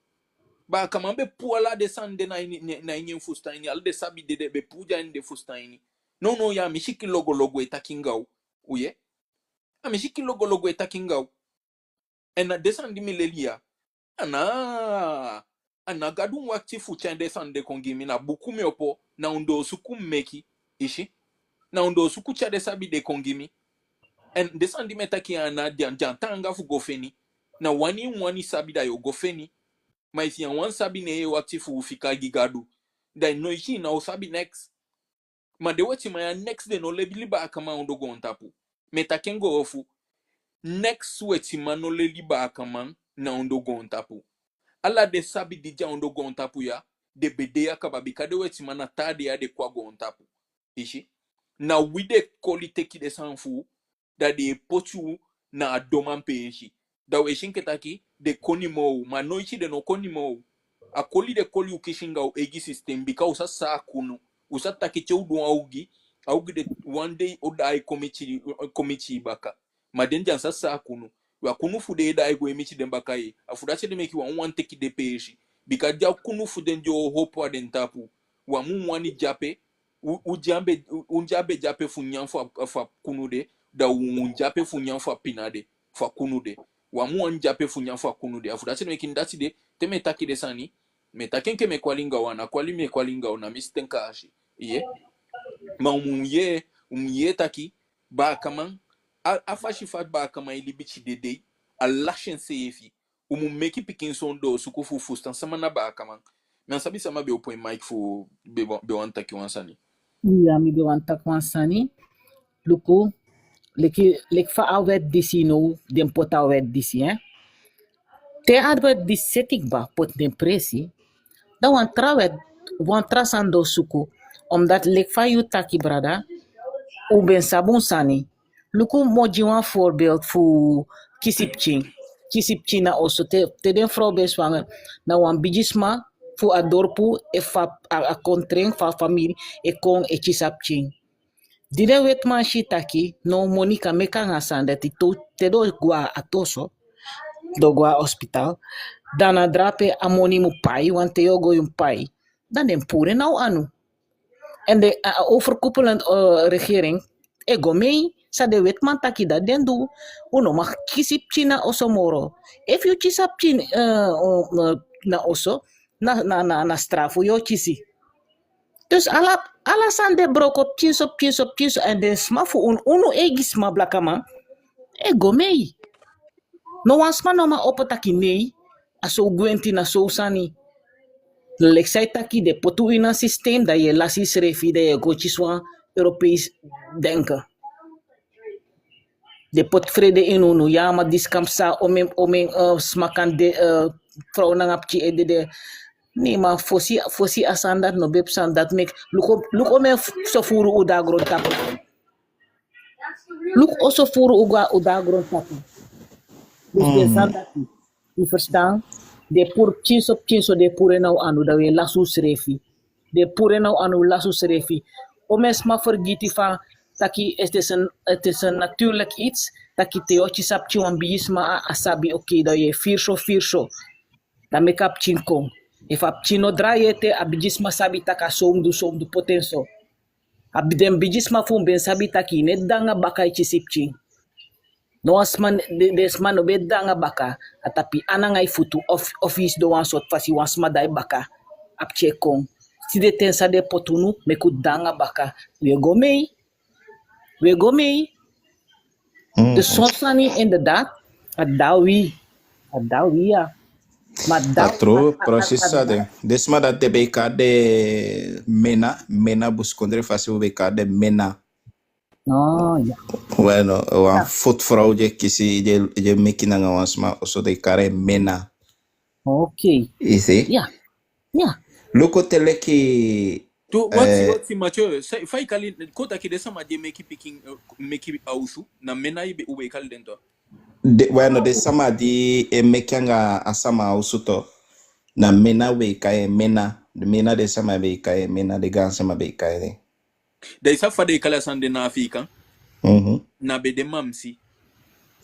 Baakaman be puu ala den sani de na ini, na, na ini en fusutan ini, ala den sabi de den be puu den a ini den fusutan ini. Nownow ya mi si ki logologo e taki anga u. U yee? A mi si ki logologo e taki anga u. En na den sani di mi leli ya, a ná, a ná Gadu mi wakiti fu tyai den sani de kon gi mi, na buku mi opo, na ondoosuku mi meki, i si. Na ondoosuku tyai den sabi de kon gi mi. En den sani di mi e taki ya, a ná den, den á taanga fu go feni. Na wani i wani sabi, da yo go feni. Ma efu ya wani sabi, ne ye wakiti fu fika gi Gadu, da noiti i ná o sabi neks. Ma den wetiman ya, neks den no leli baakaman a ondoo goontapu. Mi e taki en goofu. Neks wetiman no leli baakaman na ondoo goontapu. Ala den sabi di de a ondoo goontapu ya, den be de ya kaba, bika den wetiman na taa dei ya den kon a goontapu. I si? Na wi den koli teki den sani fu u, da den e poti u na a donman peesi. Da we si enke taki den koni moo u, ma noiti den no koni moo u. A koli den koli u kisi anga u eigi system, bika u sa san kunu. U sa taki te u du wan ogii, a ogii de wan dei o daai kon miti, kon miti i baka. Ma den, den á sa san kunu. We, a kunu fu den e daai go e miti den baka ye. A fu dati ede meki u á wani teki den peesi. Bika di a kunu fu den de o opo a den tapu, u á mu wani de ape, u, u de a be, u, u de a be de ape fu nyan fu a, fu a kunu de, da u mu de ape fu nyan fu a pina de, fu a kunu de. U á mu wani de ape fu nyan fu a kunu de. A fu dati ede meke mi dati de, te mi e taki den sani, mi e taki enke mi e kwali anga u, a ná kwali mi e kwali anga u, na mi si ten kaasi. Iya. Ma u mu yee, u mu yee taki, baakaman, a, a fasi fa baakaman e libi tide dei, a lasi enseefi. U mu meke pikinso doo suku fu fusutan sama na baakaman. Mi á sabi sama be opo en mic fu be wa-, be wani taki wan sani. Ya, mi be wani taki wan sani. Luku, leki, leki fa a wet disi now, den poti a wet disi, hè. Te a wet disi seti kaba, poti den presi, da wan tra wet, wan tra sani doo suku. Omdat leki fa yu taki, brada, u be sabi wan sani. Luku, mi o gi wan voorbeeld fu kisi pikin. Kisi pikin na oso, te, te den frow be swanger, na wan bigisma fu a dorpu efu a, a, a kontren fu a famiri e kon e kisi a pikin. Di den wetiman si taki, no, moni kan meke anga a sani dati, te, te den o go a, a toso, den o go a hospital, da na drape a moni mu pai, want te yu o go yu mu pai, da den puru en na u anu. En de, a, a overkoepelend, eh, regering e go mee, san den wetiman taki dati den du. U no mag kisi pikin na oso moro. Efu yu kisi a pikin, eh, o, eh, na oso, na, na, na, na strafu yu o kisi. Dus ala, ala sani de broko pikinso, pikinso, pikinso. En den sma fu unu, unu eigi sma blakaman, e go mee. No wan sma no man opo taki nei, a so u gwenti, na so u sani. Leki san i taki, den poti u ini a systeem, da yu e lasi yusrefi, da yu e go kisi wan Europees denken. Den poti frede ini unu, ya, ma disi kan pasa, omen, omen, eh, sma kan de, eh, frow nanga pikin e dede. Nee, ma fosi, fosi a sani dati no be pasa, dati meke, luku, luku omen f-, so furu u de a grontapu. Luku oso furu u go a, u de a grontapu. Dus den sani dati, i ferstan, den puru pikinso, pikinso, den puru en na u anu, da u e lasi usrefi. Den puru en na u anu, lasi usrefi. Omen sma fergiti fa taki, het is een, het is een natuurlijk iets, taki te yu o kisi a pikin, wan bigisma a, a sabi, oké, da yu e firi so, firi so. Da meke a pikin kon. Efu a pikin no drai ete, a bigisma sabi taki a so u mu du, so u mu du, poti en so. A bi-, den bigisma fu u be sabi taki i no e de anga baka e kisi pikin. No wan sma, den, den sma no be de anga baka, a tapu i ana anga i futu, of, of i sidon wan sortu fasi, wan sma daai baka, a pikin e kon. Tide ten san den poti unu, meke u de anga baka, u e go mee. U e go mee. Mm. Dus son sani inderdaad, a de a wi. A de a wi, ya. Ma a de a tru, a, a, precies a, a san de. Den sma dati den be e kari den mena, mena, busikondre fasi u be e kari den mena. Oh, ya. Weno, wan vroedvrouw di e kisi, di e, di e meki nanga wan sma, oso den e kari en mena. Oké. I si? Ya. Ya. Luku te leki, tu, wati, eh, wati, Mathieu, sa, fa i kali, kon taki den sama di e meki pikin, eh, meki a osu, na mena i be, u be e kali den tu. De, weno, den sama di e meki anga a sama a osu tu, na mena u be e kai en, mena. Den mena, den sama be e kai en mena, den gaansama be e kai en. Da i sabi fa den e kali a sani de na Afiikan? Mhm. Na be den mamsi.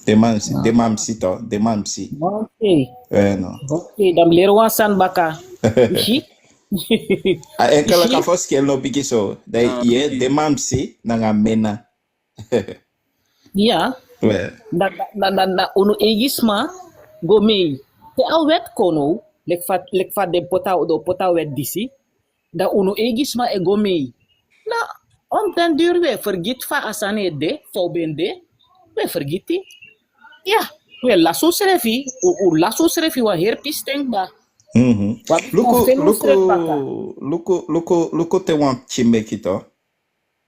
Den mamsi, den mamsi tu, den mamsi. Oké. Eh, no. Oké, da mi leri wan sani baka. I si? A enkel, a fosi kel no bigi so. Da i e, den mamsi nanga mena. Ya. We. Da, da, da, da, da unu eigi sma go mee. Te a wet kon now, leki fa, leki fa den poti a, den poti a wet disi, da unu eigi sma e go mee. Na, op den duur u e fergiti fa a sani e de, fa u be de, u e fergiti. Ya, u e lasi usrefi, u, u lasi usrefi wan heri pisi ten kaba. Mhm. Luku, luku, luku, luku te wan pikin meki tu.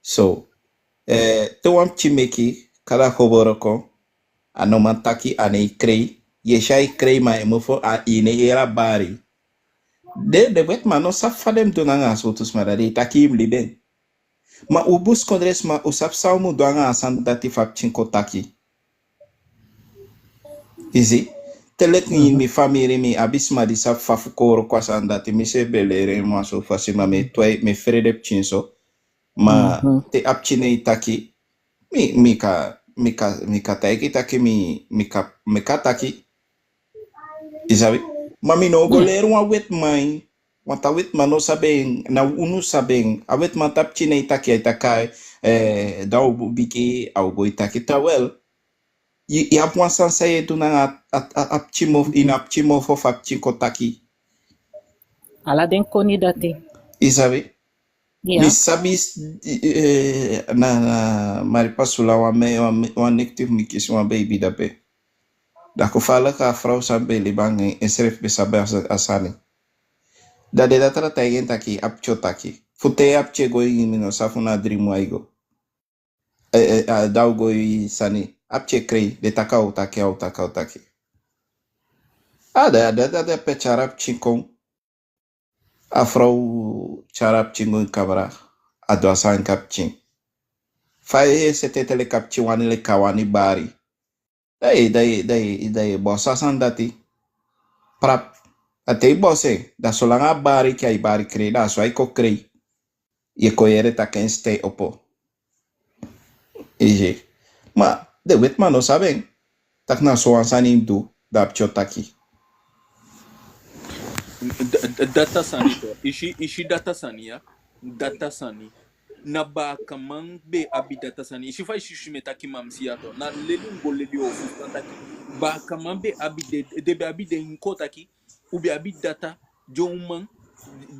So, eh, te wan pikin meki, kaba geboren kon, a no man taki a no e krei, yu e si a e krei ma a e mofo a ini en heri a bari. Den, den wetiman no sabi fa den mu du nanga a sowtu sma dati, den e taki i mu libi en. Ma u busikondre sma, u sabi san u mu du anga a sani dati fa pikin kon taki. I si, te leki mi, mi famiri, mi abi sma di sabi fa fu kowru kon a sani dati, mi seefi be leri en wan so fasi, ma mi e twai, mi e frede pikin so. Ma te a pikin e taki, mi, mi kan, mi kan, mi kan taigi taki mi, mi kan, mi kan taki. I sabi? Ma mi no o go leri wan wetiman Want a wetiman no sabi en, na unu sabi en. A wetiman, te a pikin e taki, ai taki, eh, da u bigi, a o go e taki. Terwijl i, i abi wan sani san i e du nanga a, a, a pikin mofu, ini a pikin mofu fu a pikin kon taki. Ala den koni dati. I sabi? Ya. Mi sabi, eh, na, na Maripasoula wan me, wan me, wan nekti fu mi kisi wan beibi dape. Da gevaarlijk a frow san be libi anga en, ensrefi be sabi a sa-, a sani. Da den data taigi en taki a pikin o taki. Fu te a pikin e go ini mi no safu na dii mun ai go. Eh, eh, a, da u go e sani. A pikin e krei, den taki a o taki, a o taki, a o taki. A da, da, da, da pe tyai a pikin kon. A frow tyai a pikin go ini kamra. A du a sani gi a pikin. Fa i e seti ete leki a pikin wani, leki a wani bari. Da i, da i, da i, da i bosi a sani dati. Prap. A te i bosi en, da solanga a bari enke ai bari krei, da a so ai kon krei. I e kon yere taki en stem opo. I si. Ma den wetiman no sabi en. Taki na so wan sani i mu du, da a pikin o taki. Da, da, data sani to. I si, i si data sani ya. Data sani. Na baakaman be abi data sani. I si fa i si, si mi e taki mamsi ya to. Na leli u go leli u o fusutan taki baakaman be abi den, den be abi den, kon taki. U be abi data, den uman,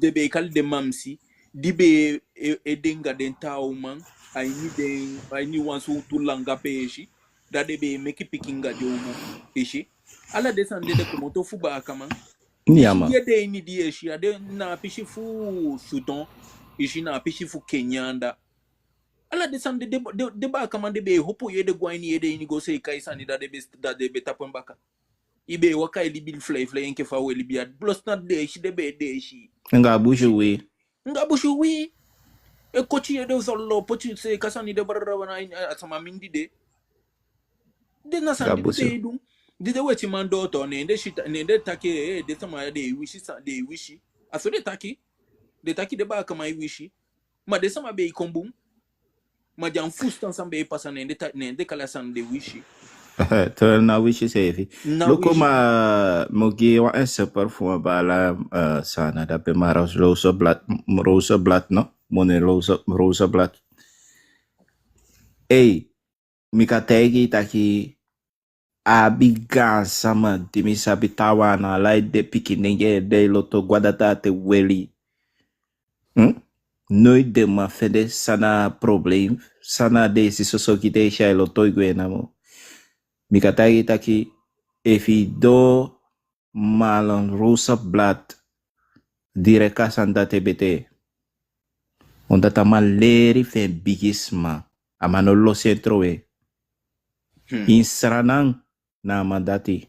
den be e kali den mamsi, di be e, e de anga den taa uman, a ini den, a ini wan sowtu langa peesi, da den be e meke pikin anga den uman, i si. Ala den sani de, den komoto fu baakaman. Ya, i si, man. Di ede ini di i e si, a de na a pisi fu Soudan, i si, na a pisi fu Kenya anda. Ala den sani de, den, den, den baakaman den be e opo i ede go a ini i ede ini go seeka i sani, da den be, da den be tapu en baka. I be e waka e libi fly fly enke fa u e libi ya. Plus na deesi den be e deesi. Anga busi uwii. Anga busi uwii. E koti i ede solo, poti seeka sani de, brada, wan a, a sama mindii de. Den na sani di den be e du. Di den wetiman doo to, ne den si ta-, ne den taki, eh, den sama ya den e wisi sa-, den e wisi. A so den taki. Den taki den baakaman e wisi. Ma den sama be e kon bun. Ma den á fusutan san be e pasa, ne den ta-, ne den kali a sani de wisi. Te na wisi seefi. Na wisi. Luku, ma mi o gi wan exemple fu wan baala, eh, Saanan dape, ma Roos-, Rozenblat, Rozenblat, no? Meneer Rozen-, Rozenblat. Ei, mi kan taigi i taki a abi gaansama di mi sabi, taawan na ala den pikin nenge den e loto go a data te weli. Hmm? Noiti den man fende san na a probleem, san na den e si soso gi den, e si ai loto e gwe namo. Mi kan taigi i taki efu i doo Marlon Rozenblat, direct a sani dati e betee. Omdat a man leri fu en bigisma. A man no losi en trowe. Hmm. Ini Sranan na a man dati.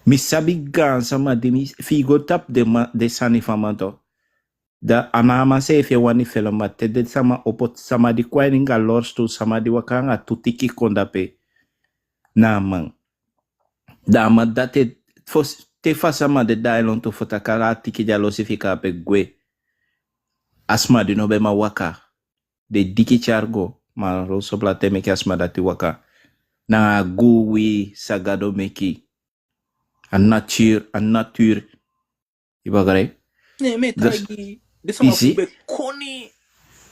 Mi sabi gaansama di mi, efi i go tapu den ma-, den sani fu a man to. Da a ná a man seefi e wani felo, ma te den sama opo, sama di kon a ini anga lorstu, sama di waka anga tu tiki kon dape, na a man. Da a man dati, fosi, te fa sama de daai lontu fu taki ala a tiki di a losi fika ape gwe. A sama di no be man waka, den diki tyai go, ma Rozenblat e meke a sama dati waka. Na a guu uwii san Gadu meke. A natuur, a natuur. I begrijp? Nee, mi e taigi i, den sama fu u be koni.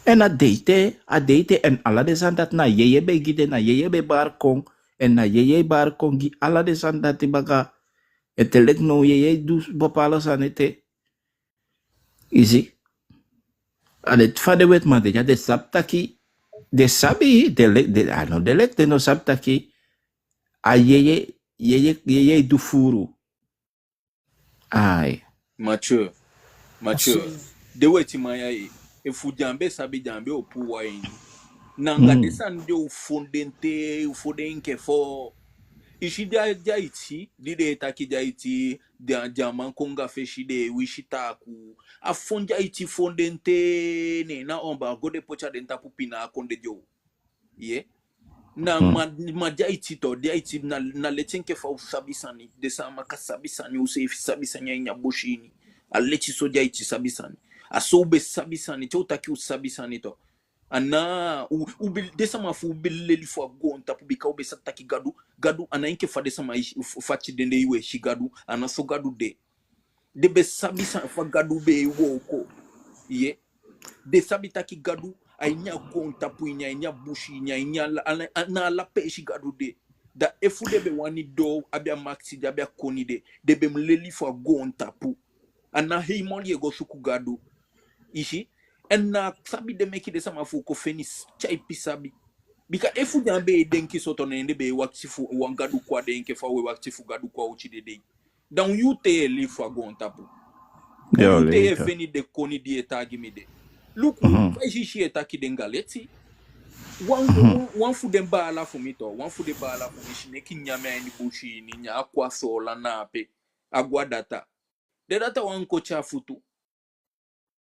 En a de ete, a de ete, en ala den sani dati na yeye be gi den, na yeye be bari kon, en na yeye bari kon gi ala den sani dati baka. Ete leki now yeye du bepaalde sani ete. I si? A de fa den wetiman de, ya den sabi taki, den sabi, den le-, den, a no den leki, den no sabi taki a yeye, yeye, yeye e du furu. Ai. Mathieu, Mathieu, den wetiman ya, efu den á be sabi, den á be o puu u a ini. Na anga den sani de u fon den te, u fon den enke fo. I si den a, den a Haïti, di den e taki den a Haïti, den a, den á man kon anga fesi, den e wisi takuu. A fon den a Haïti fon den te, ne na embargo den poti a den tapu pina a kondee de o. Ye. Na ma, ma den a Haïti to, den a Haïti na, na leti enke fa u sabi sani, den sama kan sabi sani, u seefi sabi sani a ini a busi ini. A leti so den a Haïti sabi sani. A so u be sabi sani, te u taki u sabi sani to. A ná, u, u be, den sama fu u be leli fu a goontapu bika u be sa taki Gadu, Gadu, a ná enke fa den sama e si, fa tide den e si Gadu, a ná so Gadu de. Den be sabi san fa Gadu be e wooko. Ye. Den sabi taki Gadu a ini a goontapu ini, a ini a busi ini, a ini a la-, a la-, a na ala peesi Gadu de. Da efu den be wani doo abi a makiti de, abi a koni de, den be mu leli fu a goontapu. A na heimel i e go suku Gadu. I si? En na sabi de meke den sama fu u kon feni s-, tyaipi sabi. Bika efu den á be e denki so, toon ne den be e wakiti fu wan Gadu kon a den enke fa u e wakiti fu Gadu kon a u tide dei. Da u yuu te e libi fu a goontapu. U yuu te e feni den koni di i e taigi mi de. Luku, fa i si i e taki den anga leti. Wan, wan, wan fu den baala fu mi toon, wan fu den baala fu mi, sineki nyan en a ini busi ini, nyan a kon a Soolan na ape. A go a data. Den data wani koti a futu.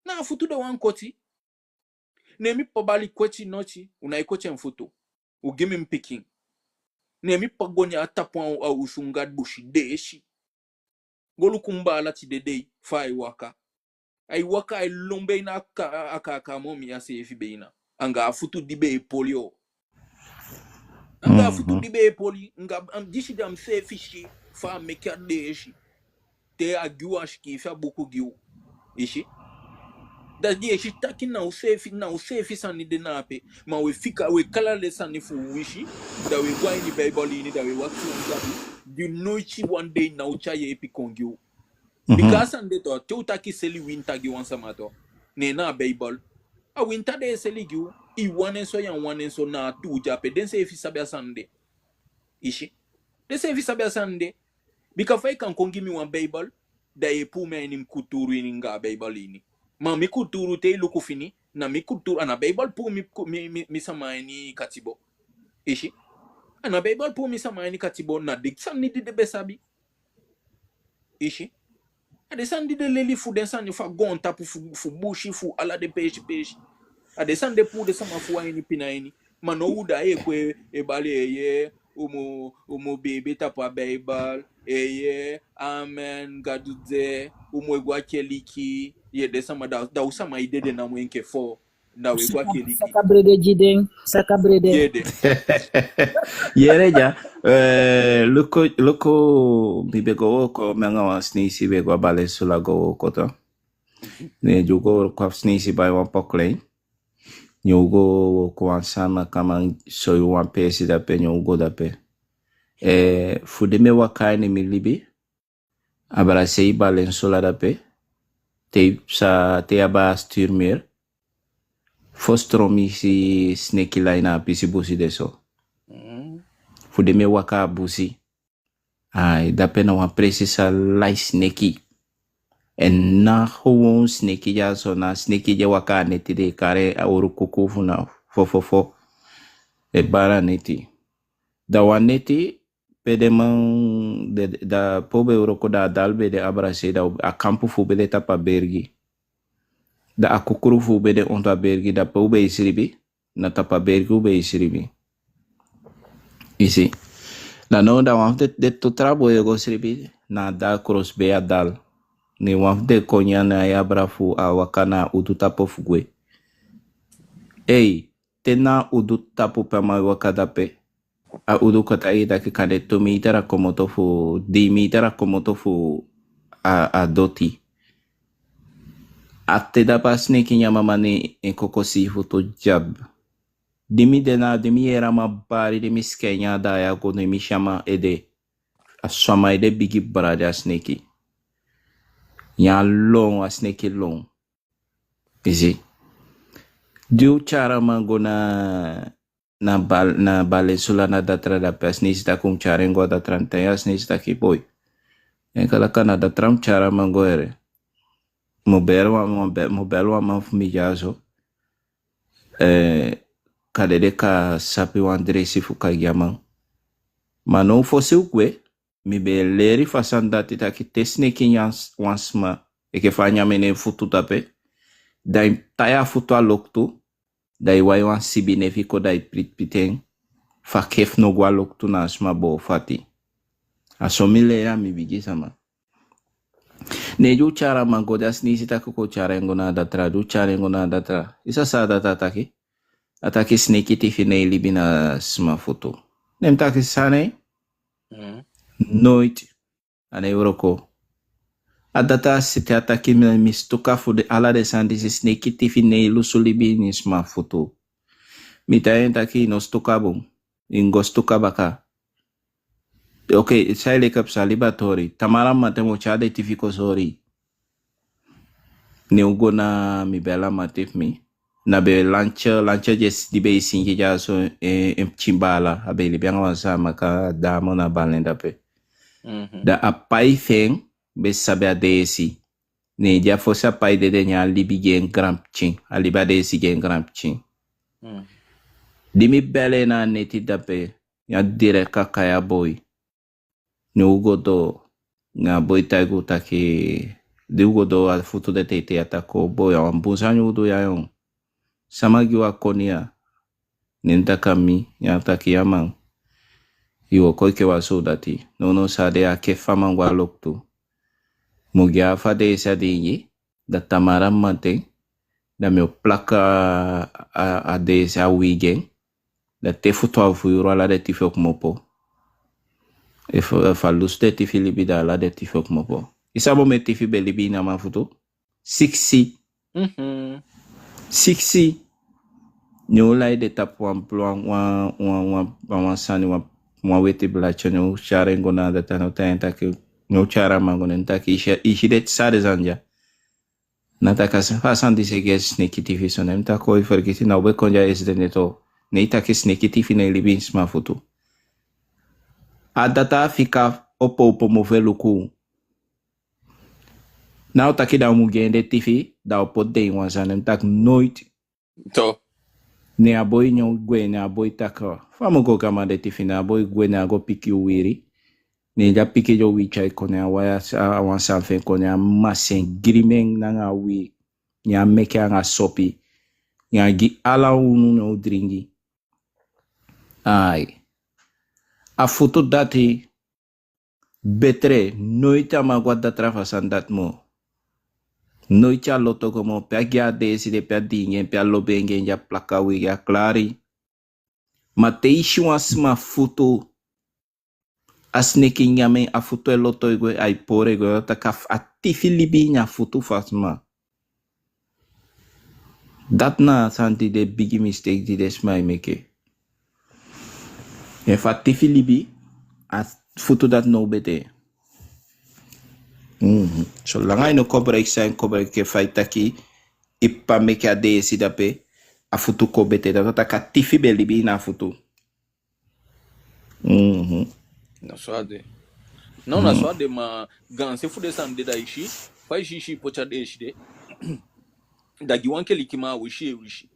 Na a futu den wani koti. Ne mi papa bali: Koti noti, u nái koti en futu. U gi mi mi pikin. Ne mi papa go nyan a tapu a osu anga busi deesi. Go luku mi baala tide dei fa ai waka. Ai waka, ai lon beina a ka-, a kaakaa moo mi ya seefi beina. Anga a futu di be e poli o. Anga a futu di be e poli, anga, an disi da mi seefi si fa a meke a deesi. Te a gi u, a sikiifi a buku gi u. I si? Da i e si taki na u seefi, na u seefi sani de na ape. Ma u e fika, u e kali den sani fu u wisi. Da u e go a ini Beibel ini, da u e wakiti wan Gadu di noiti wan dei ná o tyai yeepi kon gi u. Bika a sani de toon, te u taki seli winta gi wan sama toon, ne na a Beibel. A winta den e seli gi u, i wani en so, ya wani en so, na a tuu de ape, denseefi sabi a sani de. I si? Denseefi sabi a sani de. Bika fa i kan kon gi mi wan Beibel, da i e puu mi a ini mi kulturu ini anga a Beibel ini. Ma mi kulturu, te i luku fini, na mi kulturu, a ná Beibel puu mi, mi, mi, mi sama a ini katibo. I si? A ná Beibel puu mi sama a ini katibo, na den sani di den be sabi. I si? A den sani di den leli fu den sani fu a goontapu, fu, fu busi, fu ala den peesi peesi. A den sani de puu den sama fu u a ini pina ini. Ma now u daai e kon e bali: Eeye, u mu, u mu biibi tapu a Beibel. Eeye, amen, Gadu de. U mu e go a keliki. Ye, den sama da, da u sama e dede namo enke foo. Da u e go a keliki. Saka brede gi den, saka brede. Yee, den. Yee, yee, ya. Eh, luku, luku, mi be go wooko, mi anga wan Sineisi be go a Balensula go wooko toon. Ne di u go wooko, a Sineisi bai wan poklein. Ne u go wooko, wan sama kon man soi u wan peesi dape, ne u go dape. Eh, fu di mi e waka a ini mi libi, Abrasei, Balensula dape, te i pasa, te i aba a Sturmer, fosi tron mi si sineki lai na a pisi busi de so. Mm. Fu di mi e waka a busi. Ai, dape na wan presi sa lai sineki. En na gewoon sineki ya so, na sineki di e waka a neti, den e kari en a hori kuku fu na fofofo. E bali a neti. Da wan neti, pe den man de, da pe u be e wooko, da a dal be de Abrasei, da a kampu fu u be de tapu a bergi. Da a kukru fu u be de onto a bergi, da pe u be e sribi, na tapu a bergi u be e sribi. I si. Da now da wan fu den, den tu tra boi e go sribi na a dal, Krosbei a dal. Ne wan fu den kon nyan, ne ai abra fu a waka na a udu tapu fu gwe. Ei, te na a udu tapu pe a man e waka dape. A udu kon taigi taki kande tu meter a komoto fu, dii meter a komoto fu a, a doti. A te dape a sineki nyan mama, ne en koko siifutu dyab. Di mi de na, di mi yee a man bali, di mi siken nyan, da ya go, di mi si a man ede. A so a man ede bigi brada a sineki. Nyan lon, a sineki lon. I si. Di u tyai a man go na, na Bal-, na Balensula na Datra dape, a Sineisi taki u mu tyai en go a Datra, ne a Sineisi taki boi. En kalaka na Datra u mu tyai a man go yee. Mu beli wan, mu be-, mu beli wan man fu mi ya so. Eh, kande den kan sabi wan dresi fu kan gi a man. Ma now fosi u gwe, mi be e leri fu a sani dati taki te sineki nyan s-, wan sma, enke fa a nyan mi na en futu dape, da i mu tai a futu a loktu, da i wai wan sibi nefi kon, da i pitipiti en, fu a kef no go a loktu na a sma boo fati. A so mi leri a mi bigi sama. Ne di u tyai a man go, da Sineisi taki kon tyai en go na Datra, di u tyai en go na Datra. I sa san a Datra taki? A taki sineki tifi nái libi na sma futu. Ne mi taki san? Mm. Noiti. A nái wroko. A data sete a taki mi, mi stuka fu den ala den sani disi, sineki tifi ná e lusu libi ini sma futu. Mi taigi en taki i no stuka bun, i mu go stuka baka. Oké, san e leki pasa, liba tori. Tamaa mamanten mi o tyai den tifi kon soi. Ne u go na mi bela mati fu mi. Na be lantya, lantya di e si, di be e singi dyaso, en, en pikin baala. A be libi anga wan Saamaka dame na Ballenda pe. Mhm. Da a pai fi en be sabi a deesi. Ne di a fosi a pai dede, ne a libi gi en gaanpikin. A libi a deesi gi en gaanpikin. Mm. Di mi beli en na a neti dape, ne a direk kai a boi. Ne u go doo, ne a boi taigi u taki, di u go doo a futu de teitei, a taki: "O boi, a wan bun sani u du ya, yon. Sama gi u a koni ya?" Ne mi taki: "A mi." Ne a taki: "Ya man, i wooko enke wan sowdati. Nownow san a de, a ke fa man go a loktu. Mu gi a fa deesi a diingi, da tamaa mamanten, da mi o plaka a, a deesi a uwii gi en, da te futu a fuu yuu, ala den tifi o komopo. Efu, efu a lusu den tifi libi, da ala den tifi o komopo." I sabi omen tifi be libi ini a man futu? Sigisi. Mhm. Sigisi. Ne u lai den tapu wan, wan, wan, wan, wan, wan sani, wan, wan weti bladye, ne u tyai en go na a data, ne u taigi en taki, ne u tyai a man go, ne mi taki: "I si, i si den, san den sani dya?" Ne a taki: "A san, fa a sani disi e gi sineki tifi so?" Ne mi taki: "O, i fergiti, na u be kon dya esde neti. Ne i taki sineki tifi ná e libi ini sma futu." A data fika opo, opo mofu e luku. Na u taki da u mu gi en den tifi, da u poti den ini wan sani. Ne mi taki: "Noiti." To. Ne a boi, ne u gwe, ne a boi taki: "Fa mi o go gi a man den tifi?" Ne a boi gwe, ne a go piki uwii. Ne di a piki den uwii tyai kon, ne a wai a, a wan sani fi en kon, ne a masi en, giriman en anga uwii. Ne a meke en anga sopi. Ne a gi ala unu, ne u diingi. Ai. A futu dati, betre, noiti a man go a data fu a sani dati moo. Noiti a loto go moo, pe a gi a deesi de, pe a diingi en, pe a lobi en gi en, di a plaka uwii, a klari. Ma te i si wan sma futu, a sineki nyan en, a futu e loto e gwe, ai poli e gwe, da a taki a tifi libi ini a futu fu a sma. Dati na a sani di de, bigi mistake di den sma e meke. Efu a tifi libi, a futu dati ná o betee. Mhm. Solanga i no koboloiki san i koboloiki, enke fa i taki, i ppa meke a deesi dape, a futu kon betee. Dati wani taki a tifi be libi ini a futu. Mhm. Na so a de. No, na so a de, ma gaanse fu den sani de, da i si, fa i si, i si i poti a deesi de, da gi wan kelikiman, a wisi e wisi.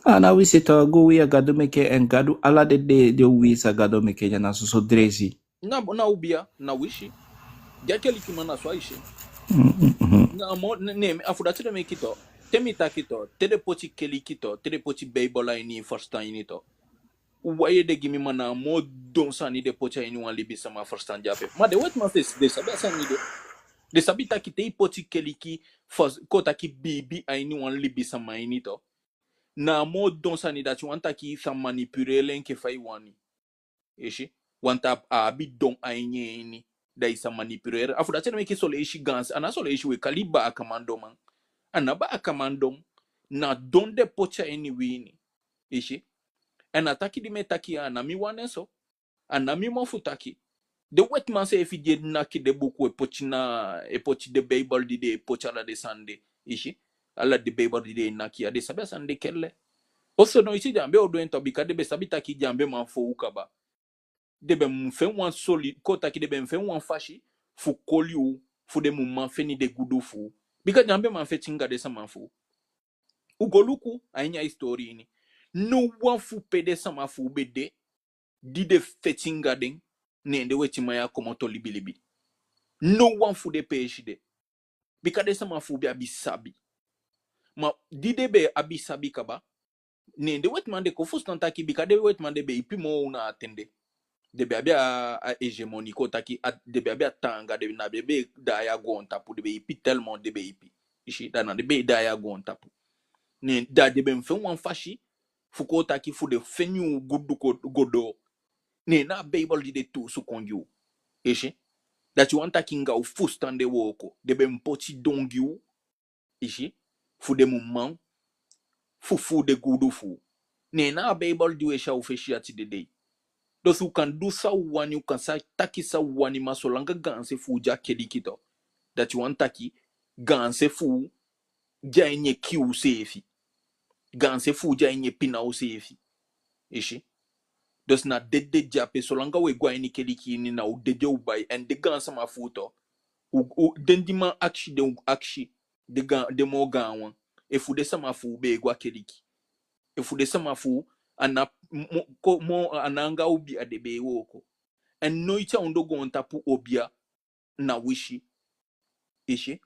A ná wisi tu, a gi uwii, a Gadu meke en. Gadu, ala den, den, den uwii san Gadu meke, ya na soso dreisi. Na, na ubia, na wisi. Di a kelikiman, na so ai si. Mhm. Na moo, ne, ne, a fu dati ede meke tu, te mi taki tu, te den poti keliki tu, te den poti Beibel a ini i fusutan ini tu, u wai ede gi mi, ma na a moo don sani den poti a ini wan libisama fusutan de ape. Ma den wetiman seefi, den sabi a sani de. Den sabi taki te i poti keliki, fa, kon taki, biibi a ini wan libisama ini tu, na a moo don sani. Dati wani taki i sa manipuleri en enke fa i wani. I si? Want a abi don a ini en ini, da i sa manipuleri. A fu dati ede meke son leisi gaanse, a ná son leisi, we kali baakaman don, man. A ná baakaman don, na don den poti a ini wi ini. I si? En a taki di mi e taki ya, a ná mi wan nen so. A ná mi mofu taki. Den wetiman seefi di e naki den buku, e poti na, e poti den Beibel di den e poti, ala den sani de. I si? Ala den Beibel di den e naki ya, den sabi a sani de kelle. Oso no, i si, den á be o du en tu, bika den be sabi taki den á be man fon u kaba. Den be mu feni wan soli, kon taki, den be mu feni wan fasi fu koli u, fu den mu man feni den gudu fu u. Bika den á be man feti anga den sama fu u. U go luku a ini a historie ini. Nowan fu pe den sama fu u be de, di den feti anga den, ne den wetiman ya komoto libilibi. Nowan fu den peesi de. Bika den sama fu u be abi sabi. Ma di den be abi sabi kaba, ne den wetiman de kon fusutan taki, bika den wetiman de be ipi moo u na a ten de. Den be abi a, a hégémonie, kon taki, a, den be abi a taanga, den be, na den be e daai a goontapu, den be ipi tellement den be ipi. I si, da na den be e daai a goontapu. Ne, da den be mu feni wan fasi fu kon taki fu den feni u gudu go, go doo. Ne na a Beibel di den tuusu kon gi u. I si? Dati wani taki anga u fusutan den wooko. Den be mu poti don gi u, i si, fu den mu man fufuu den gudu fu u. Ne na a Beibel di u e si a u fesi ya tide dei. Dus u kan du san u wani, u kan sa, taki san u wani, ma solanga gaanse fu u de a keliki tu, dati wani taki gaanse fu u de a ini e kii useefi. Gaanse fu u de a ini e pina useefi. I si. Dus na dede de ape, solanga u e go a ini keliki ini, na u dede u bai. En den gaansama fu u tu, u, u, den di man akisi, den u akisi, den gaan, den moo gaanwan. Efu den sama fu u be e go a keliki, efu den sama fu u, a ná mo, ko, mo, a ná anga obiya den be e wooko. En noiti a ondoo goontapu obiya na wisi. I si.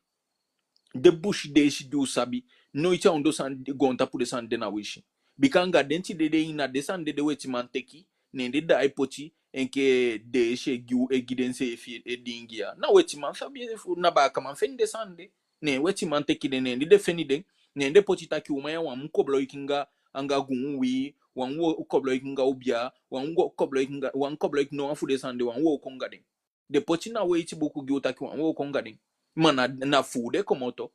Den busi deesi di u sabi, noiti a ondoo sani, goontapu den sani de na wisi. Bika anga den tide dei, na den sani de den wetiman teki, ne den daai poti enke deesi e gi u, e gi denseefi e diingi ya. Na wetiman sabi, efu na baakaman feni den sani de. Ne wetiman teki den, ne den feni den, ne den poti taki uman ya u á mu koboloiki anga, anga guun uwii, u á mu wo, koboloiki anga obiya, u á mu go koboloiki anga, u á mu koboloiki no wan fu den sani de, u á mu wooko anga den. Den poti na weiti buku gi u taki u á mu wooko anga den. Ma na, na fu u den komoto.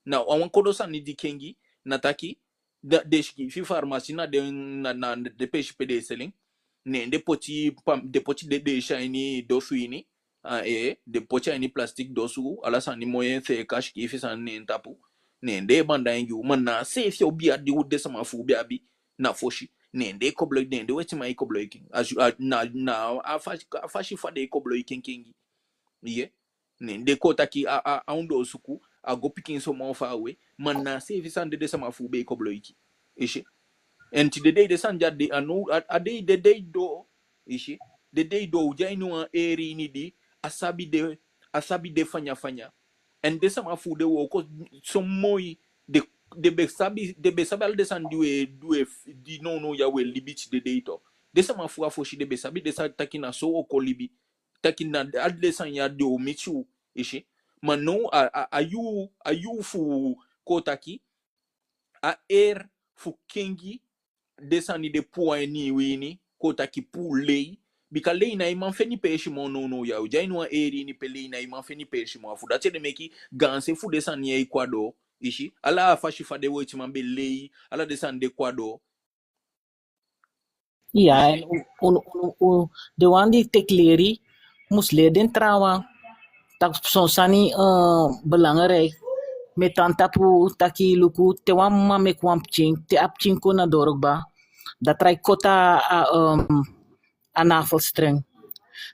Na wan kodo sani di kengi, na taki, da, den sikiifi farmasi na den, na, na den peesi pe den e seli en. Ne den poti, pam, den poti den deesi a ini dosu ini. A, ee, den poti a ini plastik dosu, ala sani moi en seeka, sikiifi sani ne en tapu. Ne den e banda en gi u, ma na a seefi obiya di u, den sama fu u be abi na fosi. Ne den e koboloiki, ne den wetiman e koboloiki en. A si, a, na, na a fasi, a fasi fa den e koboloiki en kengi. Ye. Ne den kon taki a, a, a ondoosuku, a go pikinso moo faawe, ma na a seefi sani de den sama fu u be e koboloiki. I si. En tide dei den sani de á de, a no, a, a dei, den dei doo, i si. Den dei doo, u de a ini wan eri ini di a sabi de, a sabi de fanya fanya. En den sama fu u den wooko so moi, den, den be sabi, den be sabi ala den sani di u e, di u e, di nownow ya u e libi tide dei tu. Den sama fu a fosi den be sabi den sani taki na so u o kon libi. Taki na ala den sani ya den o miti u, i si. Ma now a, a, a yuu, a yuu fu kon taki, a eri fu kengi den sani de puu a ini u ini, kon taki puu lei. Bika lei ná e man feni peesi moo nownow ya. U de a ini wan eri ini pe lei ná e man feni peesi moo. A fu dati ede meke gaanse fu den sani ya e kon a doo, i si. Ala a fasi fa den wetiman be lei, ala den sani de kon a doo. Ya, en u, u, u, u, den wan di teki leri, mus leri den trawan. Taki son sani, eh, belangrijk. Mi e tan tapu taki luku, te wan mama meki wan pikin, te a pikin kon na doo kaba, da a try koti a, a, em, a navelstreng.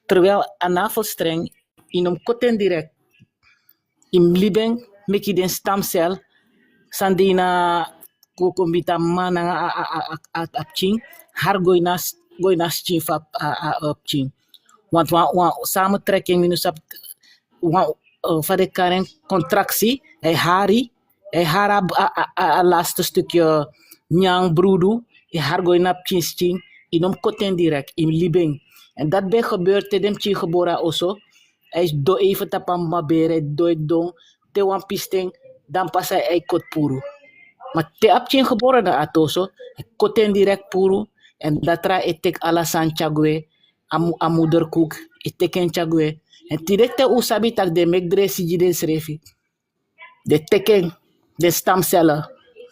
Terwijl a navelstreng, i no mu koti en direct. I mu libi en, meki den stamcel san de na kokomita mama nanga a, a, a, a, a, a pikin, hari go ini a s-, go ini a skin fu a, a, a, a pikin. Want wan, wan samentrekking, mi no sabi, wan, eh, fa den e kari en, contractie, ai hari, ai hari a, a, a, a laatste stukje nyan, brudu, ai hari go ini a pikin skin, i no mu koti en direct, i mu libi en. En dati be e gebeur te den pikin gebore a oso, ai sidon even tapu a mama bere, ai sidon, ai sidon, te wan pisten, dan pas ai, ai koti puru. Ma te a pikin gebore na a ati oso, ai koti en direct puru, en dati a e teki ala sani tyai gwe, a mu-, a moederkoek, e teki en tyai gwe. En tide te u sabi taki den meki dresi gi densrefi. Den teki en, den stamcellen.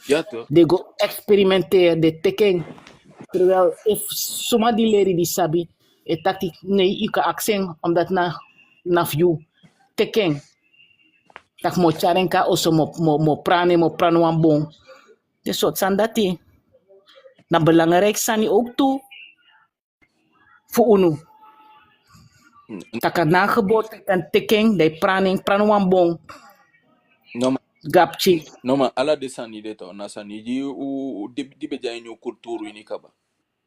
Ja, toch? Den go experimenteren, den teki en. Terwijl efu suma di leri, di sabi, e taki nee, i kan akisi en, omdat na, na fu yu. Teki en. Taki mi o tyari en kon a oso, mi o, mi o, mi o prani en, mi o prani wan bon. Den sortu sani dati. Na belangrijk sani ook tu fu unu. Mm. Taki a na geboorte kan teki en, dan i prani en, prani wan bon. No, ma, gi a pikin. No, ma ala den sani de tu, na sani di u, di, di be de a ini u kulturu ini kaba.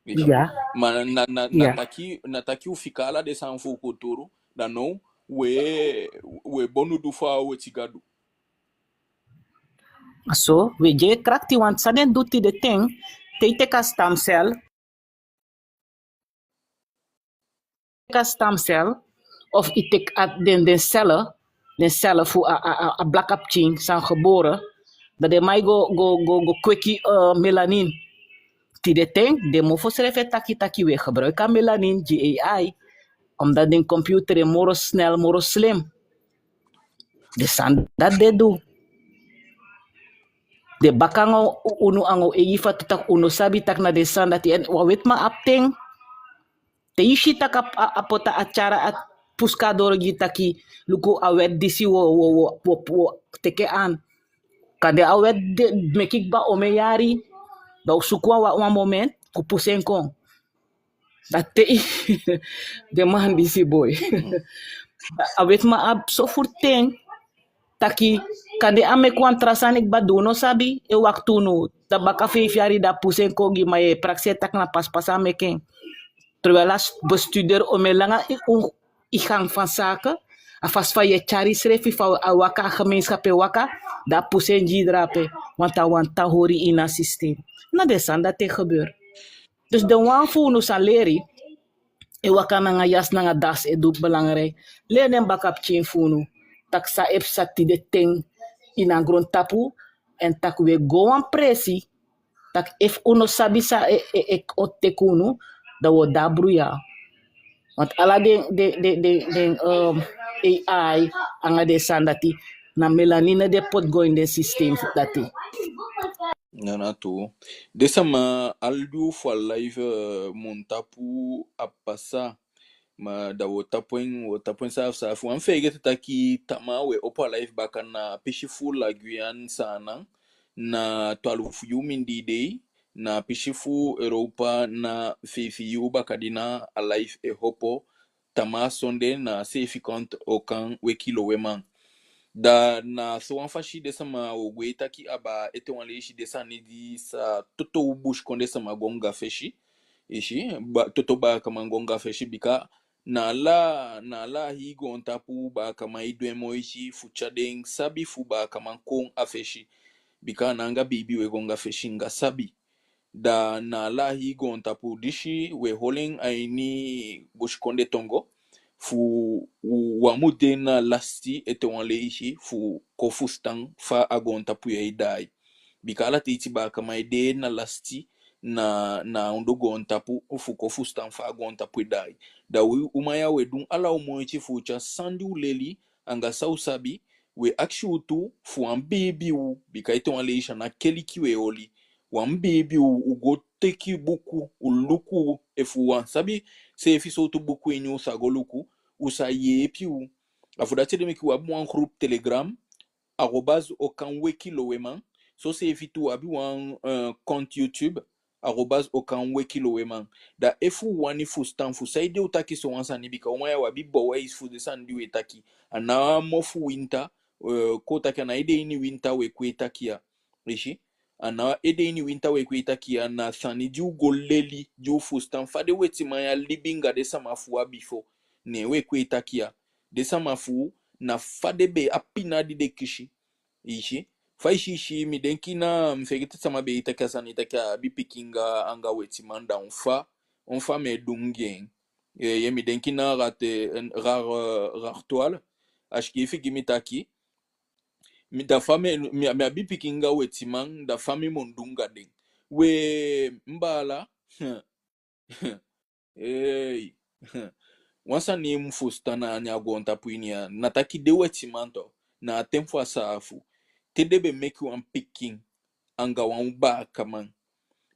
Weet je? Ja. Ma na, na, na, na, ja, taki, na taki u fika ala den sani fu u kulturu, dan now we, we bonu du fa we tiga du. So, we de krakti, want san den du tide ten, te i teki a stamcel, teki a stamcel, of i teki a den, den cellen, den cellen fu a, a, a, a blaka pikin san gebore, dan den man e go, go, go, go kweki, eh, melanin. Tide ten, den mofo srefi e taki taki we gebruik a melanin gi A I. Omdat den computer e moro snel, moro slim. Den sani dati den du. Den baka anga u-, unu anga u eigi fatu taki u no sabi taki na den sani dati. En wan wetiman abi ten. Te i si taki a, a, a poti a tyari a pusu kon a doro gi i taki luku a wet disi wo, wo, wo, wo, wo teke aan. Kande a wet de meki kaba omen yari, da u suku wan, wan moment, fu pusu en kon. Da te i, den man disi boi. Da a wetiman abi so furu ten, taki, kande a meki wan tra sani kaba di u no sabi, e wakti unu, da baka feifi yari da a pusu en kon gi i, ma yu e prakseri taki na pasipasi a meki en. Terwijl a s-, bestudeer omen langa i, u, i gang van zaken, a fasi fa yu e tyari yusrefi, fa a waka, a gemeenschap e waka, da a pusu en gi i drape, want a wani tan hori i ini a systeem. Na den sani dati e gebeur. Dus den wan fu unu sa leri, e waka nanga yasi nanga dasi e du belangrijk. Leri den bakapikin fu unu taki san e psa tide ten ini a grontapu, en taki u e go wan presi, taki efu u no sabi san e, e, e o teki unu, da u o de a bruya. Want ala den, den, den, den, den, ehm, A I anga den sani dati, na melanine den poti go ini den systeem dati. Na, na tuu. Den sama, a libi fu a live, eh, mun tapu a pasa. Ma da wo tapu en, wo tapu en saafu saafu. Wan feegete taki tamaa we opo a live baka na pisi fu La Guyane Saanan, na twalufu yuu mindii dei, na pisi fu Europa na feifi yuu bakadina a live e opo, tamaa sonde na seefi kant o kan weki loweman. Da na sowan fasi den sama o gwe taki abaa ete wan leisi den sani di sa toto u busikondee sama go anga fesi. I si, ba-, toto baakaman go anga fesi bika na ala, na ala hii goontapu baakaman e du en moiti fu tyai den sabi fu baakaman kon a fesi. Bika a ná anga biibi we go anga fesi, anga sabi. Da na ala hii goontapu disi we holi en a ini busikondee tongo, fu u á mu de na lasiti ete wan leisi fu kon fusutan fa a goontapu ya e daai. Bika ala teiti baakaman e de na lasiti na, na a ondoo goontapu fu kon fusutan fa a goontapu e daai. Da u uman ya we du ala u moiti fu u tyai san di u leli anga san u sabi, we akisi u tu fu u á biibi u, bika ete wan leisi a ná keliki we oli. U á biibi u, u go teki buku, u luku, efu u á sabi seefi sowtu buku ini u sa go luku, u sa yeepi u. A fu dati ede meke u abi wan groupe Telegram, arobase Okan Weki Loweman. Soseefi tu u abi wan, eh, compte YouTube, arobase Okan Weki Loweman. Da efu u wani fusutan fu saide u taki sowan sani, bika u uman ya u abi bewijs fu den sani di we taki. A ná mofu winta, eh, kon taki a ná ede ini winta we kon e taki ya. I si? A ná ede ini winta we kon e taki ya, na sani di u go leli, di u fusutan fa den wetiman ya libi anga den sama fu u a bifo. Ne we kon e taki ya. Den sama fu u, na fa den be, a pina di den kisi. I si? Fa i si, i si, mi denki na, mi feegete sama be e taki a sani taki a abi pikin anga, anga wetiman, da on fa, on fa mi e du anga en. Eh, ye, mi denki na Rate, en Rare, eh, Rare Toile. A sikiifi gi mi taki, mi, da fa mi, mi, mi abi pikin anga wetiman, da fa mi mu du anga den. We, mi baala, Ei. Wan sani i mu fusutan na a ini a goontapu ini ya, na taki den wetiman tu, na a ten fu a saafu, te den be meke wan pikin anga wan baakaman,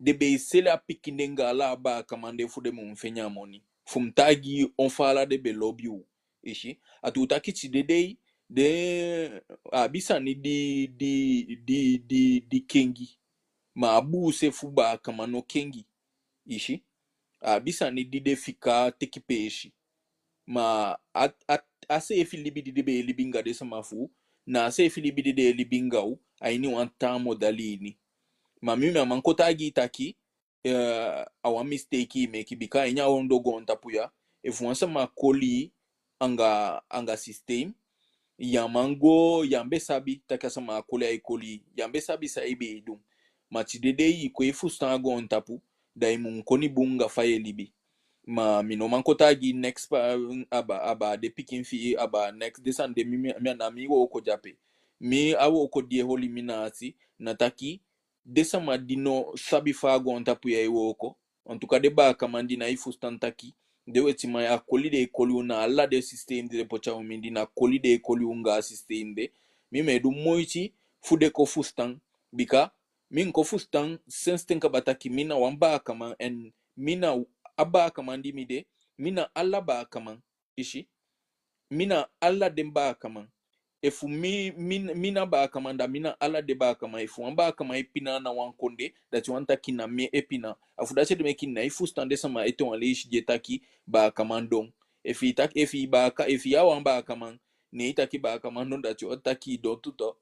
den be e seli a pikin de anga ala a baakaman de fu den mu fende a moni. Fu mi taigi i on fa ala den be lobi u. I si? A tuu taki tide dei, den abi sani di, di, di, di, di kengi. Ma a buuse fu baakaman no kengi. I si? A abi sani di den fika teki peesi. Ma a, a, a seefi libi di den be e libi anga den sama fu u, na a seefi libi di den e libi anga u, a ini wan taa modali ini. Ma mi, mi á man kon taigi i taki, eh, a wan mistake i meke, bika a ini a ondoo goontapu ya, efu wan sama koli i anga, anga systeem, ya man go, ya be sabi taki a sama a koli, ai koli i, ya be sabi san i be e du. Ma tide dei i kon e fusutan a goontapu, da i mu koni bun anga fa i e libi. Ma mi no man kon taigi i neks pa, aba, aba den pikin fi i, aba neks den sani de, mi, mi, mi a ná mi wooko de ape. Mi a wooko di e holi mi na ati, na taki, den sama di no sabi fa a goontapu ya e wooko, en tout cas den baakaman di nái fusutan taki, den wetiman ya, a koli den e koli u, na ala den sistem di den poti a u mindii, na koli den e koli u anga a sistem de. Mi, mi e du moiti fu den kon fusutan, bika mi kon fusutan sensi ten kaba taki mi na wan baakaman, en mi na a baakaman di mi de, mi na ala baakaman. I si, mi na ala den baakaman. Efu mi, mi, mi na baakaman, da mi na ala den baakaman. Efu wan baakaman e pina na wan kondee, dati wani taki na mi e pina. A fu dati ede meke i ná e fusutan den sama ete wan leisi di e taki baakaman don. Efu i taki, efu i baaka, efu i a wan baakaman, ne i taki baakaman don, dati wani taki i don tu to.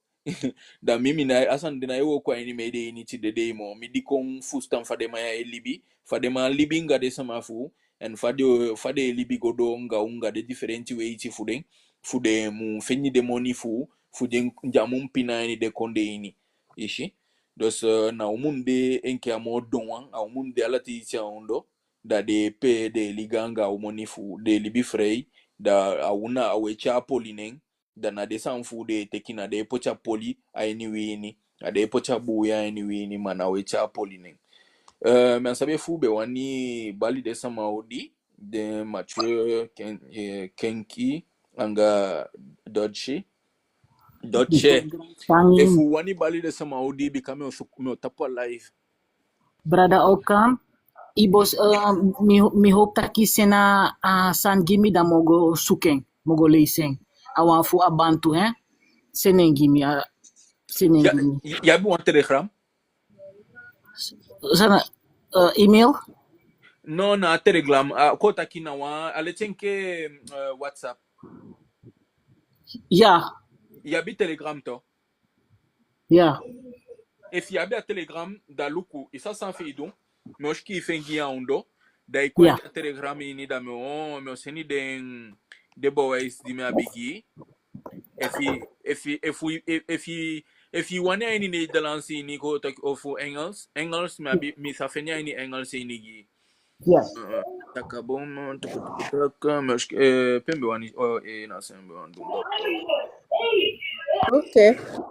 Da mi, mi ná, a sani de ná e wooko a ini mi ede ini tide dei moo. Mi di kon fusutan fa den man ya e libi, fa den man libi anga den sama fu u, en fa den, fa den e libi go doo anga u anga den difelenti weiti fu den, fu den mu feni den moni fu u, fu den á mu pina a ini den kondee ini. I si. Dus, eh, na u mu de enke a moo don wan, a u mu de ala teiti a ondoo, da den e pee, den e liga anga u moni fu u, den e libi frei, da a u na a we tyai a poli nen, da na den sani fu u den e teke, na den e poti a poli a ini wi ini, na den e poti a buuya a ini wi ini, ma na we tyai a poli nen. Eh, mi á sabi efu u be wani bali den sama odi, den Mathieu, Ken-, eh, Kenki, anga Dodge. Dodge. Efu u wani bali den sama odi, bika mi o su-, mi o tapu a live. Brada Okan, i bos, eh, mi, mi hopu taki seni a, a sani gi mi, da mi o go suku en, mi o go leisi en. A wan fu a Bantu, hè? Seni en gi mi, a, seni en gi mi. Ya, ya abi wan Telegram? San na, eh, email? No, na Telegram. A, kon taki na wan, a leti enke, eh, WhatsApp. Ya. Ya abi Telegram to? Ya. Efu i abi a Telegram, da luku, i sa san fi i du. Mi o sikiifi en gi i a ondoo. Da i kon a Telegram ini, da mi o, mi o seni den, den bewijs di mi abi gi i. Efu, efu, efu, efu, efu i wani a ini Nederlands ini, kon taki, ofu Engels. Engels, mi abi, mi sa feni a ini Engels ini gi i. Ya. Eh, taka bon, man, taka, taka, taka, mais, eh, pe mi be wani, oh, eh, na san mi be wani du. Ok,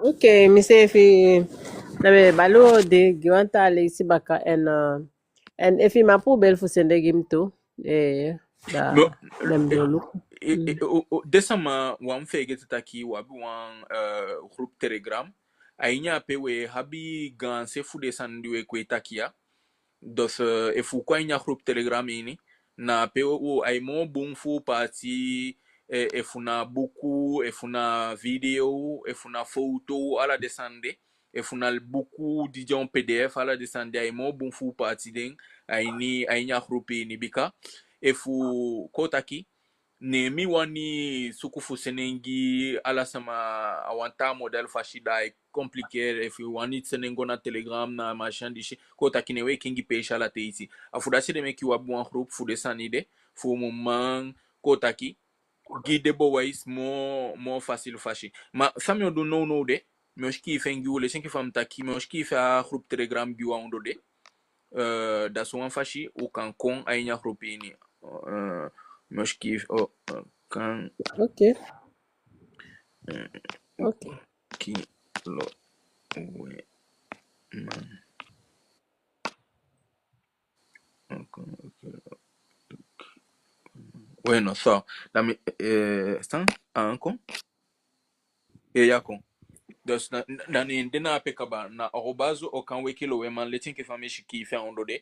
ok, mi seefi, na mi e bali u odi gi wan taa leisi baka, en, eh, en efu i man poobeli fu sende gi mi tu, eh, da, mi o, da mi o luku. Eh, eh, o, o, den sama, u á mu feegete taki u abi wan, eh, group Telegram. A ini ape we abi gaanse fu den sani di we kon e taki ya. Dus, eh, efu u kon a ini a group Telegram ini, na ape u, ai moo bun fu u paati, eh, efu na buku, efu na video, efu na foto, ala den sani de, efu na buku di de a wan P D F, ala den sani de, ai moo bun fu u paati den a ini, a ini a group ini, bika efu, kon taki, ne mi wani suku fu seni en gi ala sama a wan taa model fasi, da ai compliqué. Efu i wani seni en go na Telegram, na machin disi, kon taki, ne we kengi peesi ala teiti. A fu dati ede meke u abi wan group fu den sani de, fu u mu man, kon taki, gi den bewijs moo, moo facile fasi. Ma san mi o du nownow de, mi o sikiifi en gi u, leti enke fa mi taki, mi o sikiifi a group Telegram gi u a ondoo de. Eh, da sowan fasi u kan kon a ini a group ini. Eh, mi o sikiifi, oh, eh, kan. Ok. Eh, ok. Ki lo we man. Ok, ok. Bueno, so, da mi, eh, san, a kon? Eh, ya kon. Dus na, na, na ne en de na ape kaba, na arobase Okan Wekilo Weman, leti enke fa mi sikiifi a ondoo de.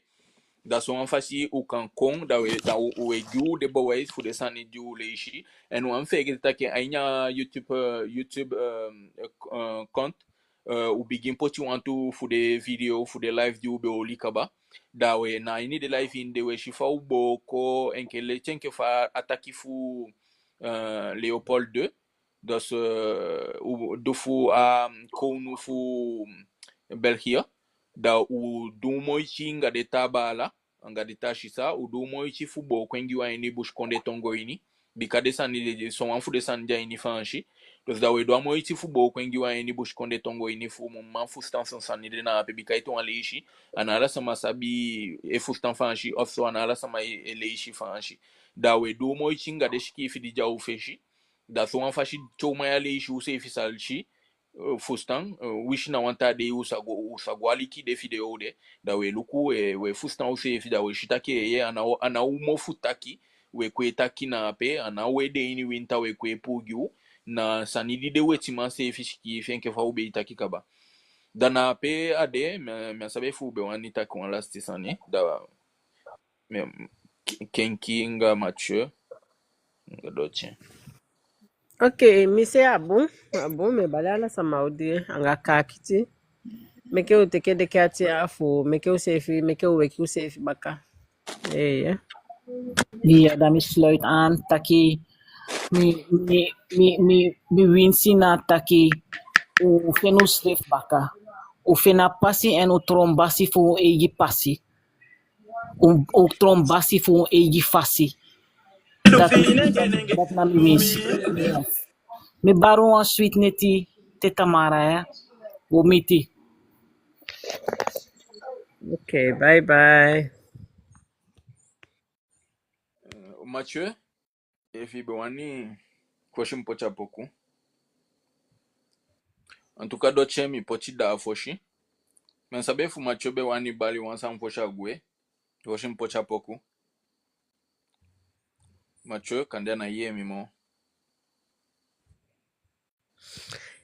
Da sowan fasi u kan kon, da we, da u, u e gi u den bewijs fu den sani di u leisi. En u á mu feegete taki a ini a YouTube, eh, YouTube, eh, eh, compte, eh, u bigin poti wantu fu den video, fu den live di u be oli kaba. Da we na ini den live ini de we si fa u booko, enke leti enke fa a taki fu, eh, Léopold deux. Dus, eh, u du fu a kownu fu België. Da u du moiti anga den taa baala, anga den taa sisa, u du moiti fu booko en gi u a ini busikondee tongo ini. Bika den sani de, de, sowan fu den sani de a ini Faansi. Dus da we du a moiti fu booko en gi u a ini busikondee tongo ini fu u mu man fusutan son sani de na ape, bika ete wan leisi, a ná ala sama sabi e fusutan Faansi, ofu so a ná ala sama e, e leisi Faansi. Da we du moiti anga den sikiifi di de a u fesi. Da sowan fasi te u man ya leisi, u seefi sa si, eh, fusutan, eh, winsi na wan taa dei u sa go, u sa go aliki den video de, da we luku, eh, we fusutan u seefi, da we si taki, eh, a ná, a ná u mofu taki, we kon e taki na ape, a ná we de ini winta we kon e puu gi u, na sani di den wetiman seefi sikiifi enke fa u be e taki kaba. Da na ape a de, mi, mi á sabi efu u be wani taki wan lasti sani, da mi, Kenki anga Mathieu, anga Dotye. Ok, mi si a bun, a bun, mi e bali ala sama odi anga kaakiti. Meke u teke deki ati a fu, meke u seefi, meke u weki u seefi baka. Ee, ya. Iya, da mi sluit aan taki, mi, mi, mi, mi, mi winsi na taki, u feni u seefi baka. U feni a pasi en u tron basi fu u eigi pasi. U, u tron basi fu u eigi fasi. Dati, dati na mi winsi. Yes. Mi bari wan switi neti te tamara, ya. U miti. Ok, bye bye. Eh, Mathieu, efu i be wani, fosi mi poti a poku. En tout cas, Dotye, mi poti daa fosi. Mi á sabi efu Mathieu be wani bali wan sani fosi a gwe. Fosi mi poti a poku. Mathieu, kande a ná e yee mi moo.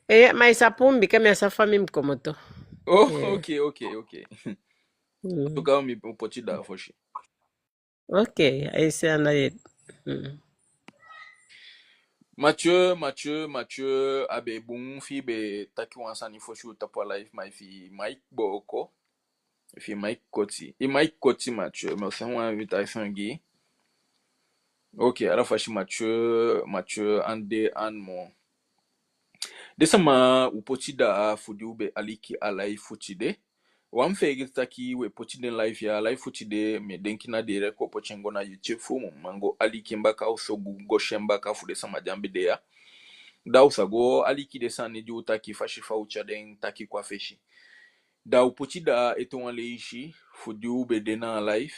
Ee, ma i sa puu mi bika mi á sa fa mi mu komoto. Oh, ee. Ok, ok, ok. Mm. En tout cas, mi poti daa fosi. Ok, a e si anda yee. Mm. Mathieu, Mathieu, Mathieu, a be bun fi i be taki wan sani fosi u tapu a live, ma efi i maiki booko. Efi i maiki koti. I maiki koti, Mathieu. Mi o sende wan invitation gi i. Ok, ala fasi Mathieu, Mathieu á de anda moo. Den sama, u poti daa fu di u be aliki a live fu tide. U á mu feegete taki we poti den live ya, a live fu tide, mi e denki na direct u o poti en go na YouTube fu u mu man go aliki en baka, ofuso go, go si en baka fu den sama di á be de ya. Da u sa go aliki den sani di u taki, fasi fa u tyai den taki kon a fesi. Da u poti daa ete wan leisi fu di u be de na a live.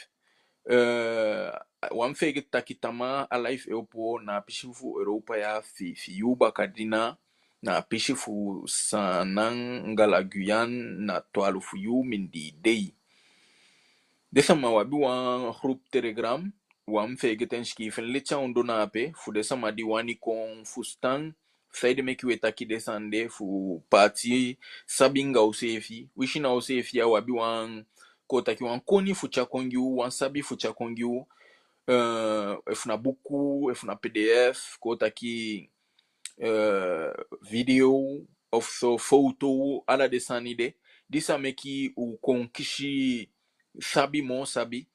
Eh, u á mu feegete taki tamaa a live e opo na a pisi fu Europa ya fi, fi yuu bakadina, na a pisi fu Saanan anga la Guyane na twalufu yuu mindii dei. Den sama, u abi wan groep Telegram, u á mu feegete en, sikiifi en leti a ondoo na ape, fu den sama di wani kon fusutan saide meke we taki den sani de, fu paati sabi anga useefi. Winsi na useefi ya, u abi wan, kon taki, wan koni fu tyai kon gi u, wan sabi fu tyai kon gi u, eh, efu na buku, efu na P D F, kon taki, eh, video, ofuso foto, ala den sani de, di sa meke u kon kisi sabi, moo sabi,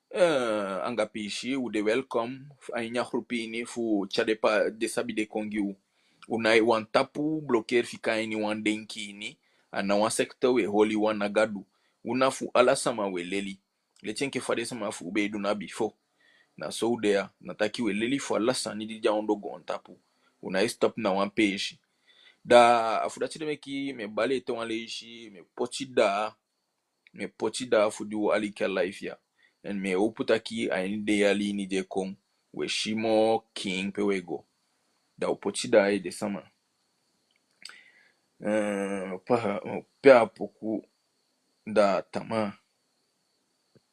eh, anga piisii, u de welkom a ini a groep ini fu tyai den pa, den sabi de kon gi u. U ná e wan tapu blokeri fika a ini wan denki ini, a ná wan sekte we holi, u na Gadu. U na fu ala sama we leli. Leti enke fa den sama fu u be e du na bifo. Na so u de ya, na taki we leli fu ala sani di de a ondoo goontapu. U ná e stop na wan peesi. Da a fu dati ede meke mi e bali ete wan leisi, mi e poti daa, mi e poti daa fu di u aliki a live ya. En mi e howpu taki a ini den yali ini di e kon, we si moo kiin pe we go. Da u poti daa, den sama. Eh, pa, pe a poku da tamaa.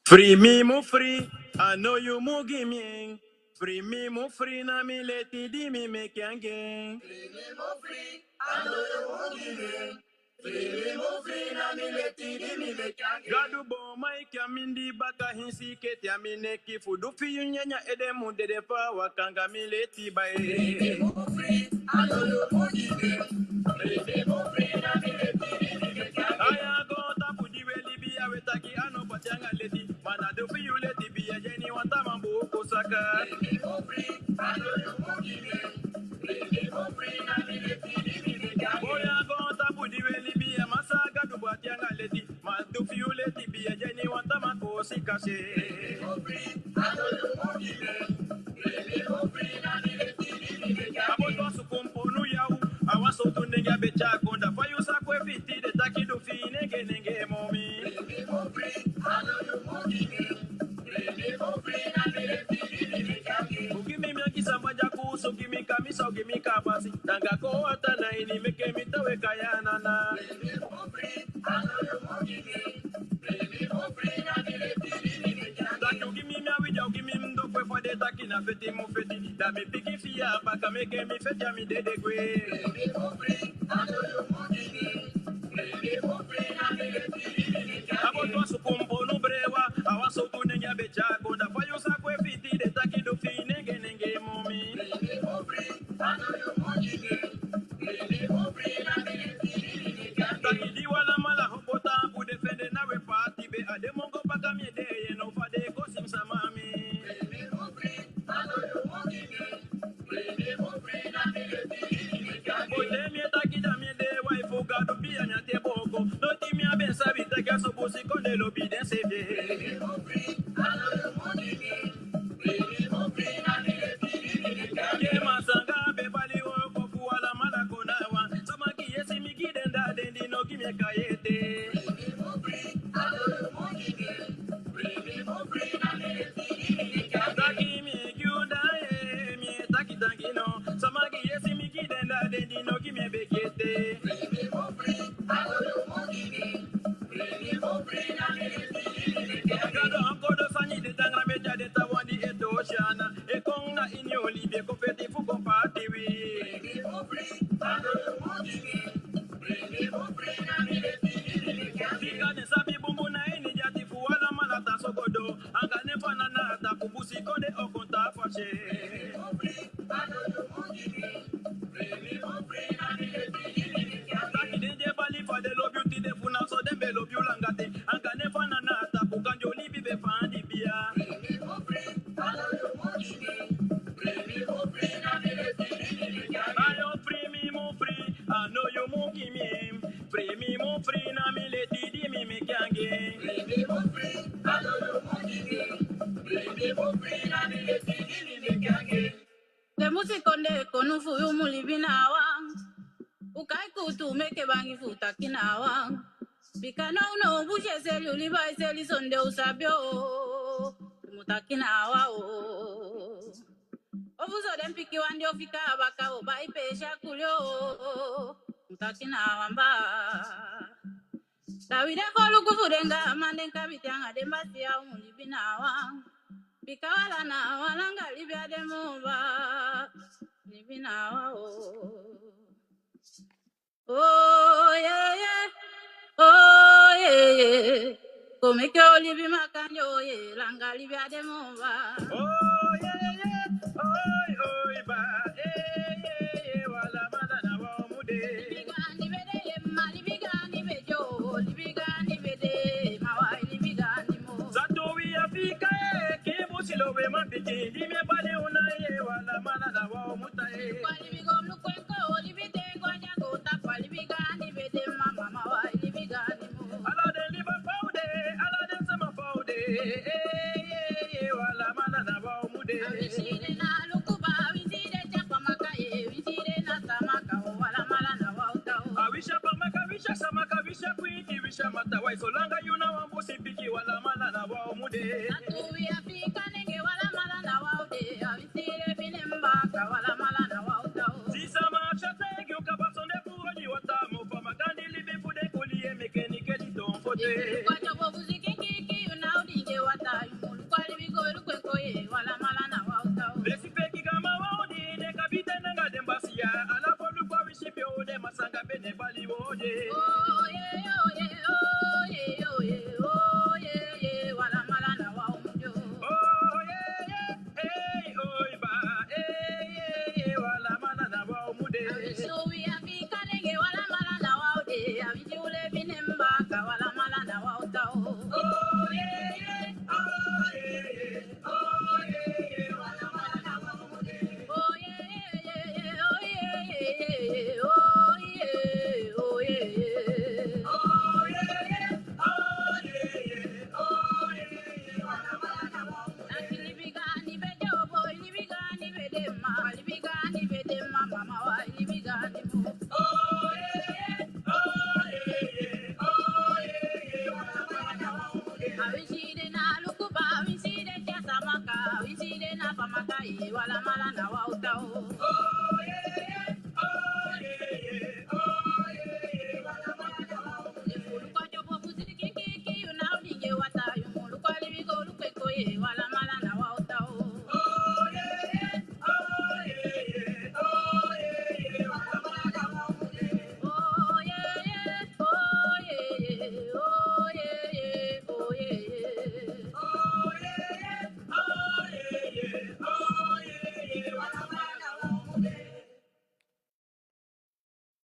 Fii mi mu fii, a no yu mu gi mi en. Fii mi mu fii, na mi leti di mi meke anga en. Fii mi mu fii, a no yu mu gi mi en. Fii mi mu fii, na mi leti di mi meke anga en. Gadu boon maiki a mindii baka, hinsi keti a mi neki, fu du fi yu nyanyan ede mu dede fa a waka anga mi leti bai. Fii mi mu fii, a no yu mu gi mi en. Fii mi mu fii, na mi leti di mi meke anga en. Aya goontapu di we libi ya, we taki a no pati anga leti. Ma na du fi yu leti, biya dyeni wan tamaa booko saka. Boi, a goontapu di we libi ya, Masaa Gadu pati anga leti. Ma du fi yu leti, biya dyeni wan tamaa koosi kasi. A boto a sukumpunu yaw, a wan sowtu nenge a be tyai kon, da fa yu sa kon e fiti den taki du fi nenge nenge momi. U gi mi, mi a gi sama dyaku, so gi mi kamisa, u gi mi kabasi. Nanga kowata na ini, meke mi towe kaya nana. Taki u gi mi, mi a widya, u gi mi mdokwe fa den taki Na feti mu feti, da mi piki fi a baka meke mi feti a mi dede gwe. A boto a sukumbo nu brewa, a wan sowtu nenge a be tyai kon, da fa yu sa gwe fiti den taki du fi nenge nenge momi. Taki di wi alamala opo taampu defende na wi paati, be a den mongo baka mi e de, yu no fa den e kosi mi sama mi. Boi, te mi e taki da mi e de waifu Gadu pii a mi ati e booko. Noti mi á be sabi taki a so busikondee lobi denseefi. Ke masanga be bali wooko fu alamala kon na wan. Sama gi yesi mi gi den, da den di no gi mi e kai ete. Taki mi e gi u da, e, mi e taki tangi no. Sama gi yesi mi gi den, da den di no gi mi e begi ete. Gadu, a kodo sani de taanga mi e tyai den taawan di e toosi ana e kon na ini u libi e kon feti fu kon paati wi. Bika den sabi bunbun na ini den ati fu alamala ta so go doo. Anga den fana na a tapu busikondee o kon taa fasi. Taki den di e bali fa den lobi u tide, fu na so den be lobi u langa ten. Anga den fana na a tapu kande u libi be fandi bia. Ayo, fri mi mu fri, a no yu mu gi mi. Fri mi mu fri, na mi leti di mi meke anga en. Den busikondee konu fu yu mu libi na wan. U kai kuutu meke bangi fu taki na wan. Bika nownow busi e seli, u liba e seli, sondee u sabi o. U mu taki na wan o. Ofu so den pikin wan di o fika a baka o bai peesi a kuli o. U mu taki na wan baa. Da wi de foluku fu den gaaman, den kabiten anga den basiya, u mu libi na wan. Bika wala na wan, langa libi á de moo baa. Libi na wan o. Oh, yeah, yeah. Oh, yeah, yeah. Kon meke u libi makandii, oh, yeah. Langa libi á de moo baa. Oh, yeah, yeah. Oi, oi, baa. Eh, yeah, yeah. Alamala na wan u mu de. Libi gaandi be de, ye mma, libi gaandi be de, oh. Libi gaandi be de, ma wai libi gaandi moo. Satu wi Afrika, eh, kii busi lo we man pikin. Di mi e bali u na ye, alamala na wan u mu ta, eh. Ala den liba fa u de, ala den sama fa u de, eh, eh, eh, alamala na wan u mu de. A wisi a pamaka, wisi a samaka, wisi a kwinti, wisi a matawai, solanga yu na wan busi pikin, alamala na wan u mu de. Sisa Marsha, thank you, kaba sonde fu oli wata, mofu a makandii libi fu den kuli e meke ni kedi toon foto. Lesipeki gaaman wan u di, den kabiten anga den basiya, ala foluku a wisi pe u de, masanga be ne bali u o de.